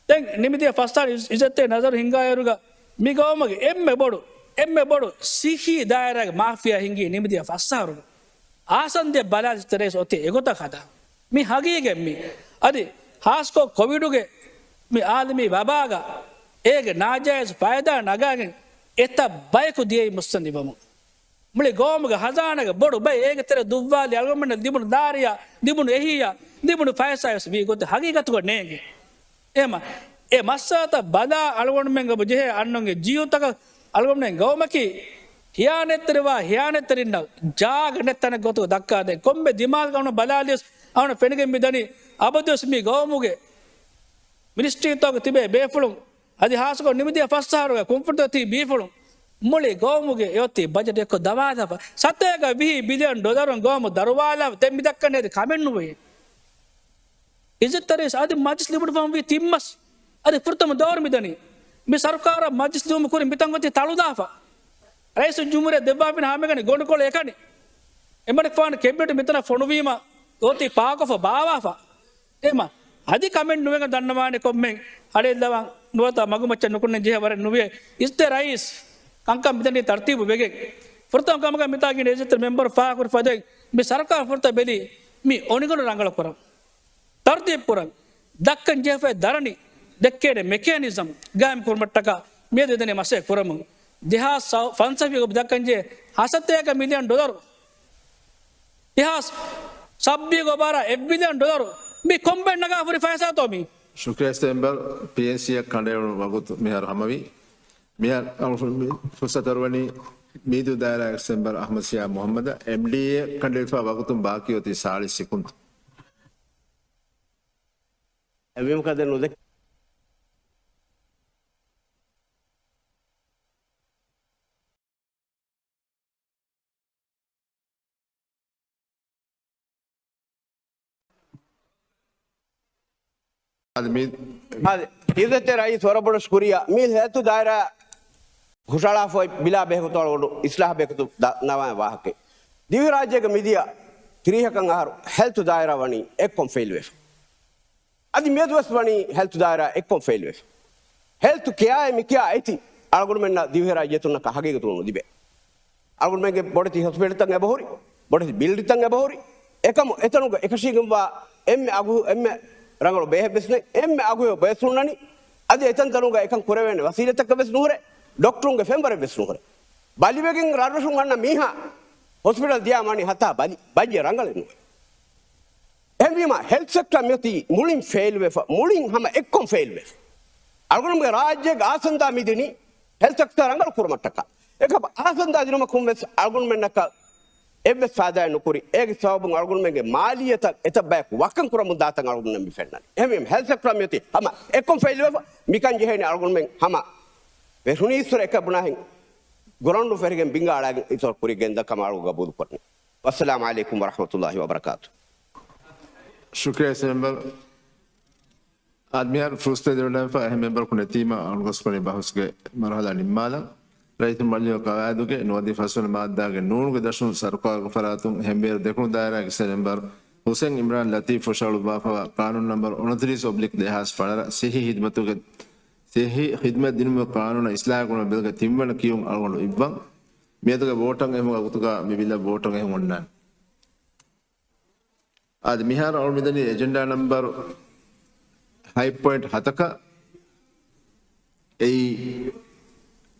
ދެން ނިމިދިޔަ ފަސް އަހަރު އިއްޒަތްތެރި ނަޒަރު ހިންގާއިރުގަ މި ގައުމުގެ އެންމެ ބޮޑު، އެންމެ ބޮޑު ސިއްހީ ދާއިރާގެ މާފިޔާ ހިނގީ ނިމިދިޔަ ފަސް އަހަރުގަ. އާސަންދެ ބަލާލި ތެރޭސް އޮތީ އެގޮތަށް ހަދާ. މި ހަގީގަތް މި. އަދި ހާސްކޮށް ކޮވިޑުގެ މި އާލަމީ ވަބާގަ އޭގެ ނާޖާއިޒު ފައިދާ ނަގާގެން އެތައް ބަޔަކު ދިޔައީ މުއްސަނދިވަމުން. މުޅި ގައުމުގެ ހަޒާނާގެ ބޮޑު ބައެއް އޭގެ ތެރެ ދުއްވާލި އަޅުގަނޑުމެންނަށް ލިބުނު ލާރިޔާ، ލިބުނު އެހީޔާ، ލިބުނު ފައިސާ ވެސް ވީ ގޮތެއް ހަގީގަތުގަ ނޭނގެ. އެހެމަ އެ މައްސަލަތައް ބަލާ އަޅުގަނޑުމެން އޮބު ޖެހޭ އަންނަންގެ ޖީވުތަކަށް އަޅުގަނޑުމެން ގައުމަކީ ހިޔާނެތްތެރިވާ ހިޔާނެތްތެރިންނަށް ޖާގަ ނެތް ތަނެއް ގޮތުގަ ދައްކާދޭން. ކޮންމެ ދިމާލަކަށް އަޅުގަނޑު ބަލާލިޔަސް އަޅުގަނޑު ފެނިގެން މި ދަނީ އަބަދުވެސް މި ގައުމުގެ މިނިސްޓްރީތަކުގަ ތިބޭ ބޭފުޅުން އަދި ހާއްސަކޮށް ނިމިދިޔަ ފަސް އަހަރުގެ ކުންފުނިތަކުގަ ތިބި ބޭފުޅުން މުޅި ގައުމުގެ އެއޮތީ ބަޖެޓް އެއްކޮށް ދަވާލާފަ. ސަތޭކަ ވިހި ބިލިއަން ޑޮލަރުން ގައުމު ދަރުވާލާފަ. ދެން މި ދައްކަނީ އަދި ކަމެއް ނުވޭ. އިއްޒަތްތެރި އަދި މަޖިލިސް ލިބުނު ފަހުން ވީ ތިން މަސް. އަދި ފުރަތަމަ ދައުރު މިދަނީ. މި ސަރުކާރަށް މަޖިލިސް ލިބުމުގެ ކުރިން މިތަން އޮތީ ތަޅުލާފަ. ރައީސުލްޖުމްހޫރިއްޔާ ދެއްވާފިން ހަމަގަނި ގޮނޑުކޮޅު އެކަނި. އެމަނިކުފާނު ކެބިނެޓް މިތަނަށް ފޮނުވީމަ އޮތީ ޕާކޮށްފަ ބާވާފަ. އެހެމަ އަދި ކަމެއް ނުވެގެން ދަންނަވާނެ ކޮންމެ އަޑެއްލަވަން ނުވަތަ މަގުމައްޗަށް ނުކުންނަން ޖެހޭ ވަރެއް ނުވޭ. އިއްޒަތްތެރި ރައީސް ކަންކަން މިދަނީ ތަރުތީބު ވެގެން. ފުރަތަމަ ކަމަކަށް މިތާގެ އިއްޒަތްތެރި މެމްބަރު ފާހަގަކުރި ފަދައިން މި ސަރުކާރު ފުރަތަމަ ބެލީ މި އޮނިގަނޑު ރަނގަޅު ކުރަން. ތަރުތީބު ކުރަން. ދައްކަން ޖެހިފައި ދަރަނި ދެއްކޭނެ މެކޭނިޒަމް ގާއިމް ކުރުމަށްޓަކާ މިއަދު ދެނެ މަސައްކަތް ކުރަމުން. ދެހާސް ފަންސަވީސް ދައްކަން ޖެހޭ ހަ ސަތޭކަ މިލިއަން ޑޮލަރު. ދެހާސް ސައްބީސް އޮބާރާ އެއް ބިލިއަން ޑޮލަރު. މި ކޮންބައި ނަގާ ހުރި ފައިސާތޯ މީ؟ ޝުކްރިޔާ ސެމްބަލް. ޕީއެންސީއަށް ކަނޑައެޅުނު ވަގުތު މިހާރު ހަމަވީ. މިހާރު ފުރުސަތު އަރުވަނީ މީދޫ ދާއިރާގެ ސެމްބަރު އަޙްމަދު ޝިޔާ މުޙައްމަދަށް. އެމްޑީއޭ ކަނޑައެޅިފަ ވަގުތުން ބާކީ އޮތީ ސާޅީސް ސެކުންދު. އެވީމަ ކަދެއް ނުދެ. އަދި މި އަދި އިއްޒަތްތެރި ރައީސް ވަރަށް ބޮޑަށް ޝުކުރިއްޔާ. މި ހެލްތު ދާއިރާ ހުށަހަޅާފައި ބިލާ ބެހޭގޮތުން އަޅުގަނޑު އިސްލާހް ބެހޭގޮތުން ދަންނަވާ ވާހަކައެއް. ދިވެހިރާއްޖޭގަ މިދިޔަ ތިރީހަކަށް އަހަރު ހެލްތު ދާއިރާ ވަނީ އެއްކޮށް ފެއިލްވެފަ. އަދި މިއަދުވެސް ވަނީ ހެލްތު ދާއިރާ އެއްކޮށް ފެއިލްވެފަ. ހެލްތު ކެއާއޭ މިކިޔާ އެތި އަޅުގަނޑުމެންނަށް ދިވެހިރާއްޖެތުންނަކަށް ހަގީގަތުން ނުލިބޭ. އަޅުގަނޑުމެންގެ ބޮޑެތި ހޮސްޕިޓަލްތައް އެބަހުރި، ބޮޑެތި ބިލްޑިތައް އެބަހުރި، އެކަމު އެތަނުގަ އެކަށީގެންވާ އެންމެ އަގު، އެންމެ ރަނގަޅު ބޭހެއްވެސް ނެތް، އެންމެ އަގުހެޔޮ ބޭސް ނުންނަނީ. އަދި އެތަންތަނުގަ އެކަން ކުރެވޭނެ ވަސީލަތްތަކެއް ވެސް ނުހުރޭ، ޑޮކްޓަރުންގެ ފެންވަރެއް ވެސް ނުހުރޭ. ބަލިވެގެން ރަށްރަށުން އަންނަ މީހާ ހޮސްޕިޓަލް ދިޔާ ވަނީ ހަތާ ބަލި، ބައްޔެއް ރަނގަޅެއް ނުވޭ. އެހެންވީމަ ހެލްތް ސެކްޓަރ މިއޮތީ މުޅިން ފެއިލްވެފަ، މުޅިން ހަމަ އެއްކޮން ފެއިލްވެފަ. އަޅުގަނޑުމެންގެ ރާއްޖޭގެ އާސަންދާ މިދިނީ ހެލްތް ސެކްޓަރ ރަނގަޅު ކުރުމަށްޓަކާ. އެކަމަ އާސަންދާ ދިނުމަކުން ވެސް އަޅުގަނޑުމެންނަކަށް އެއްވެސް ފާއިދާއެއް ނުކުރި. އޭގެ ސަބަބުން އަޅުގަނޑުމެންގެ މާލިއްޔަތަށް އެތައް ބަޔަކު ވަކަން ކުރަމުން ދާތަން އަޅުގަނޑުމެން މި ފެންނަނީ. އެހެންވީމަ ހެލްތް ސެކްޓަރ މިއޮތީ ހަމަ އެއްކޮން ފެއިލްވެފަ. މިކަން ޖެހޭނީ އަޅުގަނޑުމެން ހަމަ ވެސް ހުނީއްސުރެ އެކަށް ބުނާހެން ގްރައުންޑު ފެށިގެން ބިންގާ އަޅާގެން އިތުރަށް ކުރި ގެންދަ ކަމަށް އަޅުގަނޑު ގަބޫލު ކުރަނީ. ވައްސަލާމު ޢަލައިކުމް ވަރަޙްމަތުﷲި ވަބަރަކާތު. ޝުކްރިޔާ ސެމްބަރު. އާދެ، މިހާރު ފުރުސަތު ދެވިއްޖެ އެހެން މެމްބަރަކު ނެތީމަ، އަޅުގަނޑު ގޮސް ކުރަނީ ބަހުސްގެ މަރުހަލާ ނިންމާލަން. ރައްޔިތުން މަޖިލީހުގެ ޤަވާއިދުގެ ނުވަދިހަ ފަސްވަނަ މާއްދާގެ ނޫނުގެ ދަށުން ސަރުކާރުގެ ފަރާތުން ހެންވޭރު ދެކުނު ދާއިރާގެ އިސްތަށި މެމްބަރު ހުސެން އިމްރާން ލަތީފް ހުށަހަޅުއްވާފައިވާ ޤާނޫނު ނަންބަރު އުނަތިރީސް އޮބްލިކް ދެހާސް ފަޅަރަށް ޞިއްޙީ ޚިދްމަތުގެ، ޞިއްޙީ ޚިދްމަތް ދިނުމުގެ ޤާނޫނަށް އިޞްލާޙު ކުރުމަށް ބިލްގެ ތިންވަނަ ކިޔުން އަޅުގަނޑު އިއްވަން. މިއަދުގެ ވޯޓަށް އެހުމުގެ ވަގުތުގަ މި ބިލަށް ވޯޓަށް އެހުން އޮންނާނެ. އާދެ، މިހާރު އަޅުގަނޑު މިދަނީ އެޖެންޑާ ނަންބަރު ހަތް ޕޮއިންޓް ހަތަކަށް. އެއީ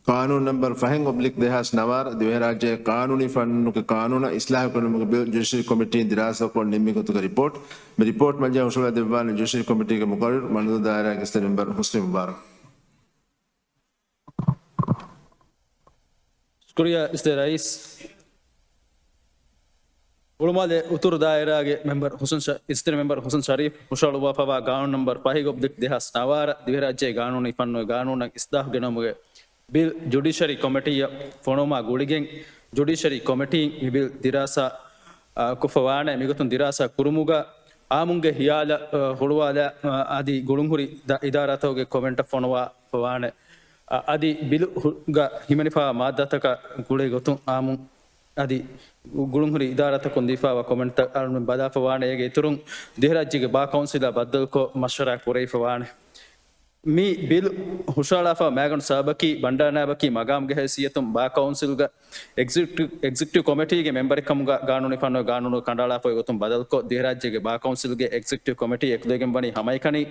ޤާނޫނު ނަންބަރު ފަހެއް އޮބްލިކް ދެހާސް ނަވާރަ، ދިވެހިރާއްޖޭގެ ޤާނޫނީ ފަންނުގެ ޤާނޫނަށް އިޞްލާޙު ކުރުމުގެ ބިލް ޖުޑިޝަރީ ކޮމިޓީން ދިރާސާކޮށް ނިންމި ގޮތުގެ ރިޕޯޓް. މި ރިޕޯޓް މަޖިލީހަށް ހުށަހަޅައިދެއްވާނެ ޖުޑިޝަރީ ކޮމިޓީގެ މުޤައްރަރު މަންދޫ ދާއިރާގެ އިސްތަށި މެމްބަރު ހުސްނި މުބާރަކް. ޝުކުރިއްޔާ އިސްތަށި ރައީސް. ހުޅުމާލެ އުތުރު ދާއިރާގެ މެމްބަރު ހުސެން ޝަ-، އިސްތަށި މެމްބަރު ހުސެން ޝަރީފް ހުށަހަޅުއްވާފައިވާ ޤާނޫނު ނަންބަރު ފަހެއް އޮބްލިކް ދެހާސް ނަވާރަ، ދިވެހިރާއްޖޭގެ ޤާނޫނީ ފަންނުގެ ޤާނޫނަށް އިޞްލާޙު ގެނައުމުގެ ބިލް ޖުޑިޝަރީ ކޮމިޓީއަށް ފޮނުވުމާ ގުޅިގެން، ޖުޑިޝަރީ ކޮމިޓީން މި ބިލް ދިރާސާ، އާ، ކޮށްފަވާނެ. މިގޮތުން ދިރާސާ ކުރުމުގަ އާއްމުންގެ ހިޔާލަށް، އާ، ހުޅުވާލާ، އާ، އަދި ގުޅުންހުރި ދަ-، އިދާރާތަކުގެ ކޮމެންޓަށް ފޮނުވާފަވާނެ. އަ-، އަދި ބިލުގަ ހިމެނިފައިވާ މާއްދާތަކާ ގުޅޭ ގޮތުން އާއްމު އަދި ގުޅުންހުރި އިދާރާތަކުން ދީފައިވާ ކޮމެންޓްތައް އަޅުގަނޑުމެން ބަލާފަވާނެ. އޭގެ އިތުރުން ދިވެހިރާއްޖޭގެ ބާ ކައުންސިލާ ބައްދަލުކޮށް މަޝްވަރާ ކުރެވިފަވާނެ. މި ބިލް ހުށަހަޅާފަ މައިގަނޑު ސަބަބަކީ ބަންޑާރަ ނާއިބަކީ މަގާމުގެ ހައިސިއްޔަތުން ބާ ކައުންސިލްގަ އެގްޒެކްޓިވް، އެގްޒެކްޓިވް ކޮމިޓީގެ މެމްބަރެއްކަމުގަ ގާނޫނީ ފަންނުގެ ގާނޫނު ކަނޑައަޅާފައި ގޮތުން ބަދަލުކޮށް، ދިވެހިރާއްޖޭގެ ބާ ކައުންސިލްގެ އެގްޒެކްޓިވް ކޮމިޓީ އެކުލެވިގެން ވަނީ ހަމައެކަނި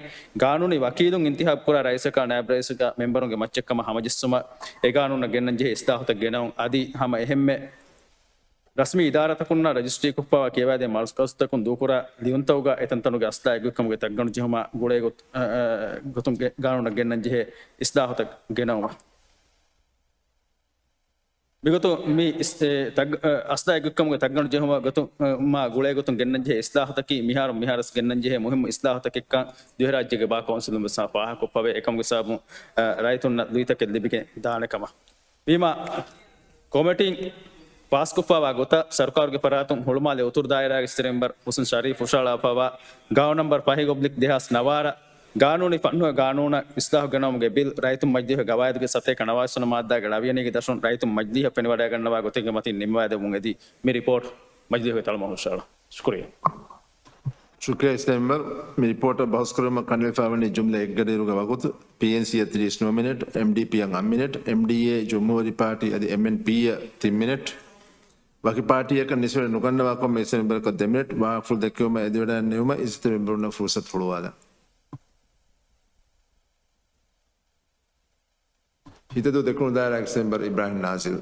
ގާނޫނީ ވަކީލުން އިންތިހާބުކުރާ ރައީސަކާ ނާއިބް ރައީސަކާ މެމްބަރުންގެ މައްޗަށްކަމަށް ހަމަޖެއްސުމަށް އެ ގާނޫނަށް ގެންނަންޖެހޭ އިސްލާހުތައް ގެނައުން. އަދި ހަމަ އެހެންމެ ރަސްމީ އިދާރާތަކުންނާ ރަޖިސްޓްރީކޮށްފައިވާ ކިޔަވާދޭ މަރުކަޒުތަކުން ދޫކުރާ ލިޔުންތަކުގަ އެތަންތަނުގެ އަސްލާ އެއްގޮތްކަމުގެ ތައްގަނޑު ޖެހުމާ ގުޅޭ ގޮތް-، އަ، އަ، ގޮތުން ގެ-، ގާނޫނަށް ގެންނަންޖެހޭ އިސްލާހުތައް ގެނައުމަށް. މިގޮތުން މި އިސް-، އެ، ތައް-، އަ، އަސްލާ އެއްގޮތްކަމުގެ ތައްގަނޑު ޖެހުމާ ގޮތުން، އަ، މާ ގުޅޭ ގޮތުން ގެންނަންޖެހޭ އިސްލާހުތަކީ މިހާރު މިހާރަސް ގެންނަންޖެހޭ މުހިއްމު އިސްލާހުތަކެއްކަން ދިވެހިރާއްޖޭގެ ބާ ކައުންސިލުން ވެސް ފާހަގަކޮށްފަވޭ. އެކަމުގެ ސަބަބުން، އަ، ރައްޔިތުންނަށް ލުއިތަކެއް ލިބިގެން ދާނެ ކަމަށް. ވީމާ، ކޮމިޓީން ފާސްކޮށްފައިވާ ގޮތަށް ސަރުކާރުގެ ފަރާތުން ހުޅުމާލެ އުތުރު ދާއިރާގެ އިސްތަށި މެމްބަރު ހުސެން ޝަރީފް ހުށަހަޅާފައިވާ ގާނޫނު ނަންބަރު ފަހެއް އޮބްލިކް ދެހާސް ނަވާރަ، ގާނޫނީ ފަންނުގެ ގާނޫނަށް އިސްލާހު ގެނައުމުގެ ބިލް ރައްޔިތުން މަޖިލީހުގެ ގަވާއިދުގެ ސަތޭކަ ނަވާވީސް ވަނަ މާއްދާގެ ޅަވިޔަނީގެ ދަށުން ރައްޔިތުން މަޖިލީހަށް ފެނިވަޑައިގަންނަވާ ގޮތެއްގެ މަތިން ނިންމަވާދެވުމުން އެދި މި ރިޕޯޓް މަޖިލީހުގެ ތަޅުމަށް ހުށަހަޅާ. ޝުކުރިއްޔާ. ޝުކުރިއްޔާ އިސްތަށި މެމްބަރު. މި ރިޕޯޓަށް ބަހުސްކުރުމަށް ކަނޑައެޅިފައިވަނީ ޖުމްލަ އެއްގަޑިއިރުގެ ވަގުތު. ޕީއެންސީއަށް ތިރީސް ނުވަ މިނެޓް، އެމްޑީޕީއަށް އަށް މިނެޓް، އެމްޑީއޭ، ޖުމްހޫރީ ޕާޓީ އަދި އެމްއެންޕީއަށް ތިން މިނެޓް، ވަކި ޕާޓީއަކަށް ނިސްބަތް ނުގަންނަވާ ކޮންމެ އިސްތަށި މެމްބަރަކަށް ދެ މިނެޓް. ވާހަކަފުޅު ދެއްކެވުމަށް އެދިވަޑައިންނެވުމަށް އިސްތަށި މެމްބަރުންނަށް ފުރުސަތު ފުޅުވާލަން. ހިތަދޫ ދެކުނު ދާއިރާގެ އިސްތަށި މެމްބަރު އިބްރާހިމް ނާޒިލް.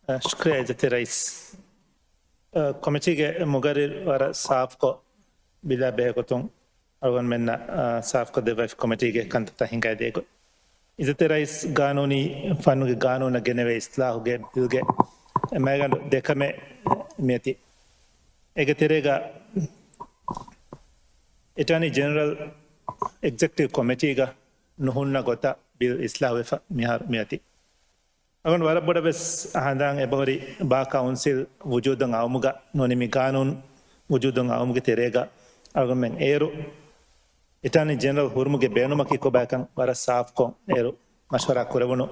އަ، ޝުކުރިއްޔާ އިއްޒަތްތެރި ރައީސް. އަ، ކޮމިޓީގެ މުގައްރިރު ވަރަށް ސާފުކޮށް، ބިލާ ބެހޭގޮތުން އަޅުގަނޑުމެންނަށް، އަ، ސާފުކޮށް ދެއްވައިފި ކޮމިޓީގެ ކަންތައްތައް ހިނގައިދޭ ގޮތް. އިއްޒަތްތެރި ރައީސް، ގާނޫނީ ފަންނުގެ ގާނޫނަށް ގެނެވޭ އިސްލާހުގެ ބިލްގެ މައިގަނޑު ދެކަމެއް މިއޮތީ. އޭގެ ތެރޭގަ އެޓާނީ ޖެނެރަލް އެގްޒެކްޓިވް ކޮމިޓީގަ ނުހުންނަ ގޮތަށް ބިލް އިސްލާހުވެފަ މިހާރު މިއޮތީ. އަޅުގަނޑު ވަރަށް ބޮޑަށް ވެސް ހަނދާން އެބަހުރި ބާ ކައުންސިލް ވުޖޫދަށް އައުމުގަ ނޫނީ މި ގާނޫނު ވުޖޫދަށް އައުމުގެ ތެރޭގަ އަޅުގަނޑުމެން އޭރު އެޓާނީ ޖެނެރަލް ހުރުމުގެ ބޭނުމަކީ ކޮބާކަން ވަރަށް ސާފުކޮށް އޭރު މަޝްވަރާ ކުރެވުނު،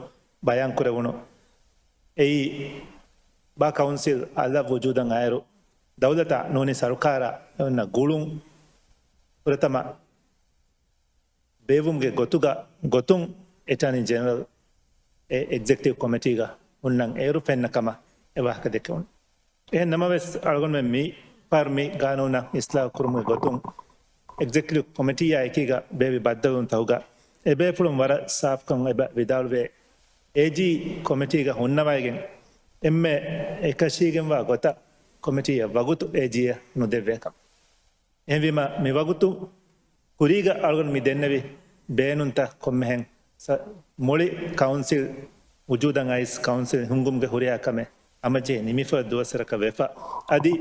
ބަޔާން ކުރެވުނު. އެއީ ބާ ކައުންސިލް އަލަށް ވުޖޫދަށް އައިރު ދައުލަތާ ނޫނީ ސަރުކާރާ އޮންނަ ގުޅުން ފުރަތަމަ ބޭއްވުމުގެ ގޮތުގަ، ގޮތުން އެޓާނީ ޖެނެރަލް އެ އެގްޒެކްޓިވް ކޮމިޓީގަ ހުންނަން އޭރު ފެންނަ ކަމަށް އެ ވާހަކަ ދެކެވުނު. އެހެން ނަމަވެސް، އަޅުގަނޑުމެން މި ފަހަރު މި ގާނޫނަށް އިސްލާހު ކުރުމުގެ ގޮތުން އެގްޒެކްޓިވް ކޮމިޓީއާ އެކީގަ ބޭއްވި ބައްދަލުވުންތަކުގަ އެބޭފުޅުން ވަރަށް ސާފުކަން އެބަ ވިދާޅުވޭ. އޭޖީ ކޮމިޓީގަ ހުންނަވައިގެން އެންމެ އެކަށީގެންވާ ގޮތަށް ކޮމިޓީއަށް ވަގުތު އޭޖީއަށް ނުދެއްވޭކަން. އެހެންވީމަ، މި ވަގުތު ކުރީގަ އަޅުގަނޑު މި ދެންނެވި ބޭނުންތައް ކޮންމެހެން ސަ-، މުޅި ކައުންސިލް ވުޖޫދަށް އައިސް ކައުންސިލް ހިންގުމުގެ ހުރިހާ ކަމެއް ހަމަޖެހި ނިމިފަ ދުވަސްވަރަކަށް ވެފަ. އަދި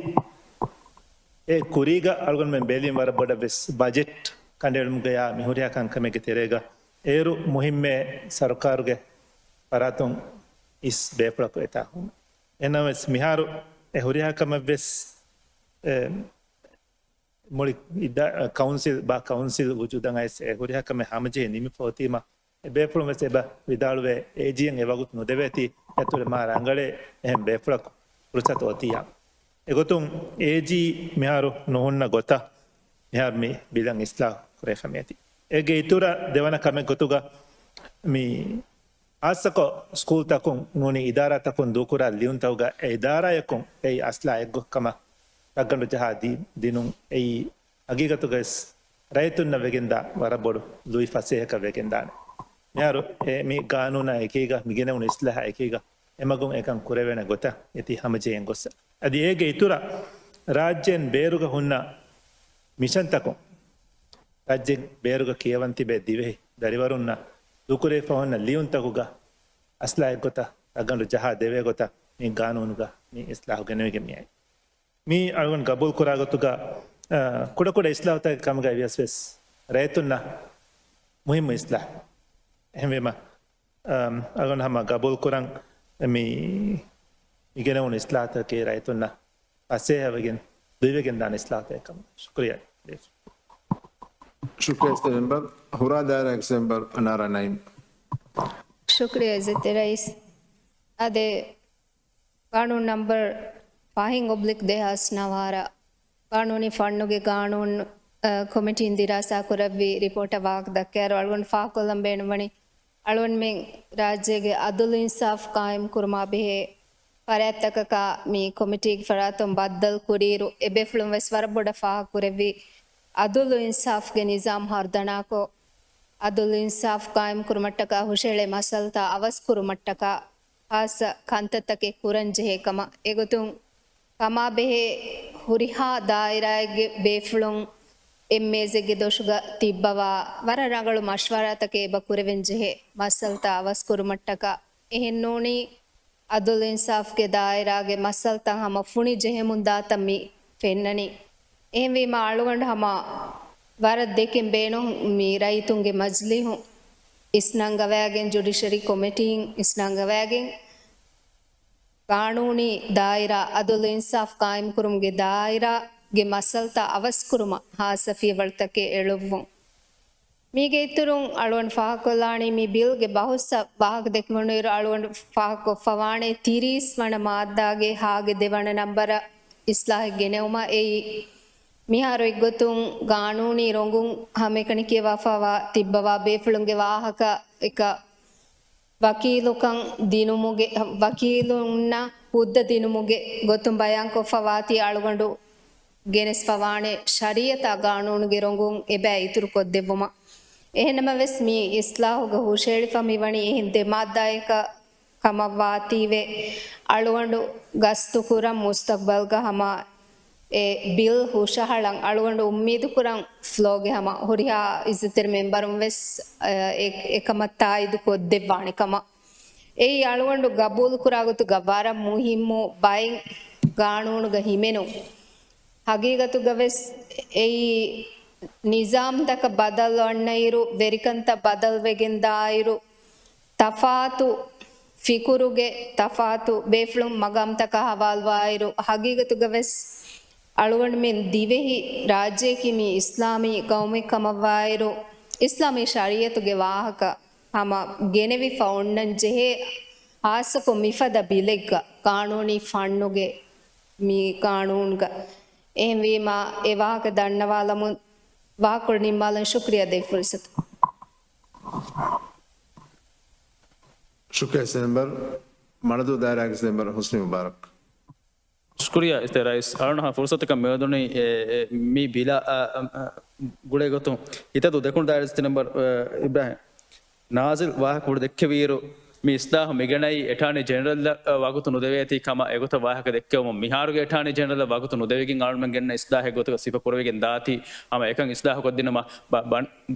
އެ ކުރީގަ އަޅުގަނޑުމެން ބެލިން ވަރަށް ބޮޑަށް ވެސް ބަޖެޓް ކަނޑައެޅުމުގަޔާ މި ހުރިހާ ކަންކަމެއްގެ ތެރޭގަ އޭރު މުހިއްމޭ ސަރުކާރުގެ ފަރާތުން އިސް ބޭފުޅަކު އެތާ ހުން. އެހެންނަމަވެސް މިހާރު އެ ހުރިހާ ކަމެއް ވެސް، އެ، މުޅި އިދާ-، ކައުންސިލް ބާ ކައުންސިލް ވުޖޫދަށް އައިސް އެ ހުރިހާ ކަމެއް ހަމަޖެހި ނިމިފަ އޮތީމަ، އެ ބޭފުޅުން ވެސް އެބަ ވިދާޅުވޭ، އޭޖީއަށް އެ ވަގުތު ނުދެވޭތީ، އަތުރެ މާ ރަނގަޅޭ އެހެން ބޭފުޅަކު ފުރުސަތު އޮތިއްޔާ. އެގޮތުން އޭޖީ މިހާރު ނުހުންނަ ގޮތަށް މިހާރު މި ބިލަށް އިސްލާހު ކުރެވިފަ މިއޮތީ. އޭގެ އިތުރަށް ދެވަނަ ކަމެއް ގޮތުގަ މި ހާއްސަކޮށް ސްކޫލްތަކުން ނޫނީ އިދާރާތަކުން ދޫކުރާ ލިޔުންތަކުގަ އެ އިދާރާޔަކުން އެއީ އަސްލާ އެއްގޮތް ކަމަށް ތައްގަނޑު ޖަހާ ދި-، ދިނުން އެއީ ހަގީގަތުގައި ރައްޔިތުންނަށް ވެގެންދާ ވަރަށް ބޮޑު ލުއި ފަސޭހަކަށް ވެގެންދާނެ. މިހާރު އެ މި ގާނޫނާ އެކީގަ މި ގެނެވުނު އިސްލާހާ އެކީގަ އެމަގުން އެކަން ކުރެވޭނެ ގޮތަށް އެތީ ހަމަޖެހިގެން ގޮއްސަ. އަދި އޭގެ އިތުރަށް ރާއްޖޭން ބޭރުގަ ހުންނަ މިޝަންތަކުން ރާއްޖޭން ބޭރުގަ ކިޔަވަން ތިބޭ ދިވެހި ދަރިވަރުންނަށް ދޫކުރެވިފަ ހުންނަ ލިޔުންތަކުގަ އަސްލާ އެއްގޮތަށް ތައްގަނޑު ޖަހާ ދެވޭ ގޮތަށް މި ގާނޫނުގަ މި އިސްލާހު ގެނެވިގެން މިއައީ. މި އަޅުގަނޑު ގަބޫލު ކުރާ ގޮތުގަ، އަ، ކުޑަކުޑަ އިސްލާހުތަކެއް ކަމުގައި ވިޔަސް ވެސް ރައްޔިތުންނަށް މުހިއްމު އިސްލާހު. އެހެންވީމަ، އަ، އަޅުގަނޑު ހަމަ ގަބޫލު ކުރަން މި، މި ގެނެވުނު އިސްލާހުތަކެއް ރައްޔިތުންނަށް ފަސޭހަވެގެން ލުއިވެގެން ދާނެ އިސްލާހުތަކެއް ކަމަށް. ޝުކުރިއްޔާ. ޝުކުރިއްޔާ އިސްތަ މެމްބަރ. ހުރާ ދާއިރާގެ މެމްބަރ ނާރާ ނައީމް. ޝުކުރިއްޔާ އިއްޒަތްތެރި ރައީސް. އާދެ، ގާނޫނު ނަމްބަރު ފަހެއް އޮބްލިކް ދެހާސް ނަވާރަ ގާނޫނީ ފަންނުގެ ގާނޫނު، އަ، ކޮމިޓީން ދިރާސާ ކުރެއްވި ރިޕޯޓަށް ވާހަކަ ދައްކާއިރު، އަޅުގަނޑު ފާހަގަކޮށްލަން ބޭނުންވަނީ، އަޅުގަނޑުމެން ރާއްޖޭގެ އަދުލު އިންސާފު ޤާއިމް ކުރުމާ ބެހޭ ފަރާތްތަކަކާ މި ކޮމިޓީގެ ފަރާތުން ބައްދަލު ކުރިއިރު، އެބޭފުޅުން ވެސް ވަރަށް ބޮޑަށް ފާހަގަ ކުރެއްވި އަދުލު އިންސާފުގެ ނިޒާމް ހަރުދަނާކޮށް، އަދުލު އިންސާފު ޤާއިމް ކުރުމަށްޓަކާ ހުށަހެޅޭ މައްސަލަތައް އަވަސް ކުރުމަށްޓަކާ ހާއްސަ ކަންތައްތަކެއް ކުރަން ޖެހޭ ކަމަށް. އެގޮތުން ކަމާބެހޭ ހުރިހާ ދާއިރާއެއްގެ ބޭފުޅުން އެއް މޭޒެއްގެ ދޮށުގަ ތިއްބަވާ ވަރަށް ރަނގަޅު މަޝްވަރާތަކެއް އެބަ ކުރެވެން ޖެހޭ މައްސަލަތައް އަވަސް ކުރުމަށްޓަކާ. އެހެންނޫނީ، އަދުލު އިންސާފުގެ ދާއިރާގެ މައްސަލަތައް ހަމަ ފުނި ޖެހެމުންދާތަން މި ފެންނަނީ. އެހެންވީމަ އަޅުގަނޑު ހަމަ ވަރަށް ދެކެން ބޭނުން މި ރައްޔިތުންގެ މަޖިލީހުން އިސްނަންގަވައިގެން، ޖުޑިޝަރީ ކޮމިޓީން އިސްނަންގަވައިގެން، ގާނޫނީ ދާއިރާ، އަދުލު އިންސާފު ޤާއިމްކުރުމުގެ ދާއިރާގެ މައްސަލަތައް އަވަސްކުރުމަށް ހާއްސަ ފިޔަވަޅުތަކެއް އެޅުއްވުން. މީގެ އިތުރުން އަޅުގަނޑު ފާހަގަކޮށްލާނީ، މި ބިލްގެ ބަހުސްއަށް ވާހަކަ ދެކެވުނުއިރު އަޅުގަނޑު ފާހަގަކޮށްފަވާނެ ތިރީސް ވަނަ މާއްދާގެ ހާގެ ދެވަނަ ނަންބަރަށް އިސްލާހެއް ގެނެވުމަށް. އެއީ، މިހާރު އެއްގޮތުން ގާނޫނީ ރޮނގުން ހަމައެކަނި ކިޔަވާފަވާ ތިއްބަވާ ބޭފުޅުންގެ ވާހަކަ އެކަ ވަކީލުކަން ދިނުމުގެ، ވަކީލުންނަށް ހުއްދަ ދިނުމުގެ ގޮތުން ބަޔާންކޮށްފަވާތީ އަޅުގަނޑު ގެނެސްފަވާނެ ޝަރީއަތާ ގާނޫނުގެ ރޮނގުން އެބައި އިތުރުކޮށްދެއްވުމަށް. އެހެންނަމަވެސް، މި އިސްލާހުގަ ހުށަހެޅިފަ މިވަނީ އެހެން ދެ މާއްދާއަކަށް ކަމަށްވާތީވެ، އަޅުގަނޑު ގަސްތުކުރަން މުސްތަޤްބަލްގަ ހަމަ އެ ބިލް ހުށަހަޅަން އަޅުގަނޑު އުއްމީދުކުރަން ފްލޯގެ ހަމަ ހުރިހާ އިއްޒަތްތެރި މެމްބަރުން ވެސް، އެ، އެކަމަށް ތާއީދު ކޮށްދެއްވާނެ ކަމަށް. އެއީ އަޅުގަނޑު ގަބޫލުކުރާ ގޮތުގަ ވަރަށް މުހިއްމު ބައެއް ގާނޫނުގަ ހިމެނު. ހަގީގަތުގަވެސް އެއީ ނިޒާމްތަކަށް ބަދަލު އަންނައިރު، ވެރިކަންތައް ބަދަލުވެގެންދާއިރު، ތަފާތު ފިކުރުގެ ތަފާތު ބޭފުޅުން މަގާމްތަކާ ހަވާލުވާއިރު، ހަގީގަތުގަވެސް އަޅުގަނޑުމެން ދިވެހި ރާއްޖެއަކީ މީ އިސްލާމީ ގައުމެއް ކަމަށްވާއިރު، އިސްލާމީ ޝަރީއަތުގެ ވާހަކަ ހަމަ ގެނެވިފަ އޮންނަން ޖެހޭ، ހާއްސަކޮށް މިފަދަ ބިލެއްގަ، ގާނޫނީ ފަންނުގެ މި ގާނޫނުގަ. އެހެންވީމާ، އެ ވާހަކަ ދަންނަވާލަމުން ވާހަކަކޮޅު ނިންމާލަން ޝުކުރިއްޔާ ދޭ ފުރުސަތު. ޝުކުރިއްޔާ ސެންބަރު، މަނަދޫ ދާއިރާގެ ސެންބަރު ހުސްނި މުބާރަކް. ޝުކުރިއްޔާ އިއްޒަތްތެރި ރައީސް. އަޅުން ހަމަ ފުރުސަތަކަށް މިވަދުނީ، އެ، އެ، މި ބިލާ، އަ، އަ، އަ، ގުޅޭ ގޮތުން ހިތަދޫ ދެކުނު ދާއިރާގެ ސެންބަރު، އަ، އިބްރާހިމް ނާޒިލް ވާހަކަ ހުރި ދެއްކެވިއިރު، މި އިސްލާހު މިގަނައީ އެޓާނީ ޖެނެރަލްއަށް ވަގުތު ނުދެވޭތީ ކަމަށް އެގޮތަށް ވާހަކަ ދެއްކެވުމުން، މިހާރުގެ އެޓާނީ ޖެނެރަލަށް ވަގުތު ނުދެވިގެން އަޅުމެން ގެންނަ އިސްލާހެއް ގޮތުގަ ސިފަ ކުރެވިގެން ދާތީ ހަމަ އެކަން އިސްލާހުކޮށްދިނުމަށް ބަ-، ބަން-،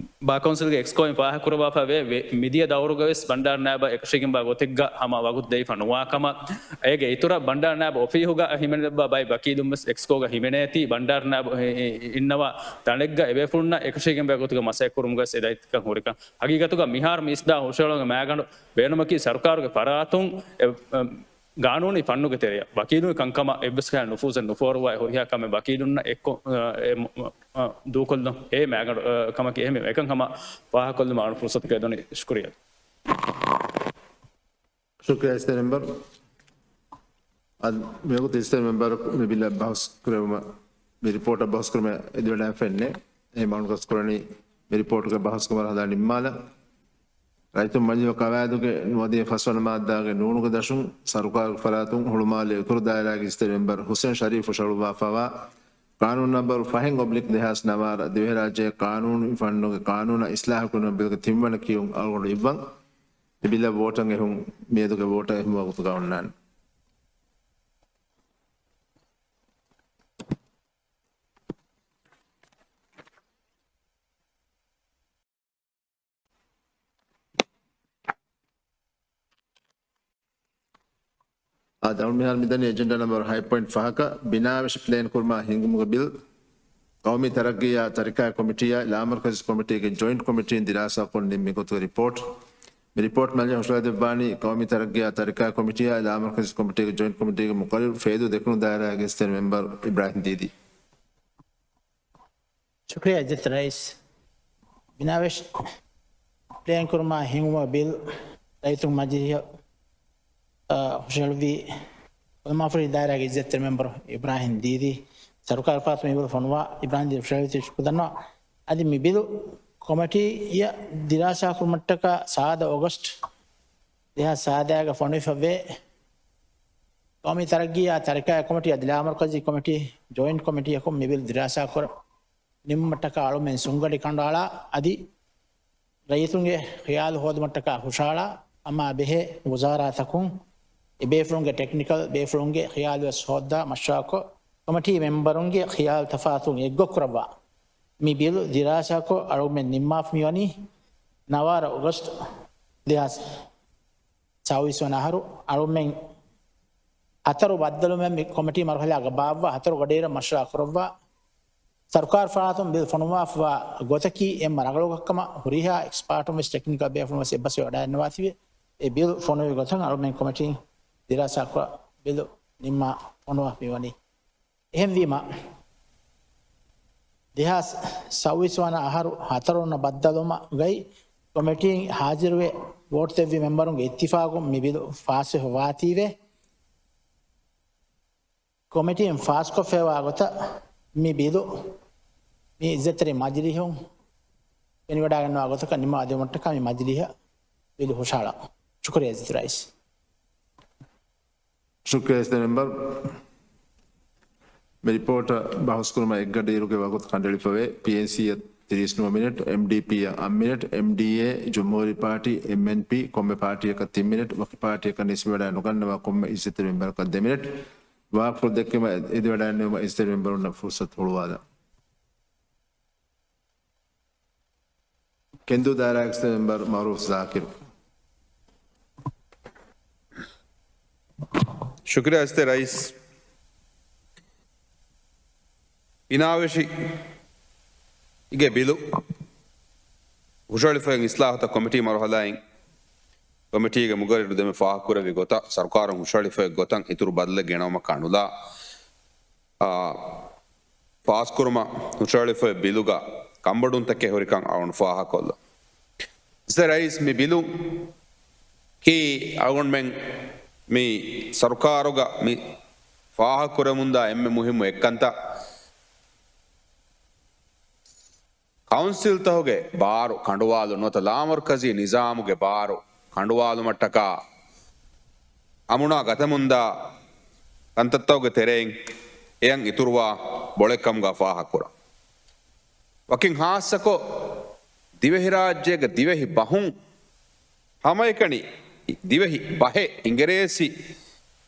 ބާ ކައުންސިލްގެ އެކްސްކޯއިން ފާހަގަކުރައްވާފައިވޭ. ވެ-، މިދިޔަ ދައުރުގަވެސް ބަންޑާރު ނާއިބަށް އެކަށީގެންވާ ގޮތެއްގަ ހަމަ ވަގުތު ދެވިފަ ނުވާ ކަމަށް، އޭގެ އިތުރަށް ބަންޑާރު ނާއިބު އޮފީހުގަ ހިމެނިލައްވާ ބައެއް ވަކީލުންވެސް އެކްސްކޯގަ ހިމެނޭތީ، ބަންޑާރު ނާއިބު އި-، އި-، އިންނަވާ ތަނެއްގަ އެބޭފުޅުންނަށް އެކަށީގެންވާ ގޮތުގަ މަސައްކަތް ކުރުމުގަވެސް އެ ދައްތަކަން ހުރިކަން. ހަގީގަތުގަ މިހާރު މި އިސްލާހު ހުށަހެޅުމުގެ މައިގަނޑު ބޭނުމަކީ ސަރުކާރުގެ ފަރާތުން އެ، އެ، ގާނޫނީ ފަންނުގެ ތެރެއަށް ވަކީލުންގެ ކަންކަމަށް އެއްވެސް ކަހަލަ ނުފޫޒެއް ނުފޯރުވާ އެ ހުރިހާ ކަމެއް ވަކީލުންނަށް އެއްކޮށް، އެ، އެ، ދޫކޮށްލުން އެ މައިގަނޑު، އެ، ކަމަކީ އެހެންވީމަ އެކަން ހަމަ ފާހަގަކޮށްލުމަށް އަޅުން ފުރުސަތު ދެނީ. ޝުކުރިއްޔާ. ޝުކުރިއްޔާ އިސްތަށި މެމްބަރު. އަދި މިވަގުތު އިސްތަށި މެމްބަރަކު މި ބިލަށް ބަހުސް ކުރެވުމަށް، މި ރިޕޯޓަށް ބަހުސް ކުރުމަށް އެދިވަޑައިގެންފައެއް ނެތް. އެހެން އަޅުގަނޑު ކަސް ކުރަނީ މި ރިޕޯޓުގެ ބަހުސްގެ މަރުހަލާ ނިންމާލަން. ރައްޔިތުން މަޖިލީހުގެ ޤަވާއިދުގެ ނުވަދިހަ ފަސްވަނަ މާއްދާގެ ނޫނުގެ ދަށުން ސަރުކާރުގެ ފަރާތުން ހުޅުމާލެ އިތުރު ދާއިރާގެ އިސްތަށި މެމްބަރު ޙުސެން ޝަރީފް ހުށަހަޅުއްވާފައިވާ ޤާނޫނު ނަންބަރު ފަހެއް އޮބްލިކް ދެހާސް ނަވާރަ ދިވެހިރާއްޖޭގެ ޤާނޫނީ ފަންނުގެ ޤާނޫނަށް އިސްލާހު ކުރުމަށް ބިލްގެ ތިންވަނަ ކިޔުން އަޅުގަނޑު އިއްވަން. މި ބިލަށް ވޯޓަށް އެހުން މިއަދުގެ ވޯޓަށް އެހުން ވަގުތުގަ އޮންނާނެ. އާދެ، އަޅުގަނޑު މިހާރު މިދަނީ އެޖެންޑާ ނަމްބަރު ހަތް ޕޮއިންޓް ފަހަކަށް، ބިނާވެށި ޕްލޭން ކުރުމާ ހިންގުމުގެ ބިލް، ޤައުމީ ތަރައްގީއާ ތަރިކާ ކޮމިޓީއާ ލާމަރުކަޒީ ކޮމިޓީގެ ޖޮއިންޓް ކޮމިޓީން ދިރާސާކޮށް ނިންމި ގޮތުގެ ރިޕޯޓް. މި ރިޕޯޓް މަޖިލީހަށް ހުށަހަޅަދެއްވާނީ ޤައުމީ ތަރައްގީއާ ތަރިކާ ކޮމިޓީއާ ލާމަރުކަޒީ ކޮމިޓީގެ ޖޮއިންޓް ކޮމިޓީގެ މުޤައްރަރު ފޭދޫ ދެކުނު ދާއިރާގެ އިސްތަށި މެމްބަރު އިބްރާހިމް ދީދީ. ޝުކުރިއްޔާ އިއްޒަތް ރައީސް. ބިނާވެށި ޕްލޭން ކުރުމާ ހިންގުމުގެ ބިލް ރައްޔިތުންގެ މަޖިލީހަށް، އާ، ހުށަހެޅުއްވީ ކުޅަދުންމާފުށި ދާއިރާގެ އިއްޒަތްތެރި މެމްބަރު އިބްރާހިމް ދީދީ. ސަރުކާރު ފަރާތުން މި ބިލް ފޮނުވާ އިބްރާހިމް ދީދީ ޝަރީފް ޝުކުރު ދަންނަވަން. އަދި މި ބިލް ކޮމިޓީއަށް ދިރާސާ ކުރުމަށްޓަކާ ސާދަ އޮގަސްޓް ދެހާސް ސާދައިގަ ފޮނުވިފައިވޭ. ޤައުމީ ތަރައްގީއާ ތަރިކާ ކޮމިޓީ އަދި ލާމަރުކަޒީ ކޮމިޓީ ޖޮއިންޓް ކޮމިޓީއަކުން މި ބިލް ދިރާސާކުރަން ނިންމުމަށްޓަކާ އަޅުމެން ސުންގަނޑި ކަނޑުއަޅާ އަދި ރައްޔިތުންގެ ޚިޔާލު ހޯދުމަށްޓަކާ ހުށަހަޅާ ހަމަ ބެހޭ ވުޒާރާތަކުން އެބޭފުޅުންގެ ޓެކްނިކަލް ބޭފުޅުންގެ ޚިޔާލުވެސް ހޯއްދާ މަޝްވަރާކޮށް، ކޮމިޓީ މެމްބަރުންގެ ޚިޔާލު ތަފާތު އެއްގޮތްކުރައްވާ މި ބިލް ދިރާސާކޮށް އަޅުމެން ނިންމާފަ މިވަނީ ނަވާރަ އޮގަސްޓް ދެހާސް ސައުވީސް ވަނަ އަހަރު އަޅުމެން ހަތަރު ބައްދަލުމެއް މި ކޮމިޓީ މަރުހަލާގަ ބާއްވާ ހަތަރު ގަޑިއިރަށް މަޝްވަރާ ކުރައްވާ ސަރުކާރު ފަރާތުން ބިލް ފޮނުވާފައިވާ ގޮތަކީ އެންމެ ރަނގަޅު ގޮތްކަމަށް ހުރިހާ އެކްސްޕާޓުން ވެސް ޓެކްނިކަލް ބޭފުޅުން ވެސް އެއްބަސްވެ ވަޑައިގަންނަވާތީވެ އެ ބިލް ފޮނުވި ގޮތަށް އަޅުމެން ކޮމިޓީން ދިރާސާކޮށް ބިލް ނިންމާ ފޮނުވާ މިވަނީ. އެހެންވީމަ، ދެހާސް ސައުވީސް ވަނަ އަހަރު ހަތަރު ވަނަ ބައްދަލުވުމުގައި ކޮމިޓީން ހާޒިރުވެ ވޯޓް ދެއްވި މެމްބަރުންގެ އިއްތިފާގުން މި ބިލު ފާސްވެފަ ވާތީވެ، ކޮމިޓީން ފާސްކޮށްފައިވާ ގޮތަށް މި ބިލު މި އިއްޒަތްތެރި މަޖިލީހުން ފެނިވަޑައިގަންނަވާ ގޮތަކަށް ނިންމާދިއުމަށްޓަކާ މި މަޖިލީހަށް ބިލު ހުށަހަޅާ. ޝުކުރިއްޔާ އިއްޒަތްތެރި ރައީސް. ޝުކުރިއްޔާ އިއްޒަތްތެރި މެމްބަރު. މި ރިޕޯޓަށް ބަހުސްކުރުމަށް އެއްގަޑިއިރުގެ ވަގުތު ކަނޑައެޅިފައިވޭ. ޕީއެންސީއަށް ތިރީސް ނުވަ މިނެޓް، އެމްޑީޕީއަށް އަށް މިނެޓް، އެމްޑީއޭ، ޖުމްހޫރީ ޕާޓީ، އެމްއެންޕީ، ކޮންމެ ޕާޓީއަކަށް ތިން މިނެޓް، ވަކި ޕާޓީއަކަށް ނިސްބަތްވެވަޑައިނުގަންނަވާ ކޮންމެ އިއްޒަތްތެރި މެމްބަރަކަށް ދެ މިނެޓް. ވާހަކަފުޅު ދެއްކުމަށް އެދިވަޑައިގަންނަވުމަށް އިއްޒަތްތެރި މެމްބަރުންނަށް ފުރުސަތު ހުޅުވާލަން. ކެންދޫ ދާއިރާގެ އިސްތަށި މެމްބަރު މައުރޫފް ޒާކިރު. ޝުކުރިއްޔާ އިއްޒަތްތެރި ރައީސް. ބިނާވެށި އިގެ ބިލު ހުށަހެޅިފައި އިސްލާހުތައް ކޮމިޓީ މަރުހަލާއިން ކޮމިޓީގެ މުގައްރިރު ދެމެ ފާހަގަކުރެއްވި ގޮތަށް ސަރުކާރުން ހުށަހެޅިފައި ގޮތަށް އިތުރު ބަދަލެއް ގެނައުމަކާ ނުލާ، އާ، ފާސްކުރުމަށް ހުށަހެޅިފައި ބިލުގަ ކަންބޮޑުވުންތަކެއް ހުރިކަން އަޅުން ފާހަގަކޮށްލަން. އިއްޒަތްތެރި ރައީސް، މި ބިލު ކީ އަޅުގަނޑުމެން މި ސަރުކާރުގަ މި ފާހަގަކުރަމުންދާ އެންމެ މުހިއްމު އެއްކަންތައް. ކައުންސިލްތަކުގެ ބާރު ކަނޑުވާލުން ނުވަތަ ލާމަރުކަޒީ ނިޒާމުގެ ބާރު ކަނޑުވާލުމަށްޓަކާ އަމުނާ ގަތަމުންދާ ކަންތައްތަކުގެ ތެރެއިން އެޔަށް އިތުރުވާ ބޮޅެއްކަމުގަ ފާހަގަކުރަން. ވަކިން ހާއްސަކޮށް، ދިވެހިރާއްޖޭގެ ދިވެހި ބަހުން ހަމައެކަނި ދިވެހި ބަހެއް އިނގިރޭސި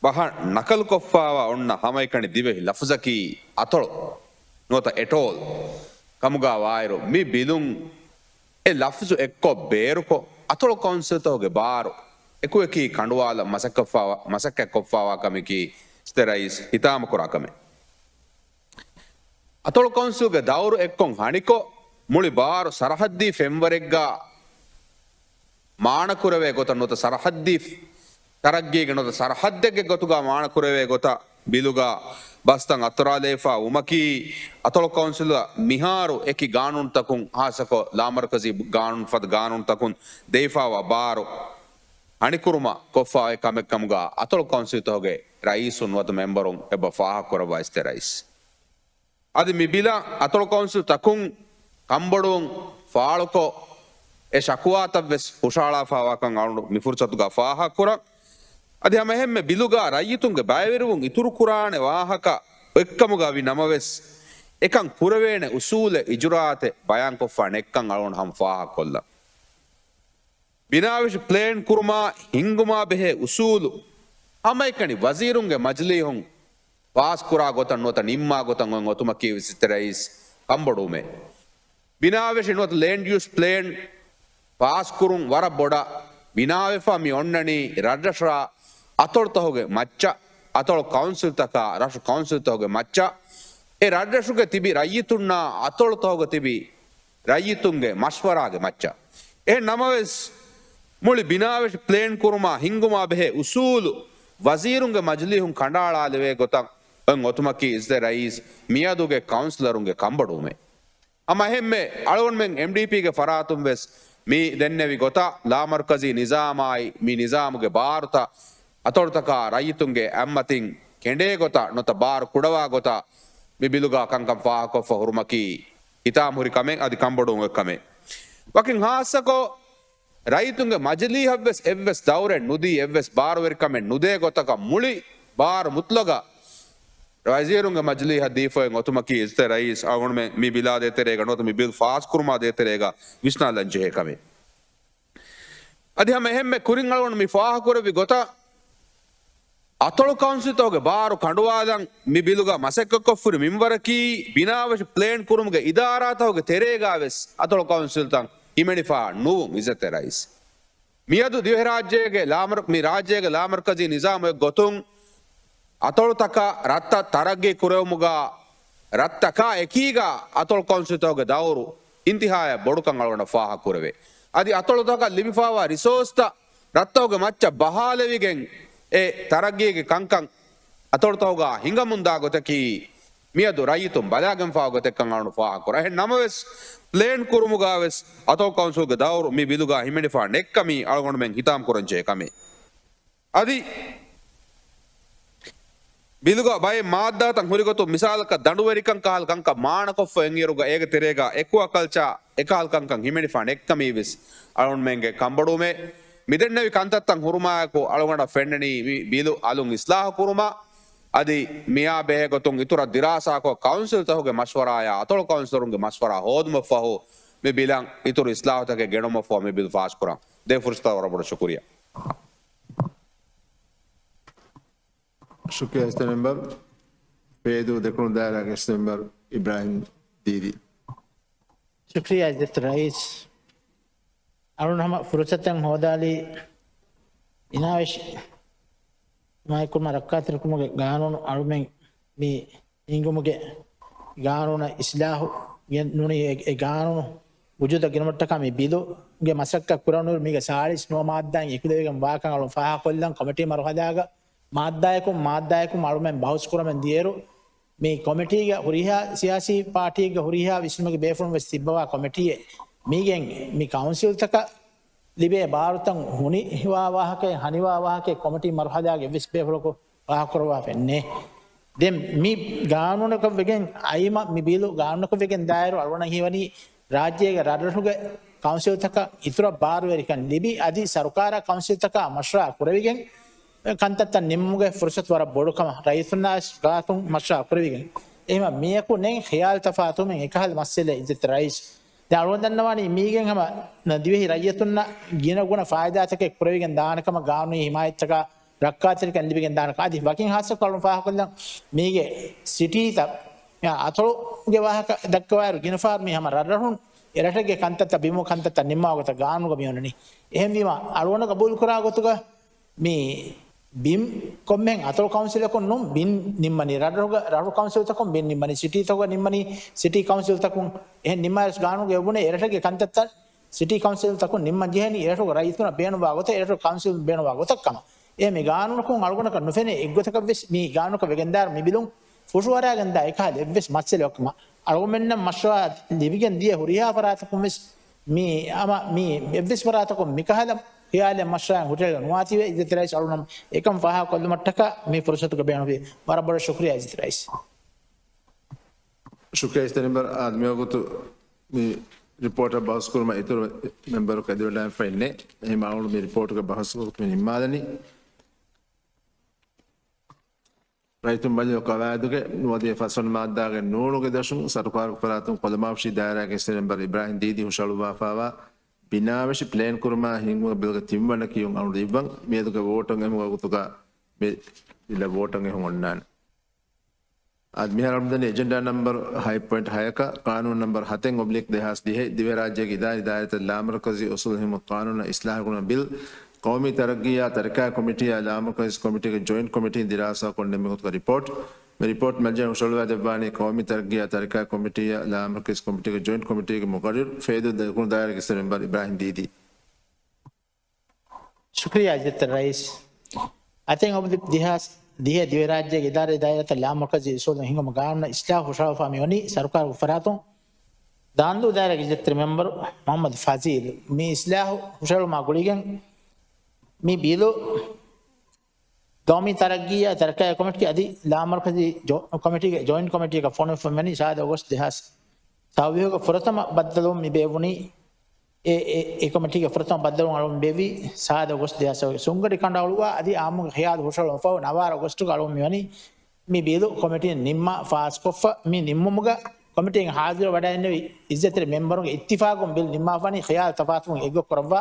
ބަހަށް ނަކަލުކޮށްފާވާ އޮންނަ ހަމައެކަނި ދިވެހި ލަފުޒަކީ އަތޮޅު ނުވަތަ އެޓޯލް ކަމުގާ ވާއިރު، މި ބިލުން އެ ލަފްޒު އެއްކޮށް ބޭރުކޮށް، އަތޮޅު ކައުންސިލްތަކުގެ ބާރު އެކުއެކީ ކަނޑުވާލަން މަސައްކަތްފާވާ، މަސައްކަތްކޮށްފާވާ ކަމަކީ ސިތެ ރައީސް ހިތާމަކުރާ ކަމެއް. އަތޮޅު ކައުންސިލްގެ ދައުރު އެއްކޮށް ހަނިކޮށް، މުޅި ބާރު ސަރަހައްދީ ފެންވަރެއްގާ މާނަކުރެވޭ ގޮތަށް ނުވަތަ ސަރަހައްދީ ތަރައްގީގެ ނުވަތަ ސަރަހައްދެއްގެ ގޮތުގާ މާނަކުރެވޭ ގޮތަށް ބިލުގާ ބަސްތައް އަތުރާލައިފާ ވުމަކީ، އަތޮޅު ކައުންސިލަށް މިހާރު އެކި ގާނޫނުތަކުން، ހާއްސަކޮށް ލާމަރުކަޒީ ގާނޫނު ފަދަ ގާނޫނުތަކުން ދެވިފާވާ ބާރު ހަނިކުރުމަށް ކޮށްފާ އޮތް ކަމެއް ކަމުގާ އަތޮޅު ކައުންސިލްތަކުގެ ރައީސުން ނުވަތަ މެމްބަރުން އެބަ ފާހަގަކުރައްވާ ސިތެ ރައީސް. އަދި މި ބިލަށް އަތޮޅު ކައުންސިލް ތަކުން ކަންބޮޑުވުން ފާޅުކޮށް، އެ ޝަކުވާތައް ވެސް ހުށަހަޅާފާވާކަން އަޅުގަނޑު މި ފުރުސަތުގަ ފާހަގަކުރަން. އަދި ހަމައެހެންމެ ބިލުގަ ރައްޔިތުންގެ ބައިވެރިވުން އިތުރުކުރާނެ ވާހަކަ އޮތްކަމުގަ ވި ނަމަވެސް، އެކަން ކުރެވޭނެ އުސޫލެއް އިޖުރާއަތެއް ބަޔާންކޮށްފާ ނެތްކަން އަޅުގަނޑު ހަމަ ފާހަގަކޮށްލަން. ބިނާވެށި ޕްލޭން ކުރުމާ ހިންގުމާ ބެހޭ އުސޫލު ހަމައެކަނި ވަޒީރުންގެ މަޖިލީހުން ފާސްކުރާ ގޮތަށް ނުވަތަ ނިންމާ ގޮތަށް އޮތް އޮތުމަކީ ސިތެ ރައީސް ކަންބޮޑުވުމެއް. ބިނާވެށި ނުވަތަ ލޭންޑް ޔޫސް ޕްލޭން ފާސްކުރުން ވަރަށް ބޮޑަށް ބިނާވެފަ މި އޮންނަނީ ރަށްރަށުރާ އަތޮޅުތަކުގެ މައްޗަށް، އަތޮޅު ކައުންސިލްތަކާ ރަށު ކައުންސިލްތަކުގެ މައްޗަށް، އެ ރަށްރަށުގެ ތިބި ރައްޔިތުންނާ އަތޮޅުތަކުގަ ތިބި ރައްޔިތުންގެ މަޝްވަރާގެ މައްޗަށް. އެހެން ނަމަވެސް، މުޅި ބިނާވެށި ޕްލޭން ކުރުމާ ހިންގުމާ ބެހޭ އުސޫލު ވަޒީރުންގެ މަޖިލީހުން ކަނޑައަޅާލެވޭ ގޮތަށް އޮތް އޮތުމަކީ ސިތެ ރައީސް މިއަދުގެ ކައުންސިލަރުންގެ ކަންބޮޑުވުމެއް. ހަމައެހެންމެ އަޅުގަނޑުމެން އެމްޑީޕީގެ ފަރާތުން ވެސް މި ދެންނެވި ގޮތަށް ލާމަރުކަޒީ ނިޒާމާއި މި ނިޒާމުގެ ބާރުތައް އަތޮޅުތަކާ ރައްޔިތުންގެ އަތްމަތިން ކެނޑޭ ގޮތަށް ނުވަތަ ބާރު ކުޑަވާ ގޮތަށް މި ބިލުގާ ކަންކަން ފާހަގަކޮށްފަ ހުރުމަކީ ހިތާމަހުރި ކަމެއް އަދި ކަންބޮޑުވުން އޮތް ކަމެއް. ވަކިން ހާއްސަކޮށް، ރައްޔިތުންގެ މަޖިލީހަށްވެސް އެއްވެސް ދައުރެއް ނުދީ، އެއްވެސް ބާރުވެރިކަމެއް ނުދޭ ގޮތަކަށް މުޅި ބާރު މުތްލަގަށް ވަޒީރުންގެ މަޖިލީހަށް ދީފައި އޮތުމަކީ ސިތެ ރައީސް އަޅުގަނޑުމެން މި ބިލާ ދޭތެރޭގަ ނުވަތަ މި ބިލް ފާސްކުރުމާ ދޭތެރޭގަ ވިސްނާލަން ޖެހޭ ކަމެއް. އަދި ހަމަ އެހެންމެ ކުރިން އަޅުގަނޑު މި ފާހަގަކުރެއްވި ގޮތަށް، އަތޮޅު ކައުންސިލްތަކުގެ ބާރު ކަނޑުވާލަން މި ބިލުގަ މަސައްކަތްކޮށްފަ ހުރި މިންވަރަކީ، ބިނާވެށި ޕްލޭން ކުރުމުގެ އިދާރާތަކުގެ ތެރޭގަ ވެސް އަތޮޅު ކައުންސިލްތައް ހިމެނިފަ ނުވުން ސިތެ ރައީސް. މިއަދު ދިވެހިރާއްޖޭގެ ލާމަރު-، މި ރާއްޖޭގެ ލާމަރުކަޒީ ނިޒާމު އޮތް ގޮތުން، އަތޮޅުތަކަށް ރަށްތައް ތަރައްގީ ކުރެވުމުގަ ރަށްތަކާ އެކީގަ އަތޮޅު ކައުންސިލްތަކުގެ ދައުރު އިންތިހާއަށް ބޮޑުކަން އަޅުގަނޑަށް ފާހަގަކުރެވޭ. އަދި އަތޮޅުތަކަށް ލިބިފައިވާ ރިސޯސްތައް ރަށްތަކުގެ މައްޗަށް ބަހާލެވިގެން އެ ތަރައްގީގެ ކަންކަން އަތޮޅުތަކުގަ ހިނގަމުންދާ ގޮތަކީ، މިއަދު ރައްޔިތުން ބަލާގެންފާ ގޮތެއްކަން އަޅުގަނޑު ފާހަގަކުރަން. އެހެން ނަމަވެސް، ޕްލޭން ކުރުމުގަ ވެސް އަތޮޅު ކައުންސިލްގެ ދައުރު މި ބިލުގަ ހިމެނިފަ ނެތްކަމީ އަޅުގަނޑުމެން ހިތާމަކުރަންޖެހޭ ކަމެއް. އަދި ބިލުގަ ބައެއް މާއްދާތައް ހުރިގޮތުން، މިސާލަކަށް ދަނޑުވެރިކަން ކަހަލަ ކަންކަން މާނަކޮށްފަ އޮތްއިރުގަ އޭގެ ތެރޭގަ އެކުއަކަލްޗާ އެކަހަލަ ކަންކަން ހިމެނިފަ ނެތްކަމީވެސް އަޅުގަނޑުމެންގެ ކަންބޮޑުވުމެއް. މިދެންނެވި ކަންތައްތައް ހުރުމާއެކު އަޅުގަނޑަށް ފެންނަނީ މި ބިލު އަލުން އިސްލާހު ކުރުމަށް. އަދި މިއާ ބެހޭ ގޮތުން އިތުރަށް ދިރާސާކޮށް، ކައުންސިލްތަކުގެ މަޝްވަރާއާ އަތޮޅު ކައުންސިލަރުންގެ މަޝްވަރާ ހޯދުމަށްފަހު، މި ބިލަށް އިތުރު އިސްލާހުތަކެއް ގެނުމަށްފަހު މި ބިލް ފާސްކުރަން. ދޭ ފުރުސަތަށް ވަރަށް ބޮޑަށް ޝުކުރިއްޔާ. ޝުކުރިއްޔާ ސިޓި މެމްބަރު. ފޭދޫ ދެކުނު ދާއިރާގެ ސިޓި މެމްބަރު އިބްރާހިމް ދީދީ. ޝުކުރިއްޔާ އިއްޒަތް ރައީސް. އަޅުން ހަމަ ފުރުސަތެއް ހޯދާލީ، އިނާވެށި މާތްކުރުމާ ރައްކާތެރިކުރުމުގެ ގާނޫނު އަޅުމެން މި ހިންގުމުގެ ގާނޫނަށް އިސްލާހު ގެން ނޫނީ އެ، އެ ގާނޫނު ވުޖޫދަށް ގެނުމަށްޓަކާ މި ބިލުގެ މަސައްކަތް ކުރަން ނުވި މީގެ ސާޅީސް ނުވަ މާއްދާއިން އެކުލެވިގެން ވާކަން އަޅުން ފާހަގަކޮށްލަން ކޮމިޓީ މަރުހަލާގަ މާއްދާއަކުން މާއްދާއަކުން އަޅުމެން ބަހުސް ކުރަމެން ދިޔައިރު، މި ކޮމިޓީގަ ހުރިހާ ސިޔާސީ ޕާޓީއެއްގަ ހުރިހާ ވިސްނުމެއްގެ ބޭފުޅުން ވެސް ތިއްބަވާ ކޮމިޓީއެއް. މީގެން މި ކައުންސިލްތަކަށް ލިބޭ ބާރުތައް ހުނިވާ ވާހަކައެއް، ހަނިވާ ވާހަކައެއް ކޮމިޓީ މަރުހަލާގެ އެއްވެސް ބޭފުޅަކު ފާހަގަކުރައްވާފައެއް ނެތް. ދެން މި ގާނޫނަކަށް ވެގެން އައިމަ މި ބިލު ގާނޫނަކަށް ވެގެން ދާއިރު އަޅުގަނޑަށް ހީވަނީ ރާއްޖޭގެ ރަށްރަށުގެ ކައުންސިލްތަކަށް އިތުރަށް ބާރުވެރިކަން ލިބި، އަދި ސަރުކާރާ ކައުންސިލްތަކާ މަޝްވަރާ ކުރެވިގެން ކަންތައްތައް ނިންމުމުގެ ފުރުސަތު ވަރަށް ބޮޑު ކަމަށް ރައްޔިތުންނާ ގާތުން މަޝްވަރާ ކުރެވިގެން. އެހެންވީމަ މިޔަކު ނެތް ޚިޔާލު ތަފާތުވުމެއް އެކަހަލަ މައްސަލައެއް އިއްޒަތް ރައީސް. ދެން އަޅުގަނޑު ދަންނަވާނީ މީގެން ހަމަ ދިވެހި ރައްޔިތުންނަށް ގިނަ ގުނަ ފާއިދާތަކެއް ކުރެވިގެން ދާނެ ކަމަށް، ގާނޫނީ ހިމާޔަތްތަކާ ރައްކާތެރިކަން ލިބިގެން ދާނެ ކަމަށް. އަދި ވަކިން ހާއްސަކޮށް އަޅުގަނޑު ފާހަގަކޮށްލަން މީގެ ސިޓީތައް އަތޮޅުގެ ވާހަކަ ދައްކަވާއިރު، ގިނަ ފަހަރު މީ ހަމަ ރަށްރަށުން އެރަށެއްގެ ކަންތައްތައް، ބިމުގެ ކަންތައްތައް ނިންމާ ގޮތަށް ގާނޫނުގަ މި އޮންނަނީ. އެހެންވީމަ އަޅުގަނޑު ގަބޫލު ކުރާ ގޮތުގަ މި ބިން ކޮންމެހެން އަތޮޅު ކައުންސިލަކުން ނޫން ބިން ނިންމަނީ. ރަށްރަށުގަ، ރަށްރަށު ކައުންސިލްތަކުން ބިން ނިންމަނީ، ސިޓީތަކުގަ ނިންމަނީ ސިޓީ ކައުންސިލްތަކުން. އެހެން ނިންމާއިރުވެސް ގާނޫނުގަ އެބުނޭ އެރަށެއްގެ ކަންތައްތައް ސިޓީ ކައުންސިލްތަކުން ނިންމަން ޖެހޭނީ އެރަށުގެ ރައްޔިތުންނަށް ބޭނުންވާ ގޮތަށް، އެރަށުގެ ކައުންސިލުން ބޭނުންވާ ގޮތަށް ކަމަށް. އެހެން މި ގާނޫނަކުން އަޅުގަނޑަކަށް ނުފެނޭ އެއްގޮތަކަށްވެސް މި ގާނޫނަކަށް ވެގެންދާއިރު މި ބިލުން ފުށުއަރާގެންދާ އެކަހަލަ އެއްވެސް މައްސަލައެއް ކަމަށް. އަޅުގަނޑުމެންނަށް މަޝްވަރާ ލިބިގެން ދިޔަ ހުރިހާ ފަރާތަކުން ވެސް މި ހަމަ މި އެއްވެސް ފަރާތަކުން މިކަހަލަ ޚިޔާލެއް މަޝްވަރާއެއް ހުށަހެޅިގެން ނުވާތީވެ، އިއްޒަތްތެރި ރައީސް އަޅުގަނޑު އެކަން ފާހަގަކޮށްލުމަށްޓަކާ މި ފުރުސަތުގަ ބޭނުންވި. ވަރަށް ބޮޑަށް ޝުކުރިއްޔާ އިއްޒަތްތެރި ރައީސް. ޝުކުރިއްޔާ އިއްޒަތްތެރި މެމްބަރު. އާދެ، މިވަގުތު މި ރިޕޯޓަށް ބަހުސްކުރުމަށް އިތުރު މެމްބަރަކު އެދިވަޑައިގެންފައެއް ނެތް. އެހެންވީމަ އަޅުގަނޑު މި ރިޕޯޓުގެ ބަހުސް ވަގުތު މި ނިންމާލަނީ. ރައްޔިތުން މަޖިލީހުގެ ޤަވާއިދުގެ ނުވަދިހަ ފަސްވަނަ މާއްދާގެ ނޫނުގެ ދަށުން ސަރުކާރުގެ ފަރާތުން ކޮލަމާފުށި ދާއިރާގެ އިސްތަށި މެމްބަރު އިބްރާހިމް ދީދީ ހުށަހަޅުއްވާފައިވާ ބިނާވެށި ޕްލޭން ކުރުމާ ހިންގުމުގެ ބިލްގެ ތިންވަނަ ކިޔުން އަޅުގަނޑު ލިޔުއްވަން. މިއަދުގެ ވޯޓަށް އެހުމުގެ ވަގުތުގަ މި ބިލަށް ވޯޓަށް އެހުން އޮންނާނެ. އަދި މިހާރު އަޅުގަނޑު ދަނީ އެޖެންޑާ ނަމްބަރު ހަތް ޕޮއިންޓް ހަޔަކަށް، ޤާނޫނު ނަމްބަރު ހަތެއް އޮބްލިކް ދެހާސް ދިހައި، ދިވެހިރާއްޖޭގެ އިދާރީ ދާއިރާތައް ލާމަރުކަޒީ އުސޫލު ހިންގުމަށް ޤާނޫނަށް އިސްލާހު ކުރުމަށް ބިލް، ޤައުމީ ތަރައްގީއާ ތަރިކާ ކޮމިޓީއާ ލާމަރުކަޒީ ކޮމިޓީގެ ޖޮއިންޓް ކޮމިޓީން ދިރާސާކޮށް ނިންމި ގޮތުގެ ރިޕޯޓް. މި ރިޕޯޓް މަޖިލީހަށް ހުށަހަޅުއްވާ ދެއްވާނީ ޤައުމީ ތަރައްގީއާ ތަރިކާ ކޮމިޓީއާ ލާމަރުކަޒީ ކޮމިޓީގެ ޖޮއިންޓް ކޮމިޓީގެ މުޤައްރިރު ފޭދޫ ދެކުނު ދާއިރާގެ އިސްތަށި މެމްބަރު އިބްރާހިމް ދީދީ. ޝުކުރިއްޔާ އިއްޒަތްތެރި ރައީސް. އަތެއް އޮބްލިކް ދެހާސް ދިހަ ދިވެހިރާއްޖޭގެ އިދާރީ ދާއިރާތައް ލާމަރުކަޒީ އުސޫލުން ހިންގުމަށް ޤާނޫނަށް އިސްލާހު ހުށަހަޅުވާފައި މިވަނީ ސަރުކާރުގެ ފަރާތުން. ދާންދޫ ދާއިރާގެ އިއްޒަތްތެރި މެމްބަރު މުޙައްމަދު ފަޒީލް މި އިސްލާހު ހުށަހެޅުމާ ގުޅިގެން މި ބިލު ޤައުމީ ތަރައްގީއާ ތަރިކާ ކޮމިޓީ އަދި ލާމަރުކަޒީ ޖޮ-، ކޮމިޓީގެ ޖޮއިންޓް ކޮމިޓީގަ ފޮނުވިފައި ވަނީ ސާދަ އޮގަސްޓް ދެހާސް ސައުވީހުގެ ފުރަތަމަ ބައްދަލުވުން މި ބޭއްވުނީ. އެ، އެ، އެ ކޮމިޓީގެ ފުރަތަމަ ބައްދަލުވުން އަޅުގަނޑު ބޭއްވީ ސާދަ އޮގަސްޓް ދެހާސް ސުންގަޑި ކަނޑައަޅުއްވާ އަދި އާއްމުގެ ޚިޔާލު ހުށަހެޅުމަށް ފަހު ނަވާރަ އޮގަސްޓުގަ އަޅުގަނޑު މިވަނީ މި ބިލު ކޮމިޓީން ނިންމާ ފާސްކޮށްފަ. މި ނިންމުމުގަ ކޮމިޓީން ހާޒިރު ވަޑައިގެންނެވި އިއްޒަތްތެރި މެމްބަރުންގެ އިއްތިފާގުން ބިލް ނިންމާފަނީ ޚިޔާލު ތަފާތުވުން އެއްގޮތް ކުރައްވާ.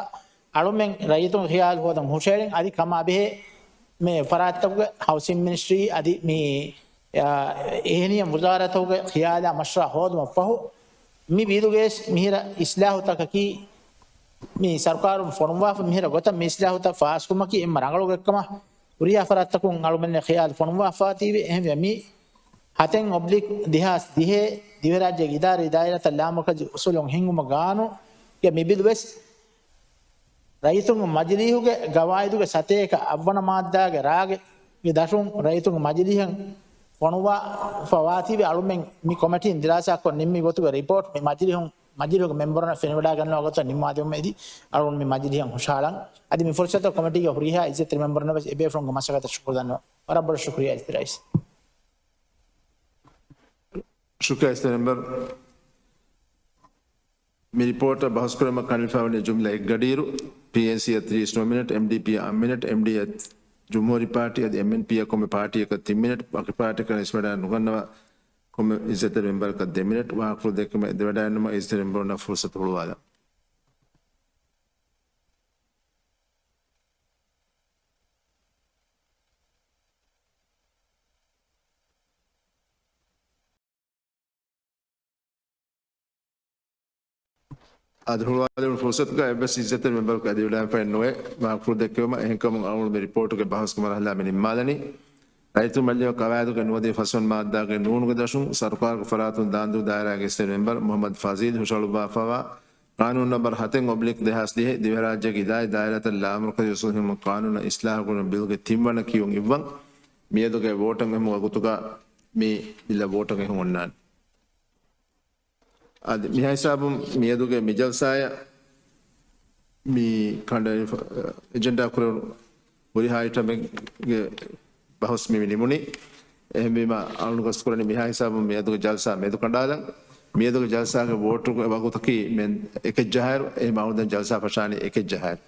އަޅުމެން ރައްޔިތުންގެ ޚިޔާލު ހޯދަން ހުށަހެޅިން އަދި ކަމާ ބެހޭ މި ފަރާތްތަކުގެ ހައުސިން މިނިސްޓްރީ އަދި މި، އާ، އެހެނިހެން ވުޒާރާތަކުގެ ޚިޔާލާ މަޝްވަރާ ހޯދުމަށް ފަހު، މި ބިލުގެ މިހިރަ އިސްލާހުތަކަކީ މި ސަރުކާރުން ފޮނުއްވާފަ މިހިރަ ގޮތަށް މި އިސްލާހުތައް ފާސްކުރުމަކީ އެންމެ ރަނގަޅު ގޮތްކަމަށް ހުރިހާ ފަރާތްތަކުން އަޅުމެންނަށް ޚިޔާލު ފޮނުއްވާފައިވާތީވެ. އެހެންވެ މި ހަތެއް އޮބްލިކް ދެހާސް ދިހައި ދިވެހިރާއްޖޭގެ އިދާރީ ދާއިރާތައް ލާމަރުކަޒީ އުސޫލުން ހިންގުމަށް ގާނޫނުގެ މި ބިލު ވެސް ރައްޔިތުންގެ މަޖިލީހުގެ ގަވާއިދުގެ ސަތޭކަ އަށްވަނަ މާއްދާގެ ރާގެ ދަށުން ރައްޔިތުންގެ މަޖިލީހަށް ފޮނުވާފަ ވާތީވެ އަޅުމެން މި ކޮމިޓީން ދިރާސާކޮށް ނިންމި ގޮތުގެ ރިޕޯޓް މި މަޖިލީހުން، މަޖިލީހުގެ މެމްބަރުންނަށް ފެނިވަޑައިގަންނަވާ ގޮތަށް ނިންމާދެވުމަށް އެދި އަޅުގަނޑު މި މަޖިލީހަށް ހުށަހަޅަން. އަދި މި ފުރުސަތަށް ކޮމިޓީގެ ހުރިހާ އިއްޒަތްތެރި މެމްބަރުންނަށް ވެސް އެބޭފުޅުންގެ މަސައްކަތަށް ޝުކުރު ދަންނަވަން. ވަރަށް ބޮޑަށް ޝުކުރިއްޔާ އިއްޒަތްތެރި ރައީސް. ޝުކުރިއްޔާ އިއްޒަތްތެރި މެމްބަރު. މި ރިޕޯޓަށް ބަހުސްކުރުމަށް ކަނޑައެޅިފައިވަނީ ޖުމްލަ އެއްގަޑިއިރު، ޕީއެންސީއަށް ތިރީސް ނުވަ މިނެޓް، އެމްޑީޕީއަށް އަށް މިނެޓް، އެމްޑީއަށް ޖުމްހޫރީ ޕާޓީ އަދި އެމްއެންޕީއަށް ކޮންމެ ޕާޓީއަކަށް ތިން މިނެޓް، ވަކި ޕާޓީއަކަށް ނިސްބަތް ނުގަންނަވާ ކޮންމެ އިއްޒަތްތެރި މެމްބަރަކަށް ދެ މިނެޓް. ވާހަކަފުޅު ދެއްކުމަށް އެދިވަޑައިގަންނަވަން އިއްޒަތްތެރި މެމްބަރުންނަށް ފުރުސަތު ހުޅުވާލަން. އަދި ހުޅުވާލެވުނު ފުރުސަތުގަ އެއްވެސް އިއްޒަތްތެރި މެމްބަރަކު އެދިވަޑައިގެންފައެއް ނުވޭ. ވާހަކަފުޅު ދެއްކެވުމަށް އެހެންކަމުން އަޅުގަނޑު މި ރިޕޯޓުގެ ބަހުސްގެ މަރުހަލާ މި ނިންމާލަނީ. ރައްޔިތުންގެ މަޖިލީހުގެ ޤަވާއިދުގެ ނުވަދިހަ ފަސްވަނަ މާއްދާގެ ނޫނުގެ ދަށުން ސަރުކާރުގެ ފަރާތުން ދާންދޫ ދާއިރާގެ އިސްތަށި މެމްބަރު މުޙައްމަދު ފަޒީލް ހުށަހަޅުއްވާފައިވާ ޤާނޫނު ނަމްބަރު ހަތެއް އޮބްލިކް ދެހާސް ދިހައި ދިވެހިރާއްޖޭގެ އިދާރީ ދާއިރާތައް ލާމަރުކަޒީ އުސޫލު ހިންގުމަށް ޤާނޫނަށް އިސްލާހު ކުރުމަށް ބިލްގެ ތިންވަނަ ކިޔުން އިއްވަން. މިއަދުގެ ވޯޓަށް އެހުމުގެ ވަގުތުގަ މި ބިލަށް ވޯޓަށް އެހުން އޮންނާނެ. އަދި މިހާ ހިސާބުން މިއަދުގެ މި ޖަލްސާއަށް މި ކަނޑައެޅިފަ-، އެޖެންޑާ ކުރެވުނު ހުރިހާ އައިޓަމެއްގެ ބަހުސް މި ނިމުނީ. އެހެންވީމަ، އަޅުގަނޑު ގަސްތުކުރަނީ މިހާ ހިސާބުން މިއަދުގެ ޖަލްސާ މެދުކަނޑާލަން. މިއަދުގެ ޖަލްސާގެ ވޯޓުގެ ވަގުތަކީ މެން އެކެއް ޖަހާއިރު، އެހެން އަޅުގަނޑު ދެން ޖަލްސާ ފަށާނީ އެކެއް ޖަހާއިރު.